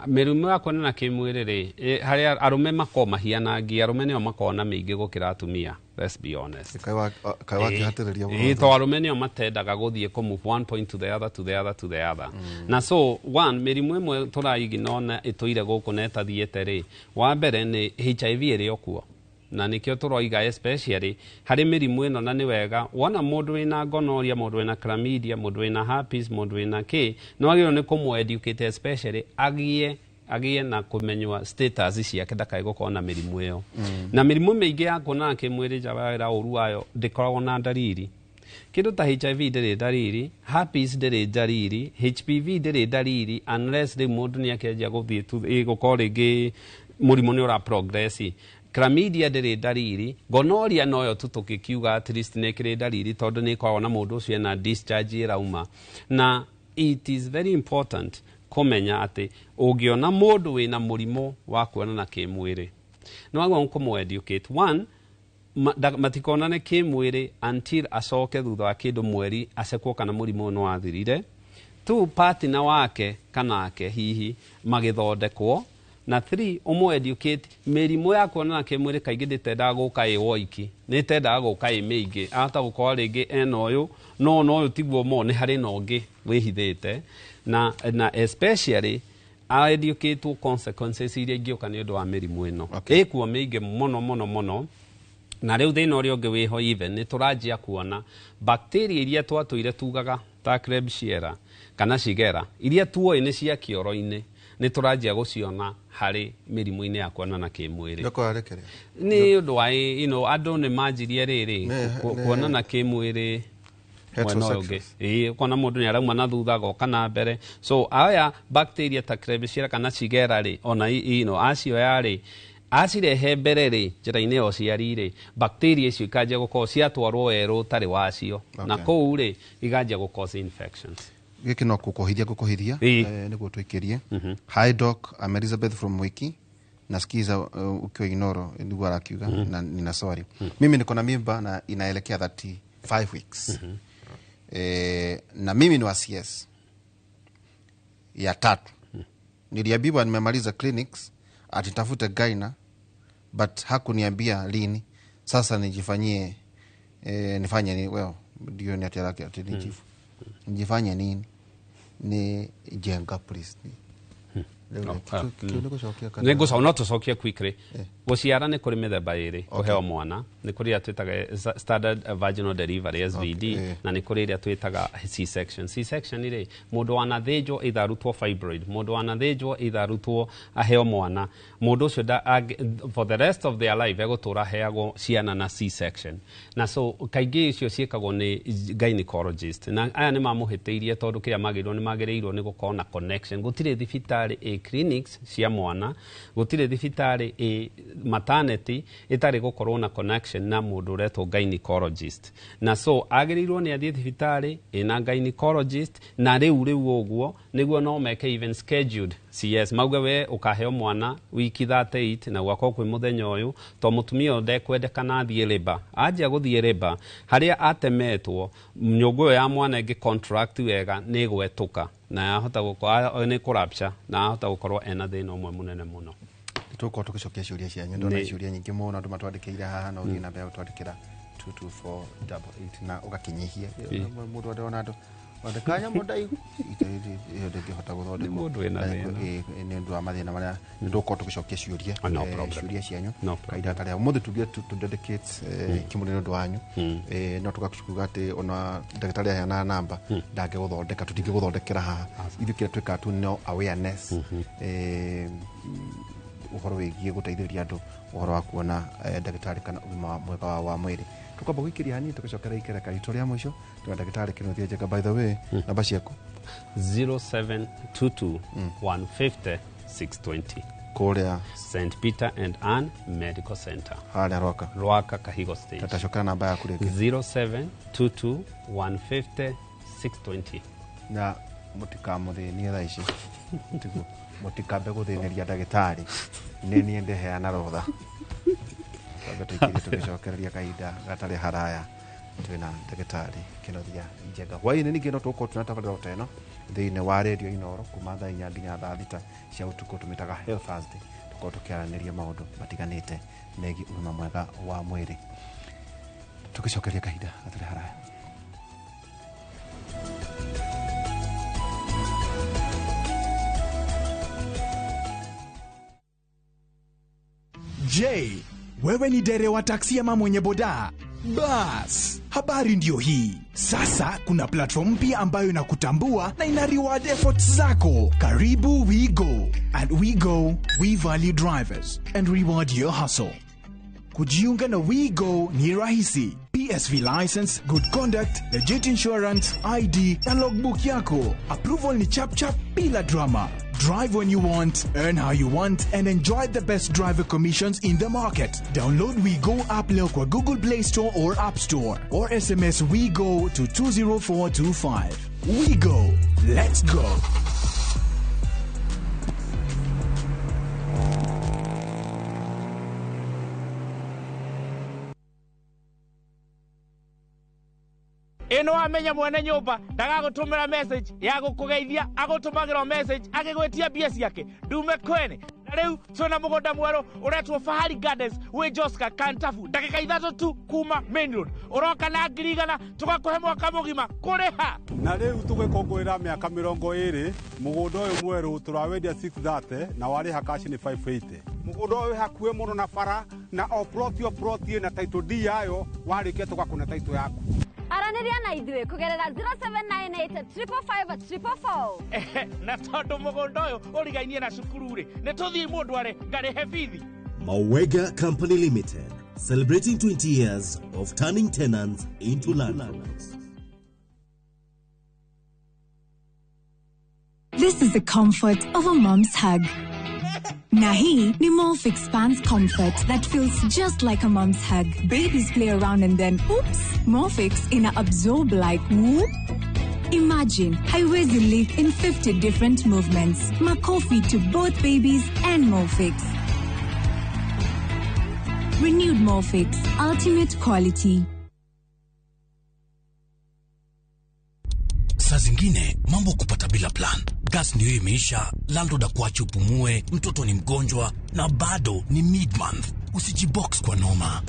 mĩrimũ ya kuonana kĩmwĩrĩ rĩ, harĩa arũme makoragwo mahianangi, arũme nĩo makoragwo na mĩingĩ gũkĩra atumia, let's be honest. Kaĩ wakĩhatĩrĩria mũno. Ĩĩ, to arũme nĩo matendaga gũthiĩ kũ move one point to the other, to the other, to the other. Na so one, mĩrimũ ĩmwe tũraiginona ĩtũire gũkũ na ĩtathiĩte rĩ, wa mbere nĩ HIV ĩrĩ o kuo. Na nĩkĩo tũroiga especially harĩ mĩrimũ ĩno, na nĩ wega wona mũndũ wĩna gonorrhea, mũndũ wĩna chlamydia, mũndũ wĩna herpes, mũndũ wĩna kĩ, nĩ wagĩrĩirwo nĩ kũmũ-educate, especially agĩe na kũmenywa status ciake, ndakae gũkorwo na mĩrimũ ĩyo. Na mĩrimũ mĩingĩ ya kuonana kĩmwĩrĩ nja wa wĩra, ũru wayo ndĩkoragwo na ndariri. Kĩndũ ta HIV ndĩrĩ ndariri, herpes ndĩrĩ ndariri, HPV ndĩrĩ ndariri, unless rĩu mũndũ nĩ akĩanjia gũthiĩ gũkorwo rĩngĩ mũrimũ nĩ ũra progress. Chlamydia ndĩrĩ ndariri, gonorrhea noyo tu tũkĩkiuga at least nĩ ĩkĩrĩ ndariri, tondũ nĩ ĩkoragwo na mũndũ ũcio ena discharge ĩrauma. Na it is very important kũmenya atĩ ũngĩona mũndũ wĩna mũrimũ wa kuonana kĩmwĩrĩ, nĩ wagĩrĩirwo kũmũ-educate. One, matikonane kĩmwĩrĩ until acoke thutha wa kĩndũ mweri acekwo kana mũrimũ ũyũ nĩ wathirire. Two, partner wake kanake hihi magĩthondekwo. Na 3 ũmũ educate mĩrimũ ya kuonana kĩmwĩrĩ kaingĩ ndĩtendaga gũka ĩ woiki, nĩ ĩtendaga gũka ĩ mĩingĩ. Ahota gũkorwo rĩngĩ ena ũyũ no na ũyũ tiguo mo, nĩ harĩ na ũngĩ wĩhithĩte, na especially educate consequences iria ingĩũka nĩ ũndũ wa mĩrimũ ĩno. Ĩkuo mĩingĩ mũno mũno mũno. Na rĩu thĩna ũrĩa ũngĩ wĩho even nĩ tũranjia kuona bacteria iria twatũire tugaga ta Klebsiella kana Shigella iria tuoĩ nĩ cia kĩoro-inĩ, nĩ tũranjia gũciona harĩ mĩrimũ-inĩ ya kuonana kĩmwĩrĩ. Nĩ ũndũ wa andũ nĩ manjirie rĩrĩ kuonana kĩmwĩrĩ mwena ũyũ ũngĩ. Ĩĩ, ũkona mũndũ nĩ arauma na thutha agoka na mbere. So aya bacteria ta Klebsiella kana Shigella rĩ, ona acioya rĩ, acirehe mbere rĩ njĩra-inĩ ya ũciari rĩ, bacteria icio ikanjia gũkorwo ciatwarwo werũ ũtarĩ wacio, na kũu rĩ ikanjia gũ cause infections. Gĩkĩ no gũkũhithia gũkũhithia nĩguo tũikĩrie. Hi doc, I'm Elizabeth from Mwiki. Nasikiza ukiwa Inoro ndugu arakiuga na nina swali. Mimi niko na mimba na inaelekea 35 weeks. Na mimi ni wa CS ya 3. Niliambiwa nimemaliza clinics atitafute gyna but hakuniambia lini. Sasa nijifanyie nifanye nini? Well, ndio ni ati ati nijifu. Nijifanye nini? Ni jenga please. Nĩngũcoka no tũcokie quickly. Gũciara nĩ kũrĩ mĩthemba ĩrĩ kũheo mwana, nĩ kũrĩ ĩrĩa twĩtaga standard vaginal delivery SVD, na nĩ kũrĩ ĩrĩa twĩtaga C-section. C-section rĩ, mũndũ wanathĩnjwo either arutwo fibroid, mũndũ wanathĩnjwo either arutwo aheo mwana, mũndũ ũcio for the rest of their life egũtũra aheagwo ciana na C-section. Na so kaingĩ icio ciĩkagwo nĩ gynecologist, na aya nĩ mamũhĩtĩirie tondũ kĩrĩa magĩrĩirwo nĩ magĩrĩirwo nĩ gũkorwo na connection. Gũtirĩ thibitarĩ ĩ clinics cia mwana, gũtirĩ thibitarĩ ĩ maternity ĩtarĩ gũkorwo na connection na mũndũ ũretwo gynecologist. Na so agĩrĩirwo nĩ athiĩ thibitarĩ ĩna gynecologist, na rĩu ũguo nĩguo no meke even scheduled CS, mauge we ũkaheo mwana wiki 38 na gwakorwo kwĩ mũthenya ũyũ, to mũtumia ũyũ ndekwendekana athiĩ labour. Anjia gũthiĩ labour harĩa atemetwo nyũngũ ĩyo ya mwana ĩngĩ contract wega nĩ ĩgwetũka na yahota gũkorwo nĩ kũrapture, na yahota gũkorwo ena thĩna ũmwe mũnene mũno. Tũgũkorwo tũgĩcokia ciũria cianyu, ndona ciũria nyingĩ mũno andũ matwandĩkĩire haha, no ũthiĩ na mbere gũtwandĩkĩra 22488 na ũgakĩnyihia mũndũ andona andũ wandĩka nyamũ ndaihu ĩyo ndĩngĩhota gũthondekwo nĩ ũndũ wa mathĩna marĩa tũgũkorwo tũgĩcokia ciũria ciũria cianyu kahinda karĩa ũmũthĩ tugire to dedicate kĩmũrĩ nĩ ũndũ wanyu. No tũgakuga atĩ ona ndagĩtarĩ aheana namba ndangĩgũthondeka, tũtingĩgũthondekera haha. Ithuĩ kĩrĩa twĩkaga tu no awareness ũhoro wĩgiĩ gũteithĩrĩria andũ ũhoro wa kuona ndagĩtarĩ kana ũgima mwega wa mwĩrĩ. Tukwamba gwĩkĩria hanini tũgĩcokera ikereka ritũ rĩa mũico tuna ndagĩtarĩ Kĩnuthia Njenga. By the way, namba ciaku 0722 150 620 kũrĩa St Peter and Ann Medical Center harĩa Rwaka, Rwaka Kahigo Stage. Tatacokera namba yaku rĩngĩ 0722 150 620. Na mũtikamũthĩnie thaa ici, mũtikambe gũthĩnĩria ndagĩtarĩ, nĩ niĩ ndeheana rũtha. Twambe tũikĩrie tũgĩcokereria kahinda gatarĩ haraya twĩna ndagĩtarĩ Kĩnuthia Njenga. Hwaĩ-inĩ ningĩ no tũgũkorwo twĩna tabarĩra ta ĩno thĩinĩ wa redio Inoro kuma thaa 4 nginya thaa 6 cia ũtukũ, tũmĩtaga Health Thursday, tũkorwo tũkĩaranĩria maũndũ matiganĩte megiĩ ũgima mwega wa mwĩrĩ. Tũgĩcokeria kahinda gatarĩ haraya. Je, wewe ni dereva wa taksi ama mwenye boda? Bas, habari ndio hii. Sasa kuna platform mpya ambayo inakutambua na ina reward efforts zako. Karibu WeGo. At WeGo, we value drivers and reward your hustle. Kujiunga na WeGo ni rahisi. PSV license, good conduct, legit insurance, ID na logbook yako. Approval ni chap chap bila drama. Drive when you want, earn how you want, and enjoy the best driver commissions in the market. Download WeGo app leo kwa Google Play Store or App Store, or SMS WeGo to 20425. WeGo. Let's go. Ĩno wamenya mwene nyũmba ndagagũtũmĩra message ya gũkũgeithia, agũtũmagĩra message agĩgwĩtia mbia ciake ndume kwene. Na rĩu twĩna mũgũnda mwerũ ũretwo Fahari Gardens wĩ Joska Kantafu, ndagĩka 3 tu kuma main road. Ũroka na 100,000 tũgakũhe mwaka mũgima kũrĩha. Na rĩu tũgĩkũngũĩra mĩaka 20 mũgũnda ũyũ mwerũ tũrawendia 630 na warĩha cash nĩ 580. Mũgũnda ũyũ wĩ hakuhĩ mũno na bara na o plot ĩna title deed yayo, warĩkia tũgakũne title yaku. Aranĩria na ithuĩ kũgerera 0798 555 444. Na tondũ mũgũnda ũyũ ũrigainie na cukuru rĩ, nĩ tũthiĩ mũndũ arĩ ngarĩhe bithi. Mawega Company Limited, celebrating 20 years of turning tenants into landlords. This is the comfort of a mom's hug. Na hii ni Molfix Pants Comfort that feels just like a mom's hug. Babies play around and then, oops, Molfix ina absorb like whoop. Imagine haiwezi leak in 50 different movements. Makofi to both babies and Molfix. Renewed Molfix, ultimate quality. Saa zingine mambo kupata bila plan. Gas ndio imeisha, landlord akuache upumue, mtoto ni mgonjwa na bado ni mid-month. Usijibox kwa noma.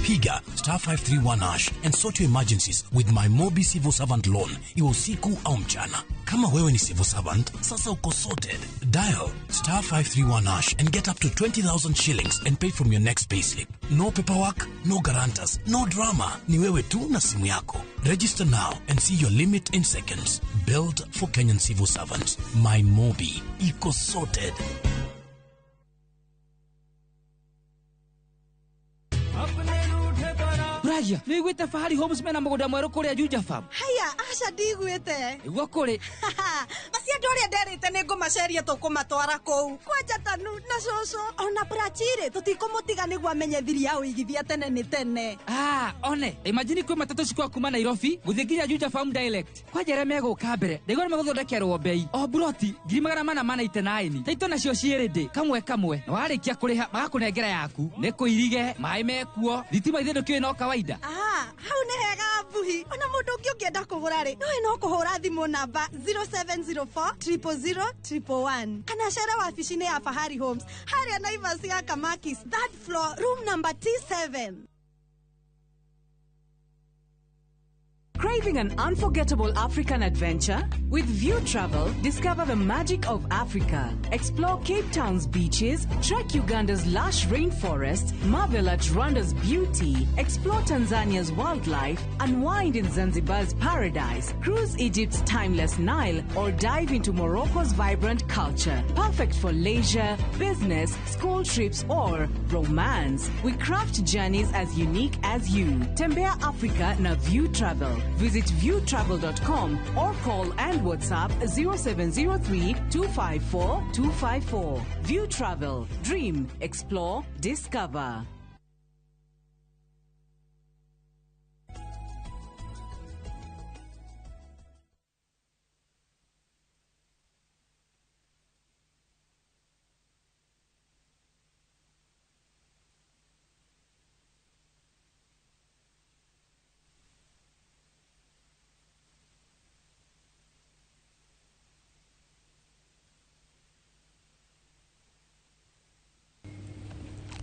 Piga star 531 hash and sort your emergencies with my Mobi Civil Servant Loan, iwe usiku au mchana. Kama wewe ni civil servant, sasa uko sorted. Dial star 531 hash and get up to 20,000 shillings and pay from your next payslip. No paperwork, no guarantors, no drama. Ni wewe tu na simu yako. Register now and see your limit in seconds. Built for Kenyan civil servants. My Mobi. Iko sorted. Ragia, nĩiguĩte Fahari Homes mena mũgũnda mwerũ kũrĩa Juja Farm? Haya, aca ndiguĩte. Nĩguo kũrĩ. Acio andũ arĩa nderĩte nĩngũmaceria tũkũmatwara kũu. Kwanja Tanu na cũcũ ona Prachire tũtikũmũtiga nĩguo amenye thiri ya ũigithia tene nĩ tene. Ah, one, imagine kwĩ matatũ cikwa kuma Nairobi gũthiĩ nginya Juja Farm direct. Kwanja arĩa megũka mbere, ndaigua nĩmegũthondekerwo bei. O buroti 489. Taito nacio ciĩ ready kamwe kamwe. Na warĩkia kũrĩha magakũnengera yaku. Nĩ kũirige, maĩ mekuo, thitima ithe ndũkĩũĩ no kawaida. Ah, hau nĩ hega Mbuhi. Ona mũndũ ũngĩ ũngĩenda kũgũra rĩ, nowe no kũhũra thimũ namba 0704 000 111 kana cere wabici-inĩ ya Fahari Homes harĩa Naivas ya Kamakis, third floor, room number T7. Craving an unforgettable African adventure? With View Travel, discover the magic of Africa. Explore Cape Town's beaches, trek Uganda's lush rainforests, marvel at Rwanda's beauty, explore Tanzania's wildlife, unwind in Zanzibar's paradise, cruise Egypt's timeless Nile, or dive into Morocco's vibrant culture. Perfect for leisure, business, school trips, or romance. We craft journeys as unique as you. Tembea Africa na View Travel. Visit viewtravel.com or call and WhatsApp 0703 254 254. View Travel. Dream, explore, discover.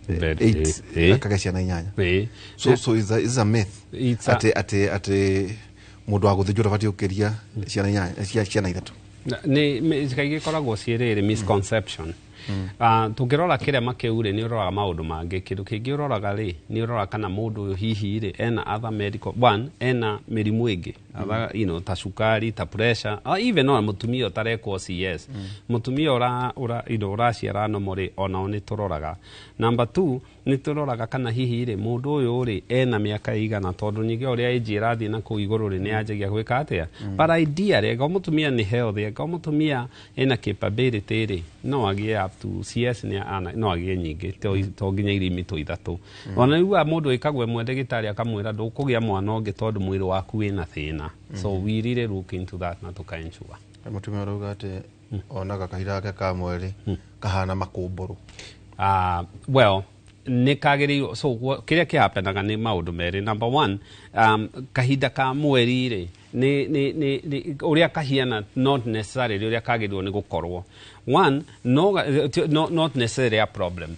Eight akagĩa ciana 8. So is a myth atĩ mũndũ wa gũthĩnjwo ndabatiĩ gũkĩria ciana 8, ciana 3. Nĩ kaingĩ ikoragwo ciĩ rĩrĩ misconception. Tũngĩrora kĩrema kĩu rĩ, nĩ ũroraga maũndũ mangĩ. Kĩndũ kĩngĩ ũroraga rĩ, nĩ ũroraga kana mũndũ ũyũ hihi rĩ ena other medical one, ena mĩrimũ ĩngĩ, other, you know, ta cukari, ta pressure, even ona mũtumia ũtarekwo CS, mũtumia ũra you know, ũraciara normal rĩ, onao nĩ tũroraga. Number 2, nĩ tũroraga kana hihi rĩ mũndũ ũyũ rĩ ena mĩaka ĩigana, tondũ nyingĩ ũrĩa age ĩrathiĩ na kũu igũrũ rĩ, nĩ yanjagia gwĩka atĩa. But ideally, angĩkorwo mũtumia nĩ healthy, angĩkorwo mũtumia ena capability rĩ, no agĩe up to CS, no agĩe nyingĩ, to nginya irimito 3. Ona rĩu mũndũ ĩkagwo ĩmwe ndagĩtarĩ akamwĩra ndũkũgĩa mwana ũngĩ tondũ mwĩrĩ waku wĩna thĩna. So we really look into that na tũka ensure. Mũtumia arauga atĩ onaga kahinda gake ka mweri kahana makũmbũrũ. Well, Nĩ kagĩrĩirwo. So kĩrĩa kĩhapenaga nĩ maũndũ merĩ. Number one, kahinda ka mweri rĩ, nĩ ũrĩa kahiana, not necessarily ũrĩa kagĩrĩirwo nĩ gũkorwo. One, no, no, not necessarily a problem.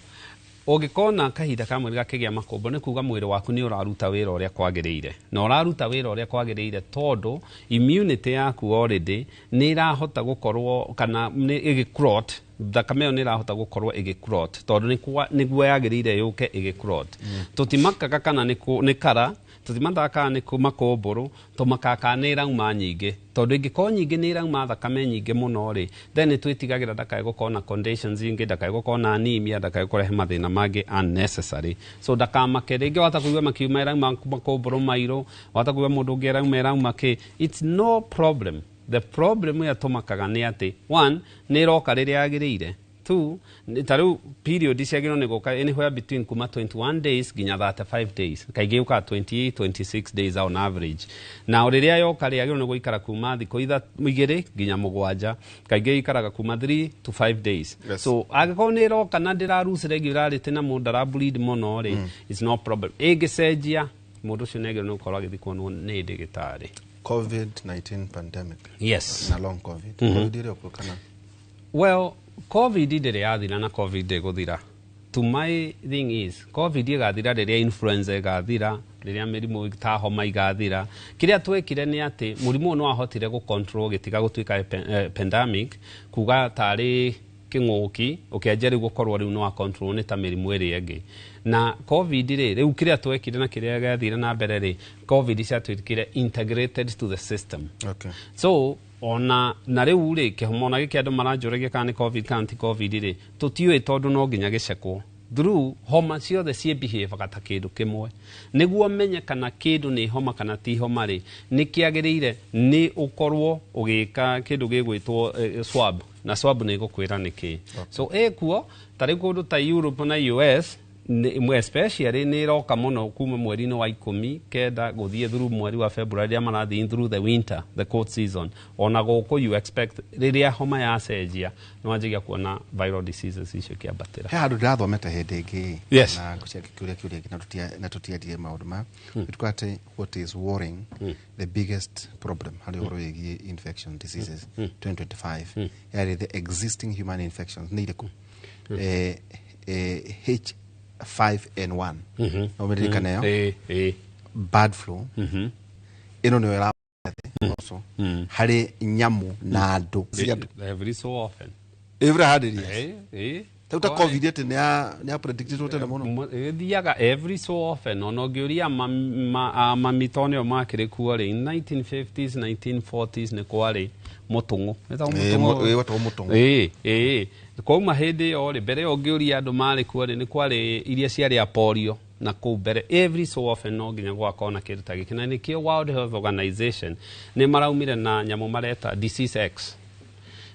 Ũngĩkona kahinda ka mweri gakĩgĩa makũmbũ, nĩ kuga mwĩrĩ waku nĩ ũraruta wĩra ũrĩa kwagĩrĩire, na ũraruta wĩra ũrĩa kwagĩrĩire tondũ immunity yaku already nĩ ĩrahota gũkorwo kana nĩ ĩgĩ-clot, thakame ĩyo nĩ ĩrahota gũkorwo ĩgĩ-clot tondũ nĩguo yagĩrĩire yũke ĩgĩ-clot. Tũtimakaga kana nĩ kara, tũtimakaga kana nĩ makũmbũrũ, tũmakaga kana nĩ ĩrauma nyingĩ, tondũ ĩngĩkorwo nyingĩ nĩ ĩrauma thakame nyingĩ mũno rĩ, then nĩ twĩtigagĩra ndakae gũkorwo na conditions ingĩ, ndakae gũkorwo na anemia, ndakae kũrehe mathĩna mangĩ unnecessary. So ndakamake rĩngĩ wahota kũigua makiuma ĩrauma makũmbũrũ mairũ, wahota kũigua mũndũ ũngĩ ĩrauma kĩ, it's no problem. The problem ĩrĩa tũmakaga nĩ atĩ, one, nĩ ĩroka rĩrĩa yagĩrĩire. Two, ta rĩu period ciagĩrĩirwo nĩ gũka anywhere between kuma 21 days nginya 35 days. Kaingĩ yũkaga 28 26 days on average. Na rĩrĩa yoka rĩ, yagĩrĩirwo nĩ gũikara kuma thikũ 2 nginya 7. Kaingĩ ĩikaraga kuma 3 to 5 days. So angĩkorwo nĩ ĩroka na ndĩra lose regularity na mũndũ ndara bleed mũno rĩ, it's no problem. Ĩngĩcenjia, mũndũ ũcio nĩ agĩrĩirwo nĩ gũkorwo agĩthiĩ kuonwo nĩ ndagĩtarĩ. COVID-19 pandemic Yes. na long COVID. COVID ĩrĩ okuo kana? Well, COVID ndĩrĩ yathira na COVID ndĩgũthira. To my thing is, COVID ĩgathira rĩrĩa influenza ĩgathira, rĩrĩa mĩrimũ ta homa igathira. Kĩrĩa twekire nĩ atĩ mũrimũ ũyũ nĩ wahotire gũ-control, gĩtiga gũtuĩka pandemic, kuga tarĩ kĩng'ũki, ũkĩanjia rĩu gũkorwo rĩu nĩ wa control nĩ ta mĩrimũ ĩrĩa ĩngĩ. Na COVID rĩ, rĩu kĩrĩa twekire na kĩrĩa gĩathire na mbere rĩ, COVID ciatuĩkire integrated to the system. So ona na rĩu rĩ, kĩhomo ona gĩkĩ andũ maranjũragia kana nĩ COVID kana ti COVID rĩ, tũtiũĩ tondũ no nginya gĩcekwo through. Homa ciothe ciĩ-behaviaga ta kĩndũ kĩmwe. Nĩguo menye kana kĩndũ nĩ homa kana ti homa rĩ, nĩ kĩagĩrĩire nĩ ũkorwo ũgĩka kĩndũ gĩgwĩtwo swab, na swab nĩ ĩgũkwĩra nĩ kĩ. So ĩkuo ta rĩu kũndũ ta Europe na US especially nĩ ĩroka mũno kuma mweri-inĩ wa 19 gũthiĩ through mweri wa February, rĩrĩa marathiĩ through the winter, the cold season. Ona gũkũ you expect rĩrĩa homa yacenjia nĩ wanjagia kuona viral diseases icio ikĩambatĩra. He handũ ndĩrathomete hĩndĩ ĩngĩ na ngũcia kĩũria kĩngĩ na tũtiarie maũndũ maya. Ĩtuka atĩ what is worrying, the biggest problem harĩ ũhoro wĩgiĩ infection diseases 2025 yarĩ the existing human infections nĩ irĩkũ? H5N1, no ũmĩririkane ĩyo? Ĩ. Bird flu ĩno nĩyo ĩra also harĩ nyamũ na andũ. Every so often. Every 100 years. Ĩ. Ta COVID atĩ nĩ ya predictĩtwo tene mũno. Ĩthiaga every so often. Ona ũngĩũria mami to nĩo makĩrĩ kuo rĩ, in 1950s, 1940s nĩ kwarĩ mũtũng'ũ. Wĩtagwo mũtũng'ũ? Ĩ, wetagwo mũtũng'ũ. Ĩ, kwauma hĩndĩ ĩyo rĩ, mbere ĩyo ũngĩũria andũ marĩ kuo rĩ, nĩ kwarĩ iria ciarĩ a polio na kũu mbere. Every so often no nginya gũgakorwo na kĩndũ ta gĩkĩ, na nĩkĩo World Health Organization nĩ maraumire na nyamũ mareta disease X.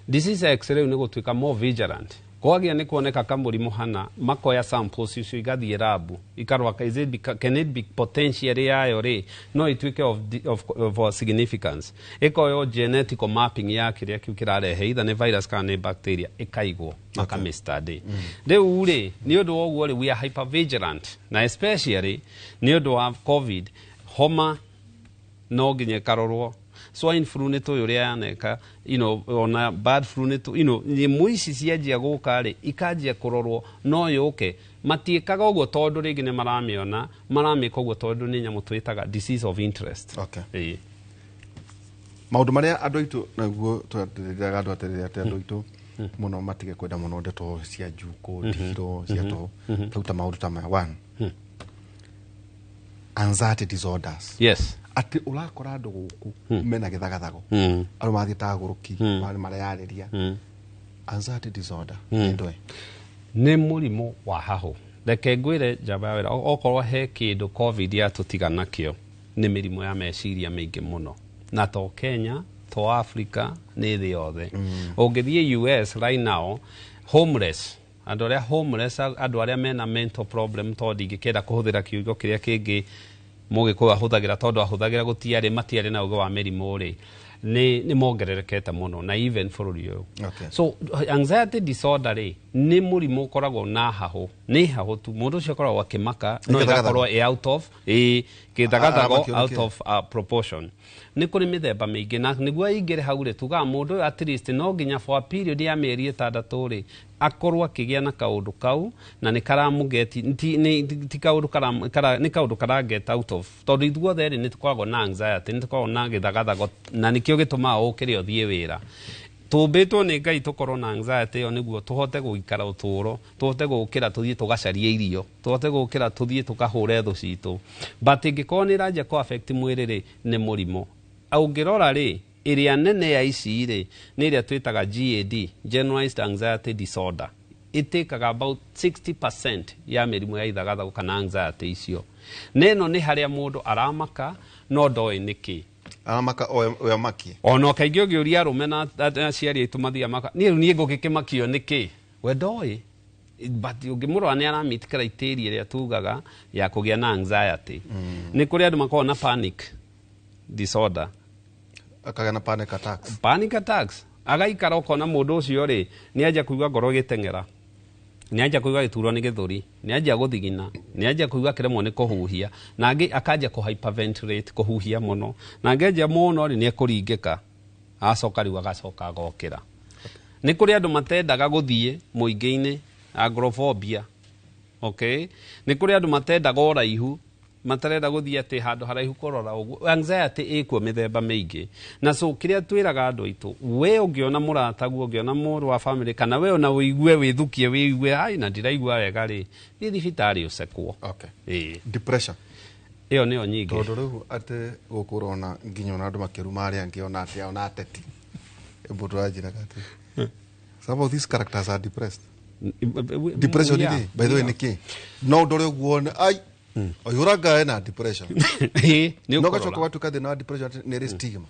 Disease X rĩu nĩ gũtuĩka more vigilant. Kwagĩa nĩ kuoneka kamũrimũ hana, makoya samples icio igathiĩ lab ikarora is it can it be potentially yayo rĩ, no ituĩke of significance. Ĩkoywo genetical mapping ya kĩrĩa kĩu kĩrarehe, either nĩ virus kana nĩ bacteria, ĩkaigwo makamĩstudy. Rĩu rĩ, nĩ ũndũ wa ũguo rĩ, we are hyper vigilant, na especially nĩ ũndũ wa COVID. Homa no nginya ĩkarorwo, swine flu nĩ tũĩ ũrĩa yaneka, ona bird flu nĩ tũ nyamũ ici cianjia gũka rĩ, ikanjia kũrorwo no yũke. Matiĩkaga ũguo tondũ rĩngĩ nĩ maramĩona, maramĩka ũguo tondũ nĩ nyamũ twĩtaga disease of interest. Ĩĩ. Maũndũ marĩa andũ aitũ naguo tũreraga andũ atĩrĩrĩ, atĩ andũ aitũ mũno matige kwenda mũno ndeto cia njukũ, ndihiro cia tũhũ. Tau ta maũndũ ta maya, one, anxiety disorders. Atĩ ũrakora andũ gũkũ mena gĩthagathago, andũ mathiĩ ta agũrũki, mareyarĩria. Anxiety disorder nĩ ndũĩ? Nĩ mũrimũ wa hahũ. Reke ngwĩre njamba ya wĩra, okorwo he kĩndũ COVID yatũtiga nakĩo, nĩ mĩrimũ ya meciria mĩingĩ mũno, na to Kenya, to Africa, nĩ thĩ yothe. Ũngĩthiĩ US right now, homeless, andũ arĩa homeless, andũ arĩa mena mental problem, tondũ ndingĩkĩenda kũhũthĩra kiugo kĩrĩa kĩngĩ mũgĩkũyũ ahũthagĩra, tondũ ahũthagĩra gũtiarĩ matiarĩ na ũgĩ wa mĩrimũ rĩ, nĩ mongererekete mũno, na even bũrũri ũyũ. So anxiety disorder rĩ Nĩ mũrimũ ũkoragwo na hahũ, nĩ hahũ tu, mũndũ ũcio akoragwo akĩmaka no Nĩ gĩthagathago. ĩgakorwo ĩ out of ĩ gĩthagathago, Aramakio nĩ out kĩ? of proportion. Nĩ kũrĩ mĩthemba mĩingĩ, na nĩguo aingĩre hau rĩ, tugaga mũndũ ũyũ at least no nginya for a period ya mĩeri 6 rĩ, akorwo akĩgĩa na kaũndũ kau na nĩ karamũgeti ti, nĩ, ti kaũndũ kara, kara, nĩ kaũndũ kara get out of, tondũ ithuothe rĩ, nĩ tũkoragwo na anxiety, nĩ tũkoragwo na gĩthagathago, na nĩkĩo gĩtũmaga ũkĩre ũthiĩ wĩra. Tũmbĩtwo nĩ Ngai tũkorwo na anxiety ĩyo nĩguo tũhote gũikara ũtũũro, tũhote gũkĩra tũthiĩ tũgacarie irio, tũhote gũkĩra tũthiĩ tũkahũre thũ citũ. But ĩngĩkorwo nĩ ĩranjia kũ affect mwĩrĩ rĩ, nĩ mũrimũ. Ũngĩrora rĩ, ĩrĩa nene ya ici rĩ, nĩ ĩrĩa twĩtaga GAD, Generalized Anxiety Disorder. Ĩtĩkaga about 60% ya mĩrimũ ya ithagathago kana anxiety icio. Na ĩno nĩ harĩa mũndũ aramaka no ndoĩ nĩkĩ. Aramaka o amakie. Ona kaingĩ ũngĩũria arũme na aciari aitũ mathiaga maka, niĩ rĩu niĩ ngũgĩkĩmakio nĩkĩ? We ndoĩ. But ũngĩmũrora nĩ arameet criteria ĩrĩa tugaga ya kũgĩa na anxiety. Nĩ kũrĩ andũ makoragwo na panic disorder. Akagĩa na panic attacks. Panic attacks. Agaikara ũkona mũndũ ũcio rĩ, nĩ anjia kũigua ngoro ĩgĩteng'era, nĩ anjia kũigua gĩturwo nĩ gĩthũri, nĩ anjia gũthigina, nĩ anjia kũigua akĩremwo nĩ kũhuhia, na angĩ akanjia kũ hyperventilate, kũhuhia mũno, na angĩ anjia mũno rĩ, nĩ ekũringĩka, acoka rĩu agacoka agokĩra. Nĩ kũrĩ andũ matendaga gũthiĩ mũingĩ-inĩ, agoraphobia. Okay? Nĩ kũrĩ andũ matendaga ũraihu, matarenda gũthiĩ atĩ handũ haraihu kũrora ũguo. Anxiety ĩkuo mĩthemba mĩingĩ. Na so kĩrĩa twĩraga andũ aitũ, we ũngĩona mũrataguo, ũngĩona mũndũ wa family, kana we ona ũigue wĩthukie, wĩigue ai na ndiraigua wega rĩ, thiĩ thibitarĩ ũcekwo. Okay. Ĩĩ. Depression. Ĩyo nĩyo nyingĩ. Tondũ rĩu atĩ gũkũ ũrona nginya ona andũ makĩruma arĩa angĩ, ona atĩ ona ateti. Mũndũ aranjĩraga atĩ some of these characters are depressed. Depression rĩ, by the way, nĩ kĩ? No ũndore ũguo wone, ai, oihũra ena depression. Ĩĩ, nĩ No ũkũrora. gacoka watuĩka thĩna wa depression atĩ nĩ ĩrĩ stigma.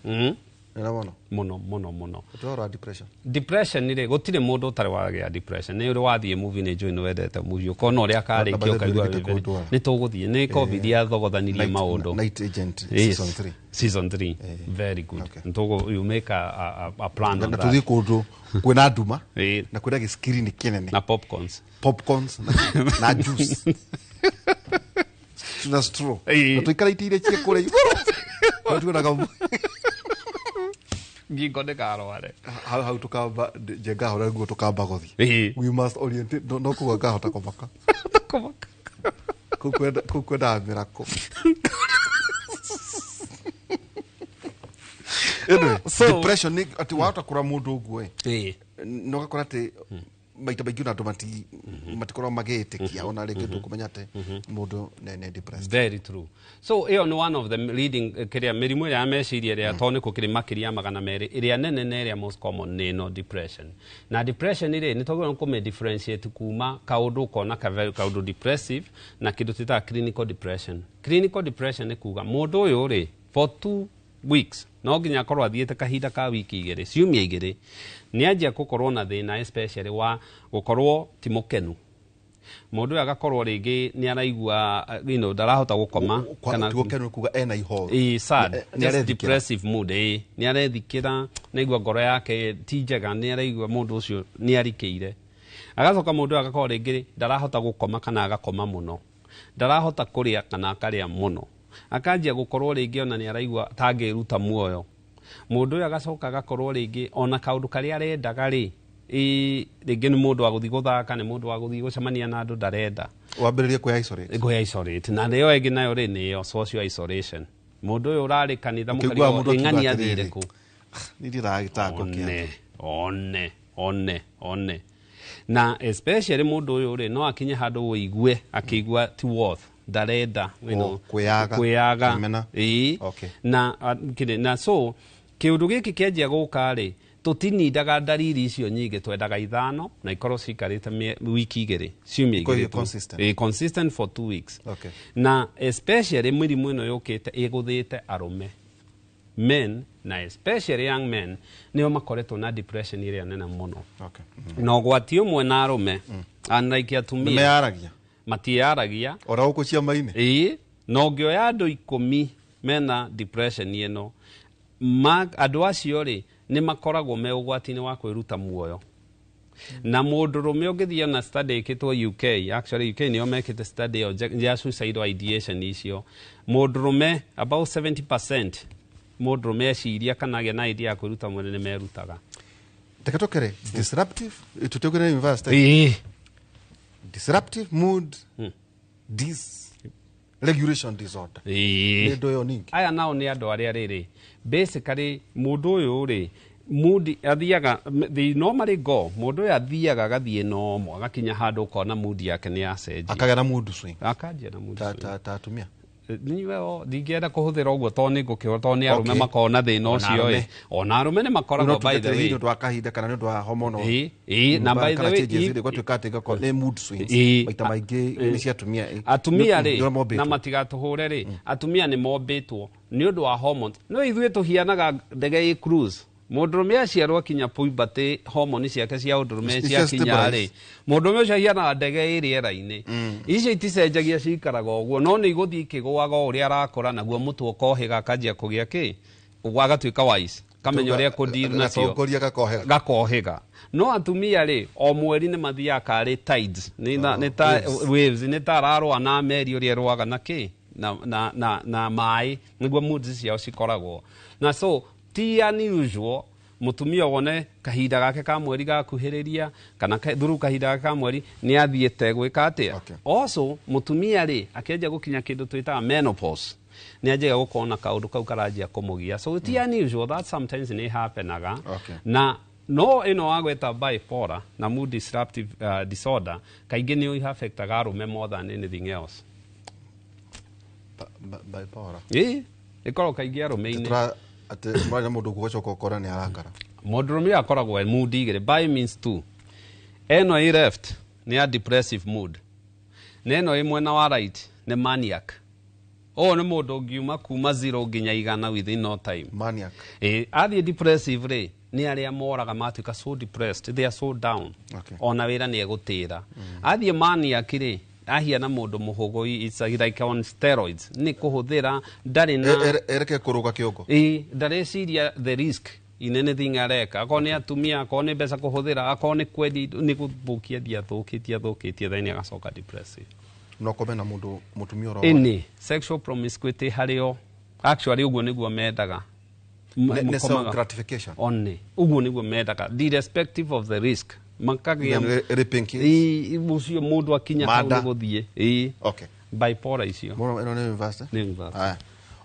Nĩũramona? Mũno, mũno, mũno. Ũtwaro wa depression. Depression rĩ, gũtirĩ mũndũ ũtarĩ wagĩa depression. Nĩ ũrĩ wathiĩ movie, nĩ njũĩ nĩ wendete movie, ũkona ũrĩa karĩkia Na by the way, ũkaigua ndũrĩgĩte wĩ very- kũndwara. Nĩ tũgũthiĩ, nĩ COVID yathogothanirie maũndũ. Night Agent Yes. season 3. Season 3. Very good. Nĩtũgũ, you make a plan on Na that. tũthiĩ kũndũ kwĩna nduma Ĩĩ. na kwĩna gĩskirini kĩnene. Na popcorns. Popcorns na juice. Na straw. Na tũikare itĩ iria ciĩ kũrĩa igũrũ. Hau tuonaga ngingo ndĩkarware. Hau hau tukamba njenga hora nguo tukamba gũthiĩ. Ĩĩ. We must orientate, no kuga ngahota kũmaka. Kũu kwendaga mĩrako. Anyway, depression nĩ atĩ wahota kũrora mũndũ ũguo ĩ. No ũgakora atĩ maita maingĩ ona andũ matikoragwo magĩĩtĩkia ona rĩngĩ ndũkũmenya atĩ mũndũ nĩ depressed. Very true. So ĩyo nĩ one of the leading kĩrĩa mĩrimũ ĩrĩa ya meciria ĩrĩa tondũ nĩ gũkĩrĩ makĩria ya 200, ĩrĩa nene na ĩrĩa most common nĩ ĩno depression. Na depression rĩ, nĩ twagĩrĩirwo kũmĩ differentiate kuma kaũndũ ũkona kaũndũ depressive na kĩndũ twĩtaga clinical depression. Clinical depression nĩ kuga mũndũ ũyũ rĩ, for 2 weeks no nginya akorwo athiĩte kahinda ka wiki igĩrĩ, ciumia igĩrĩ, nĩ anjia gũkorwo na thĩna especially wa gũkorwo ti mũkenu. Mũndũ ũyũ agakorwo rĩngĩ nĩ araigua, ndarahota gũkoma, Ti gũkenu nĩ kuga ena ihoru. Ĩĩ, sad. Nĩ Just arethikĩra. depressive mood, ĩĩ. Nĩ arethikĩra, nĩ aigua ngoro yake ti njega, nĩ araigua mũndũ ũcio nĩ arikĩire. Agacoka mũndũ ũyũ agakorwo rĩngĩ ndarahota gũkoma kana agakoma mũno. Ndarahota kũrĩa kana akarĩa mũno. Akanjia gũkorwo rĩngĩ ona nĩ araigua ta angĩruta muoyo. Mũndũ ũyũ agacoka agakorwo rĩngĩ ona kaũndũ karĩa arendaga rĩ, ĩĩ, rĩngĩ nĩ mũndũ wa gũthiĩ gũthaka, nĩ mũndũ wa gũthiĩ gũcemania na andũ ndarenda. Wambĩrĩrie kwĩ isolate. Kwĩ isolate. Na nĩyo ĩngĩ nayo rĩ, nĩyo social isolation. Mũndũ ũyũ ũrarĩ kanitha Ũkĩigua mũkarigwo, mũndũ akiuga ĩ, ng'ani athire atĩrĩrĩ, kũ? Niĩ ndiragĩtangwo kĩa One, one, one, one. Na especially mũndũ ũyũ rĩ, no akinye handũ ũigue, akĩigua ti worth, ndarenda, Oh, kwĩyaga, kwĩyaga. kwĩmena. Ĩĩ. Okay. Na, kĩrĩ, na so, kĩũndũ gĩkĩ kĩanjia gũka rĩ, tũtinindaga ndariri icio nyingĩ, twendaga 5 na ikorwo cikarĩte wiki igĩrĩ, ciumia Ikorwo igĩrĩ ĩ tu. consistent. Ĩ, consistent for 2 weeks. Okay. Na especially mĩrimũ ĩno yũkĩte ĩgũthĩte arũme, men na especially young men, nĩo makoretwo na depression ĩrĩa nene mũno. Okay. Na ũgwati ũmwe na arũme, unlike atumia, Nĩmeyaragia? Matiaragia. Ora gũkũ ciama-inĩ? Ĩĩ, na ũngĩoya andũ 10 mena depression ĩno, andũ acio rĩ, nĩ makoragwo me ũgwati-inĩ wa kwĩruta muoyo. Na mũndũrũme ũngĩthiĩ na study ĩkĩtwo UK, actually UK nĩo mekĩte study ĩyo ya suicidal ideation icio, mũndũrũme about 70% mũndũrũme eciria kana agĩa na idea ya kwĩruta mwene nĩ merutaga. Reke tũkere disruptive, tũtĩũkĩre university. Disruptive mood dysregulation disorder. Nĩ ndũ ĩyo ningĩ? Aya nao nĩ andũ arĩa rĩrĩ, basically mũndũ ũyũ rĩ, mood athiaga, they normally go, mũndũ ũyũ athiaga agathiĩ normal, agakinya handũ ũkona mood yake nĩ yacenjia. Akagĩa na mood swing. Akanjia na mood Ta swing. ta atumia. Niwe ndingĩenda kũhũthĩra ũguo tondũ nĩ ngũkĩhũra, tondũ nĩ arũme makoragwo na thĩna Ona ũcio ĩ. arũme. Ona arũme nĩ makoragwo, by the way. Nĩ ũndũ wa kahinda kana nĩ ũndũ wa hormonal. Ĩ, na by the way, gwatuĩka atĩ igakorwo nĩ mood swings. Maita maingĩ nĩ cia atumia. Atumia Nĩ rĩ, ũrĩa mombĩtwo. Na matigatũhũre rĩ, atumia nĩ mombĩtwo nĩ ũndũ wa hormones. No ithuĩ tũhianaga ndege ĩ cruise. Mũndũrũme aciarwo akinya puberty, hormone ciake cia ũndũrũme Nĩ cia ciakinya rĩ, stabilize. mũndũrũme ũcio ahianaga ndege ĩ rĩera-inĩ. Icio iticenjagia, cikaraga ũguo, no nĩ igũthiĩ ikĩgũaga o ũrĩa arakũra, naguo mũtwe ũkohĩga, akanjia kũgĩa kĩ, ũguo agatuĩka wise, kamenya ũrĩa kũdeal nacio. Gatongoria gakohega. Gakohĩga. No atumia rĩ, o mweri nĩ mathiaga karĩ tides, nĩ ta waves. Waves, nĩ ta ararũa na meri ũrĩa ĩrũaga na kĩ na maĩ, nĩguo moods ciao cikoragwo na. So ti unusual mũtumia wone kahinda gake ka mweri gakuhĩrĩria kana through kahinda gake ka mweri nĩ athiĩte gwĩka atĩa. Also mũtumia rĩ, akĩanjia gũkinya kĩndũ twĩtaga menopause, nĩ anjagia gũkorwo na kaũndũ kau karanjia kũmũgia. So ti unusual that sometimes nĩ happenaga. Na no ĩno wagweta bipolar na mood disruptive disorder, kaingĩ nĩ affectaga arũme more than anything else. Bipolar. Ĩ, ĩkoragwo kaingĩ arũme-inĩ. Atĩ mwaria na mũndũ ũgũcoka ũkora nĩ arakara. Mũndũrũme akoragwo e mood igĩrĩ. Bi means two. Ĩno ĩ left nĩ ya depressive mood, na ĩno ĩ mwena wa right nĩ maniac. Ũyũ nĩ mũndũ ũngiuma kuma 0 nginya 100 within no time. Maniac. Ĩ, athiĩ depressive rĩ, nĩ arĩa moraga matuĩka so depressed, they are so down, ona wĩra nĩ egũtĩra. Athiĩ maniac rĩ, ahiana mũndũ mũhũgũ, it's like on steroids, nĩ kũhũthĩra, ndarĩ na Ereke kũrũga kĩongo. Ĩ, ndareciria the risk in anything areka, akorwo nĩ atumia, akorwo nĩ mbeca kũhũthĩra, akorwo nĩ kwendia indo, nĩ gũthũkia thia athũkĩtie athũkĩtie, then agacoka depressive. No kome na mũndũ mũtumia oro. Ĩni, sexual promiscuity harĩ o, actually ũguo nĩguo mendaga. Nĩ self gratification. One ũguo nĩguo mendaga, irrespective of the risk, makagĩa Then raping kids. Ĩ, ũcio mũndũ akinya hau Murder. nĩ gũthiĩ. Ĩ. Bipolar icio. Mũno ĩno nĩ university. Nĩ university. Aya.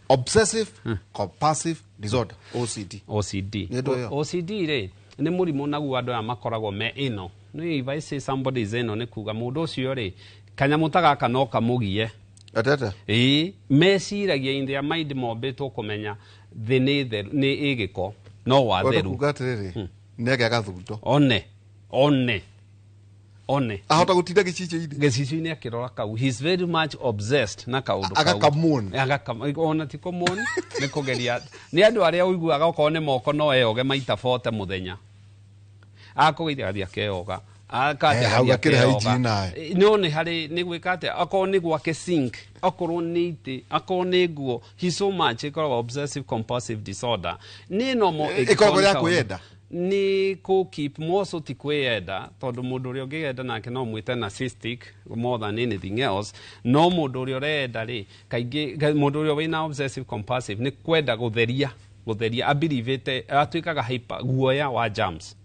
Obsessive compulsive disorder, OCD. OCD. Nĩ ndũ ĩyo? OCD rĩ, nĩ mũrimũ naguo andũ aya makoragwo me ĩno nĩ, if I say somebody is ĩno, nĩ kuga mũndũ ũcio rĩ, kanyamũ ta gaka no kamũgie. Atete. Ĩĩ, meciragia in their mind mombĩtwo kũmenya thĩ nĩ theru, nĩ ĩgĩko no watheru. Kuga atĩrĩrĩ, nĩ agĩa gathundo. One one one. Ahota gũtinda gĩcicio-inĩ. Gĩcicio-inĩ akĩrora kau. He is very much obsessed na kaũndũ kau. Agakamũn. Ona ti kũmũn, nĩ kũgeria, nĩ andũ arĩa ũiguaga okorwo nĩ moko no eyoge maita 40 mũthenya, akũgeithia agathiĩ akeyoga. Eh, hau gakĩrĩ hygiene nayo. No nĩ harĩ nĩ gwĩka atĩa, akorwo nĩ gwake sink, akorwo nĩ itĩ, akorwo nĩ nguo, he so much ĩkoragwo obsessive compulsive disorder nĩ normal. Ĩkoragwo ya ĩngĩkorwo nĩ kwĩyenda? Nĩ kũ keep more so, ti kwĩyenda, tondũ mũndũ ũrĩa ũngĩgenda nake no mwĩte narcissistic more than anything else. No mũndũ ũrĩa ũrenda rĩ, kaingĩ mũndũ ũrĩa wĩna obsessive compulsive nĩ kwenda gũtheria gũtheria, abelievĩte atuĩkaga hyper, guoya wa germs,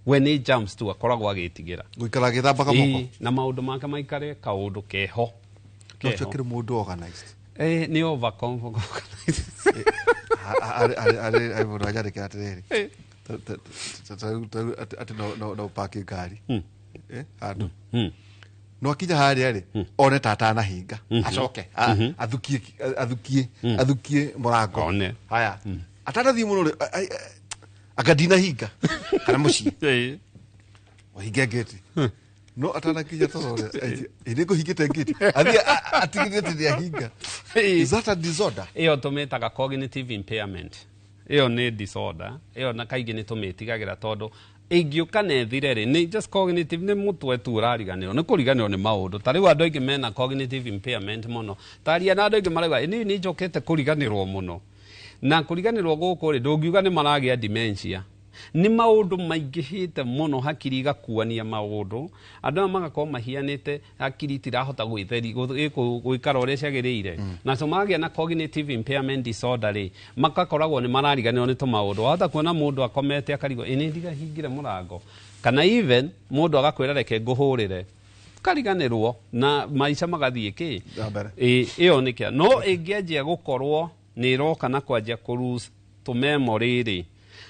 we nĩ germs tu akoragwo agĩtigĩra. Gũikara agĩthambaga moko. Ĩĩ, na maũndũ make maikare kaũndũ keho. No ũcio akĩrĩ mũndũ organized. Eh, nĩ over organized. Harĩ mũndũ anyandĩkĩra atĩrĩrĩ, ta rĩu atĩ no ũpaki ngari handũ, no akinya harĩa rĩ, one ta atanahinga, acoke athukie athukie athukie mũrango. One. Haya, atanathiĩ mũno rĩ, anga ndinahinga kana mũciĩ ũhinge ngĩti, no atanakinya toro nĩ ngũhingĩte ngĩti, athiĩ atigĩrĩre atĩ nĩahinga. Is that a disorder? Ĩyo tũmĩtaga cognitive impairment. Ĩyo nĩ disorder ĩyo, na kaingĩ nĩ tũmĩtigagĩra tondũ ĩngĩũka na ĩthire rĩ, nĩ just cognitive, nĩ mũtwe tu ũrariganĩrwo, nĩ kũriganĩrwo nĩ maũndũ. Ta rĩu andũ aingĩ mena cognitive impairment mũno, taria na andũ aingĩ marauga niĩ nĩ njokete kũriganĩrwo mũno, na kũriganĩrwo gũkũ rĩ, ndũngiuga nĩ maragĩa dementia. Nĩ maũndũ maingĩhĩte mũno, hakiri igakuania maũndũ, andũ aya magakorwo mahianĩte, hakiri itirahota gwĩtheri gũikara ũrĩa ciagĩrĩire, na so magĩa na cognitive impairment disorder rĩ, makakoragwo nĩ marariganĩrwo nĩ tũmaũndũ. Wahota kuona mũndũ akomete akarigwo, ĩ nĩ ndigahingire mũrango, kana even mũndũ agakwĩra reke ngũhũrĩre, kariganĩrwo na maica magathiĩ kĩ. Na mbere. Ĩ, ĩyo nĩ kĩa no ĩngĩanjia gũkorwo nĩ ĩroka na kwanjia kũ tũmemory rĩ,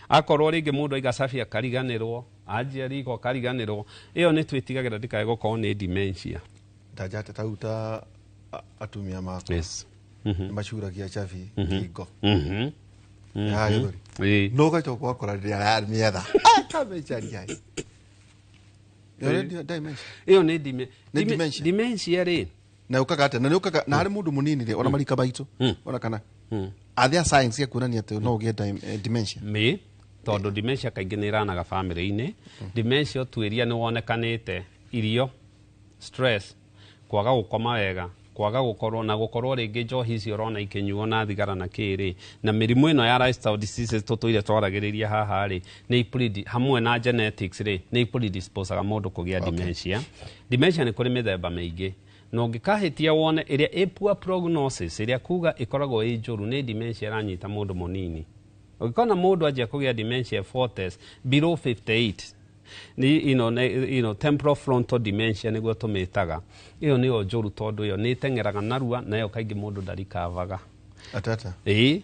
akorwo rĩngĩ mũndũ aiga cabi akariganĩrwo, anjia riko akariganĩrwo, ĩyo nĩ twĩtigagĩra ndĩkae gũkorwo nĩ dementia. Ndanjate tau ta atumia makwa nĩ macuragia cabi ngingo ya gĩthũri, no ũgacoka ũgakora rĩrĩa aramĩetha akamĩcaria. Ĩyo nĩ dementia. Ĩyo nĩ Nĩ dementia. Dementia rĩ, na ũkaga atĩa? Na nĩ ũkaga na harĩ mũndũ mũnini rĩ, ona marika maitũ, ona kana are there signs cia kuonania atĩ no ũgĩe dementia? Mĩ tondũ dementia kaingĩ nĩ ĩranaga bamĩrĩ-inĩ. Dementia ũtuĩria nĩ wonekanĩte irio, stress, kwaga gũkoma wega, kwaga gũkorwo na gũkorwo rĩngĩ njohi icio ũrona ikĩnyuo na thigara na kĩrĩ na mĩrimũ ĩno ya lifestyle diseases tũtũire twaragĩrĩria haha rĩ, nĩ hamwe na genetics rĩ, nĩ predisposaga mũndũ kũgĩa dementia. Dementia nĩ kũrĩ mĩthemba mĩingĩ, na ũngĩkahĩtia wone ĩrĩa ĩ poor prognosis, ĩrĩa kuga ĩkoragwo ĩ njũru, nĩ dementia ĩranyita mũndũ mũnini. Ũngĩkona mũndũ anjia kũgĩa dementia 40s, below 58, nĩ temporal frontal dementia nĩguo tũmĩtaga. Ĩyo nĩyo njũru tondũ ĩyo nĩ ĩteng'eraga narua, na ĩyo kaingĩ mũndũ ndarikavaga. Atata. Ĩĩ,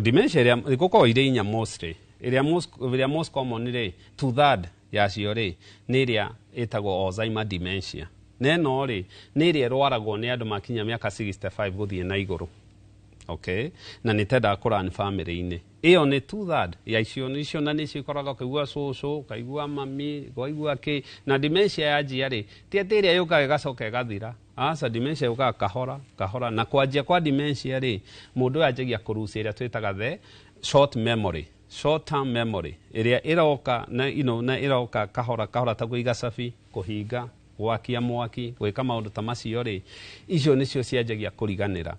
dementia ĩrĩa gũkoragwo irĩ inya mostly, ĩrĩa most common rĩ, 2/3 yacio rĩ, nĩ ĩrĩa ĩtagwo Alzheimer dementia, na ĩno rĩ, nĩ ĩrĩa ĩrwaragwo nĩ andũ makinya mĩaka 65 gũthiĩ na igũrũ, okay, na nĩ tendaga kũrani famĩlĩ-inĩ. Ĩyo nĩ 2/3 ya icio icio, na nĩcio ikoragwo ũkaigua cũcũ, ũkaigua mami, ũkaigua kĩ. Na dementia yanjia rĩ, ti atĩ ĩrĩa yũkaga ĩgacoka ĩgathira, aca. Dementia yũkaga kahora kahora, na kwanjia kwa dementia rĩ, mũndũ ũyũ anjagia kũrucia ĩrĩa twĩtaga the short memory, short term memory, ĩrĩa ĩroka na, na ĩroka kahora kahora, ta kũiga cabi, kũhinga, gwakia mwaki, gwĩka maũndũ ta macio rĩ, icio nĩcio cianjagia kũriganĩra.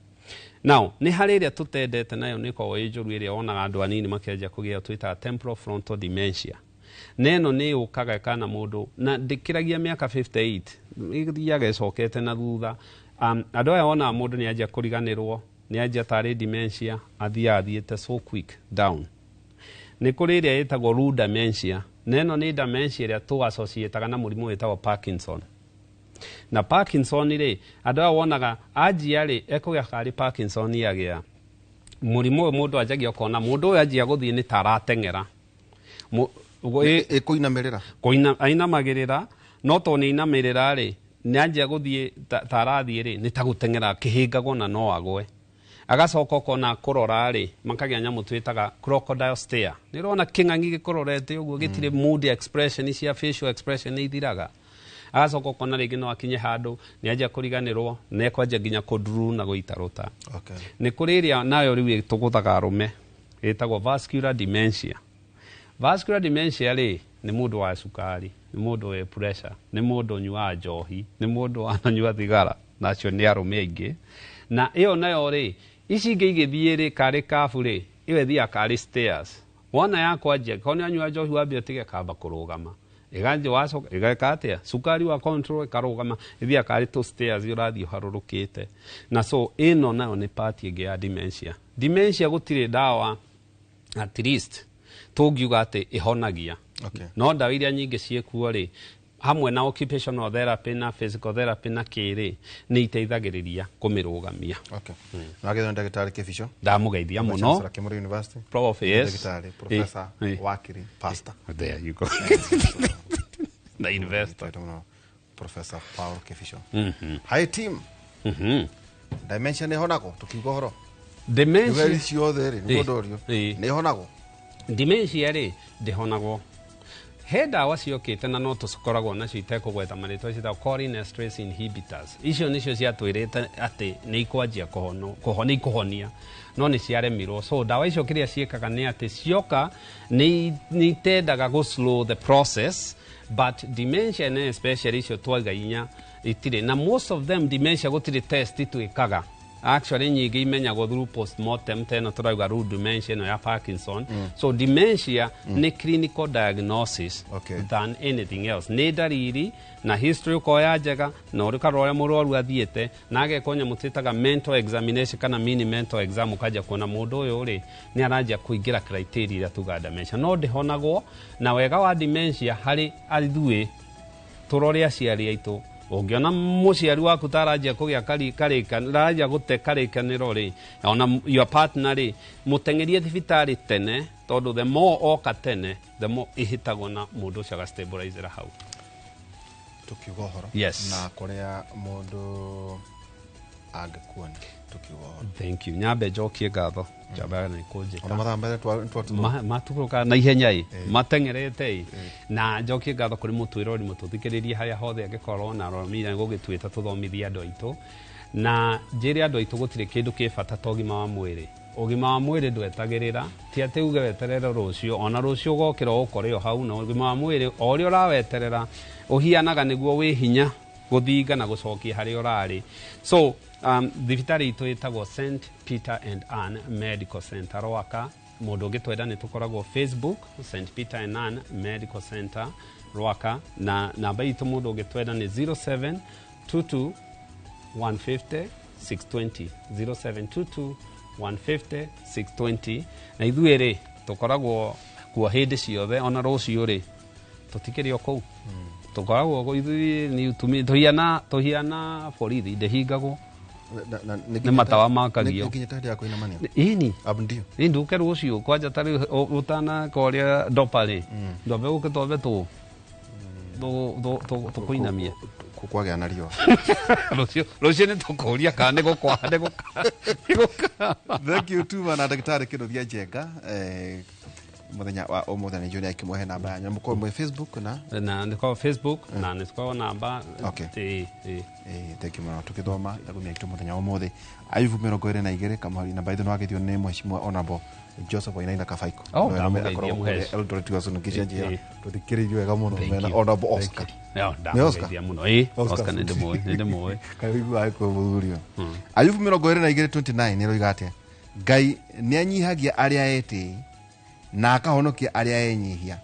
Now nĩ harĩ ĩrĩa tũtendete, nayo nĩ ĩkoragwo ĩ njũru, ĩrĩa wonaga andũ anini makĩanjia kũgĩa, twĩtaga temporal frontal dementia, na ĩno nĩ yũkaga ĩkana mũndũ na ndĩkĩragia mĩaka 58, ĩthiaga ĩcokete na thutha. Andũ aya wonaga mũndũ nĩ anjia kũriganĩrwo, nĩ anjia tarĩ dementia, athiaga athiĩte so quick down. Nĩ kũrĩ ĩrĩa ĩtagwo Lewy dementia, na ĩno nĩ dementia ĩrĩa tũ associataga na mũrimũ wĩtagwo Parkinson. Na Parkinson rĩ, andũ aya wonaga anjia rĩ, ekũgĩa karĩ Parkinson agĩa mũrimũ ũyũ, mũndũ anjagia ũkona mũndũ ũyũ anjia gũthiĩ nĩ ta arateng'era. Ĩkũinamĩrĩra. Kũina ainamagĩrĩra, no tondũ nĩ ainamĩrĩra rĩ, nĩ anjia gũthiĩ ta arathiĩ rĩ, nĩ ta gũteng'era, akĩhĩngagwo na no agwe. Agacoka ũkona kũrora rĩ, makagĩa nyamũ twĩtaga crocodile stare, nĩ ũrona kĩng'ang'i gĩkũrorete ũguo, gĩtirĩ mood expression cia facial expression nĩ ithiraga. Agacoka ũkona rĩngĩ no akinye handũ nĩ anjia kũriganĩrwo, na ekwanjia nginya kũnduru na gũitarũta. Nĩ kũrĩ ĩrĩa nayo rĩu ĩtũgũthaga arũme, ĩtagwo vascular dementia. Vascular dementia rĩ, nĩ mũndũ wa cukari, nĩ mũndũ wĩ pressure, nĩ mũndũ ũnyuaga njohi, nĩ mũndũ wananyua thigara, nacio nĩ arũme aingĩ. Na ĩyo nayo rĩ, ici ingĩ igĩthiĩ rĩ karĩ kabu rĩ, ĩyo ĩthiaga karĩ stairs. Wona yakwanjia, korwo nĩ anyua njohi wambia ũtige, kamba kũrũgama, ĩganjia, wacoka ĩgeka atĩa, cukari wa control ĩkarũgama, ĩthiaga karĩ tũ stairs ũrathiĩ ũharũrũkĩte. Na so ĩno nayo nĩ part ĩngĩ ya dementia. Dementia gũtirĩ ndawa at least tũngiuga atĩ ĩhonagia. No ndawa iria nyingĩ ciĩkuo rĩ, hamwe na occupational therapy na physical therapy na kĩrĩ, nĩ iteithagĩrĩria kũmĩrũgamia. Okay. Na ndagĩtarĩ Kĩbico. Ndamũgeithia mũno. Chancellor Kimuri University. Prof, yes. Ndagĩtarĩ, professor, wakiri, pastor. There you go, na investor. Professor Paul Kĩbico. Hi team. Dementia nĩ ĩhonagwo? Tũkiuga ũhoro. Dementia Nĩ ciothe rĩ, nĩguo ndorio. Nĩ ĩhonagwo? Dementia rĩ, ndĩhonagwo. He ndawa ciokĩte na no tũkoragwo nacio, itekũgweta marĩtwa, ciĩtagwo cholinesterase inhibitors. Icio nĩcio ciatwĩrĩte atĩ nĩ ikwanjia kũhono nĩ ikũhonia, no nĩ ciaremirwo. So ndawa icio kĩrĩa ciĩkaga nĩ atĩ cioka nĩ itendaga gũ slow the process, but dementia na especially icio twaiga inya itirĩ na most of them dementia gũtirĩ test twĩkaga. Actually nyingĩ imenyagwo through postmortem, teno tũrauga rĩu dementia ĩno ya Parkinson. So dementia nĩ clinical diagnosis than anything else. Nĩ ndariri na history ũkoya njega na ũkarora ũrĩa mũrwaru athiĩte na agekwo nyamũ twĩtaga mental examination kana mini mental exam, ũkanjia kuona mũndũ ũyũ rĩ nĩ aranjia kũingĩra criteria ĩrĩa tugaga dementia, no ndĩhonagwo. Na wega wa dementia harĩ ithuĩ, tũrore aciari aitũ. Ũngĩona mũciari waku ta aranjia kũgĩa aranjia gũte karĩkanĩro rĩ, ona your partner rĩ, mũteng'erie thibitarĩ tene, tondũ the more oka tene, the more ĩhĩtagwo na mũndũ ũcio agastabilizera hau. Tukiuga ũhoro na kũrĩa mũndũ angĩkuona, tukiuga ũhoro. Thank you. Nyambe njokie ngatho njambaga nĩ kũnjĩta. Ona mathaa mbere twatũrũka. Matũrũka na ihenya ĩ, mateng'erete ĩ. Na njokie ngatho kũrĩ mũtwĩrori mũtũthikĩrĩrie harĩa hothe angĩkorwo na romira gũgĩtuĩta tũthomithie andũ aitũ, na njĩre andũ aitũ gũtirĩ kĩndũ kĩ bata ta ũgima wa mwĩrĩ. Ũgima wa mwĩrĩ ndwetagĩrĩra, ti atĩ uge weterere rũciũ, ona rũciũ ũgokĩra ũkore o hau. Na ũgima wa mwĩrĩ o ũrĩa ũraweterera ũhianaga nĩguo wĩ hinya gũthinga na gũcokia harĩa ũrarĩ. So thibitarĩ itũ ĩtagwo St Peter and Ann Medical Center, Rwaka. Mũndũ ũngĩtwenda nĩ tũkoragwo Facebook, St Peter and Ann Medical Center, Rwaka, na namba itũ mũndũ ũngĩtwenda nĩ 0722 150 620, 0722 150 620. Na ithuĩ rĩ tũkoragwo kuo hĩndĩ ciothe, ona rũciũ rĩ tũtikĩrĩ o kũu tũkoragwo ithuĩ nĩ tũhiana borithi ndĩhingagwo nĩ matawa makagio. Nĩ nginya hĩndĩ ya kũinamania. Ĩni. Ab ndio. Ĩ ndũke rũciũ kwanja ta rĩu ũtanakoria ndopa rĩ, ndwambe gũke twambe tũkũinamie. Kwagĩa na riũa. Rũciũ nĩ tũkũria kana nĩ gũkwa nĩ gũka. Thank you tuma na ndagĩtarĩ Kĩnuthia Njenga mũthenya wa ũmũthĩ nĩ njũria akĩmũhe namba yanyu mũkorwo mwĩ Facebook na nĩ kwa Facebook na nĩ kwa namba. Ĩ. Thank you mũno. Tũgĩthoma ithagumia itũ mũthenya wa ũmũthĩ, Ayubu 22 kamũhari namba itũ nĩwagĩthio nĩ mheshimiwa Honorable Joseph Wainaina Kabaiko. Oh, ndamũgeithia mũheci. Eldoret Uasin Gishu tũthikĩrĩirie wega mũno mena Honorable Oscar. Yo, ndamũgeithia mũno. Ĩ, Oscar nĩ ndĩmũĩ, nĩ ndĩmũĩ. Kaĩ ũiguaga kwĩ mũthuri ũyũ. Ayubu 22 29 nĩroiga atĩa? Ngai nĩanyihagia arĩa etĩi na akahonokia arĩa enyihia.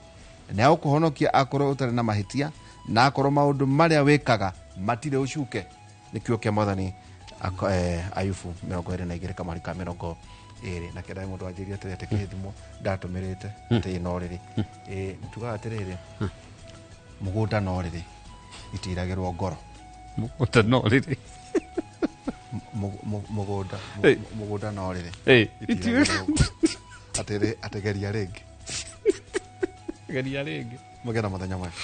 Nĩ agũkũhonokia akorwo ũtarĩ na mahĩtia, na akorwo maũndũ marĩa wĩkaga matirĩ ũcuke. Nĩ kiugo kĩa Mwathani. Ayubu 22 kamũhari ka 29. Mũndũ anjĩrire atĩrĩ atĩ kĩthimo ndatũmĩrĩte atĩ no rĩrĩ tugaga atĩrĩrĩ, mũgũnda no rĩrĩ itiragĩrwo ngoro. Mũgũnda no rĩrĩ. Mũgũnda mũgũnda no rĩrĩ itiragĩrwo ngoro. Atĩrĩ ategeria rĩngĩ. Geria rĩngĩ. Mũgĩe na mũthenya mwega.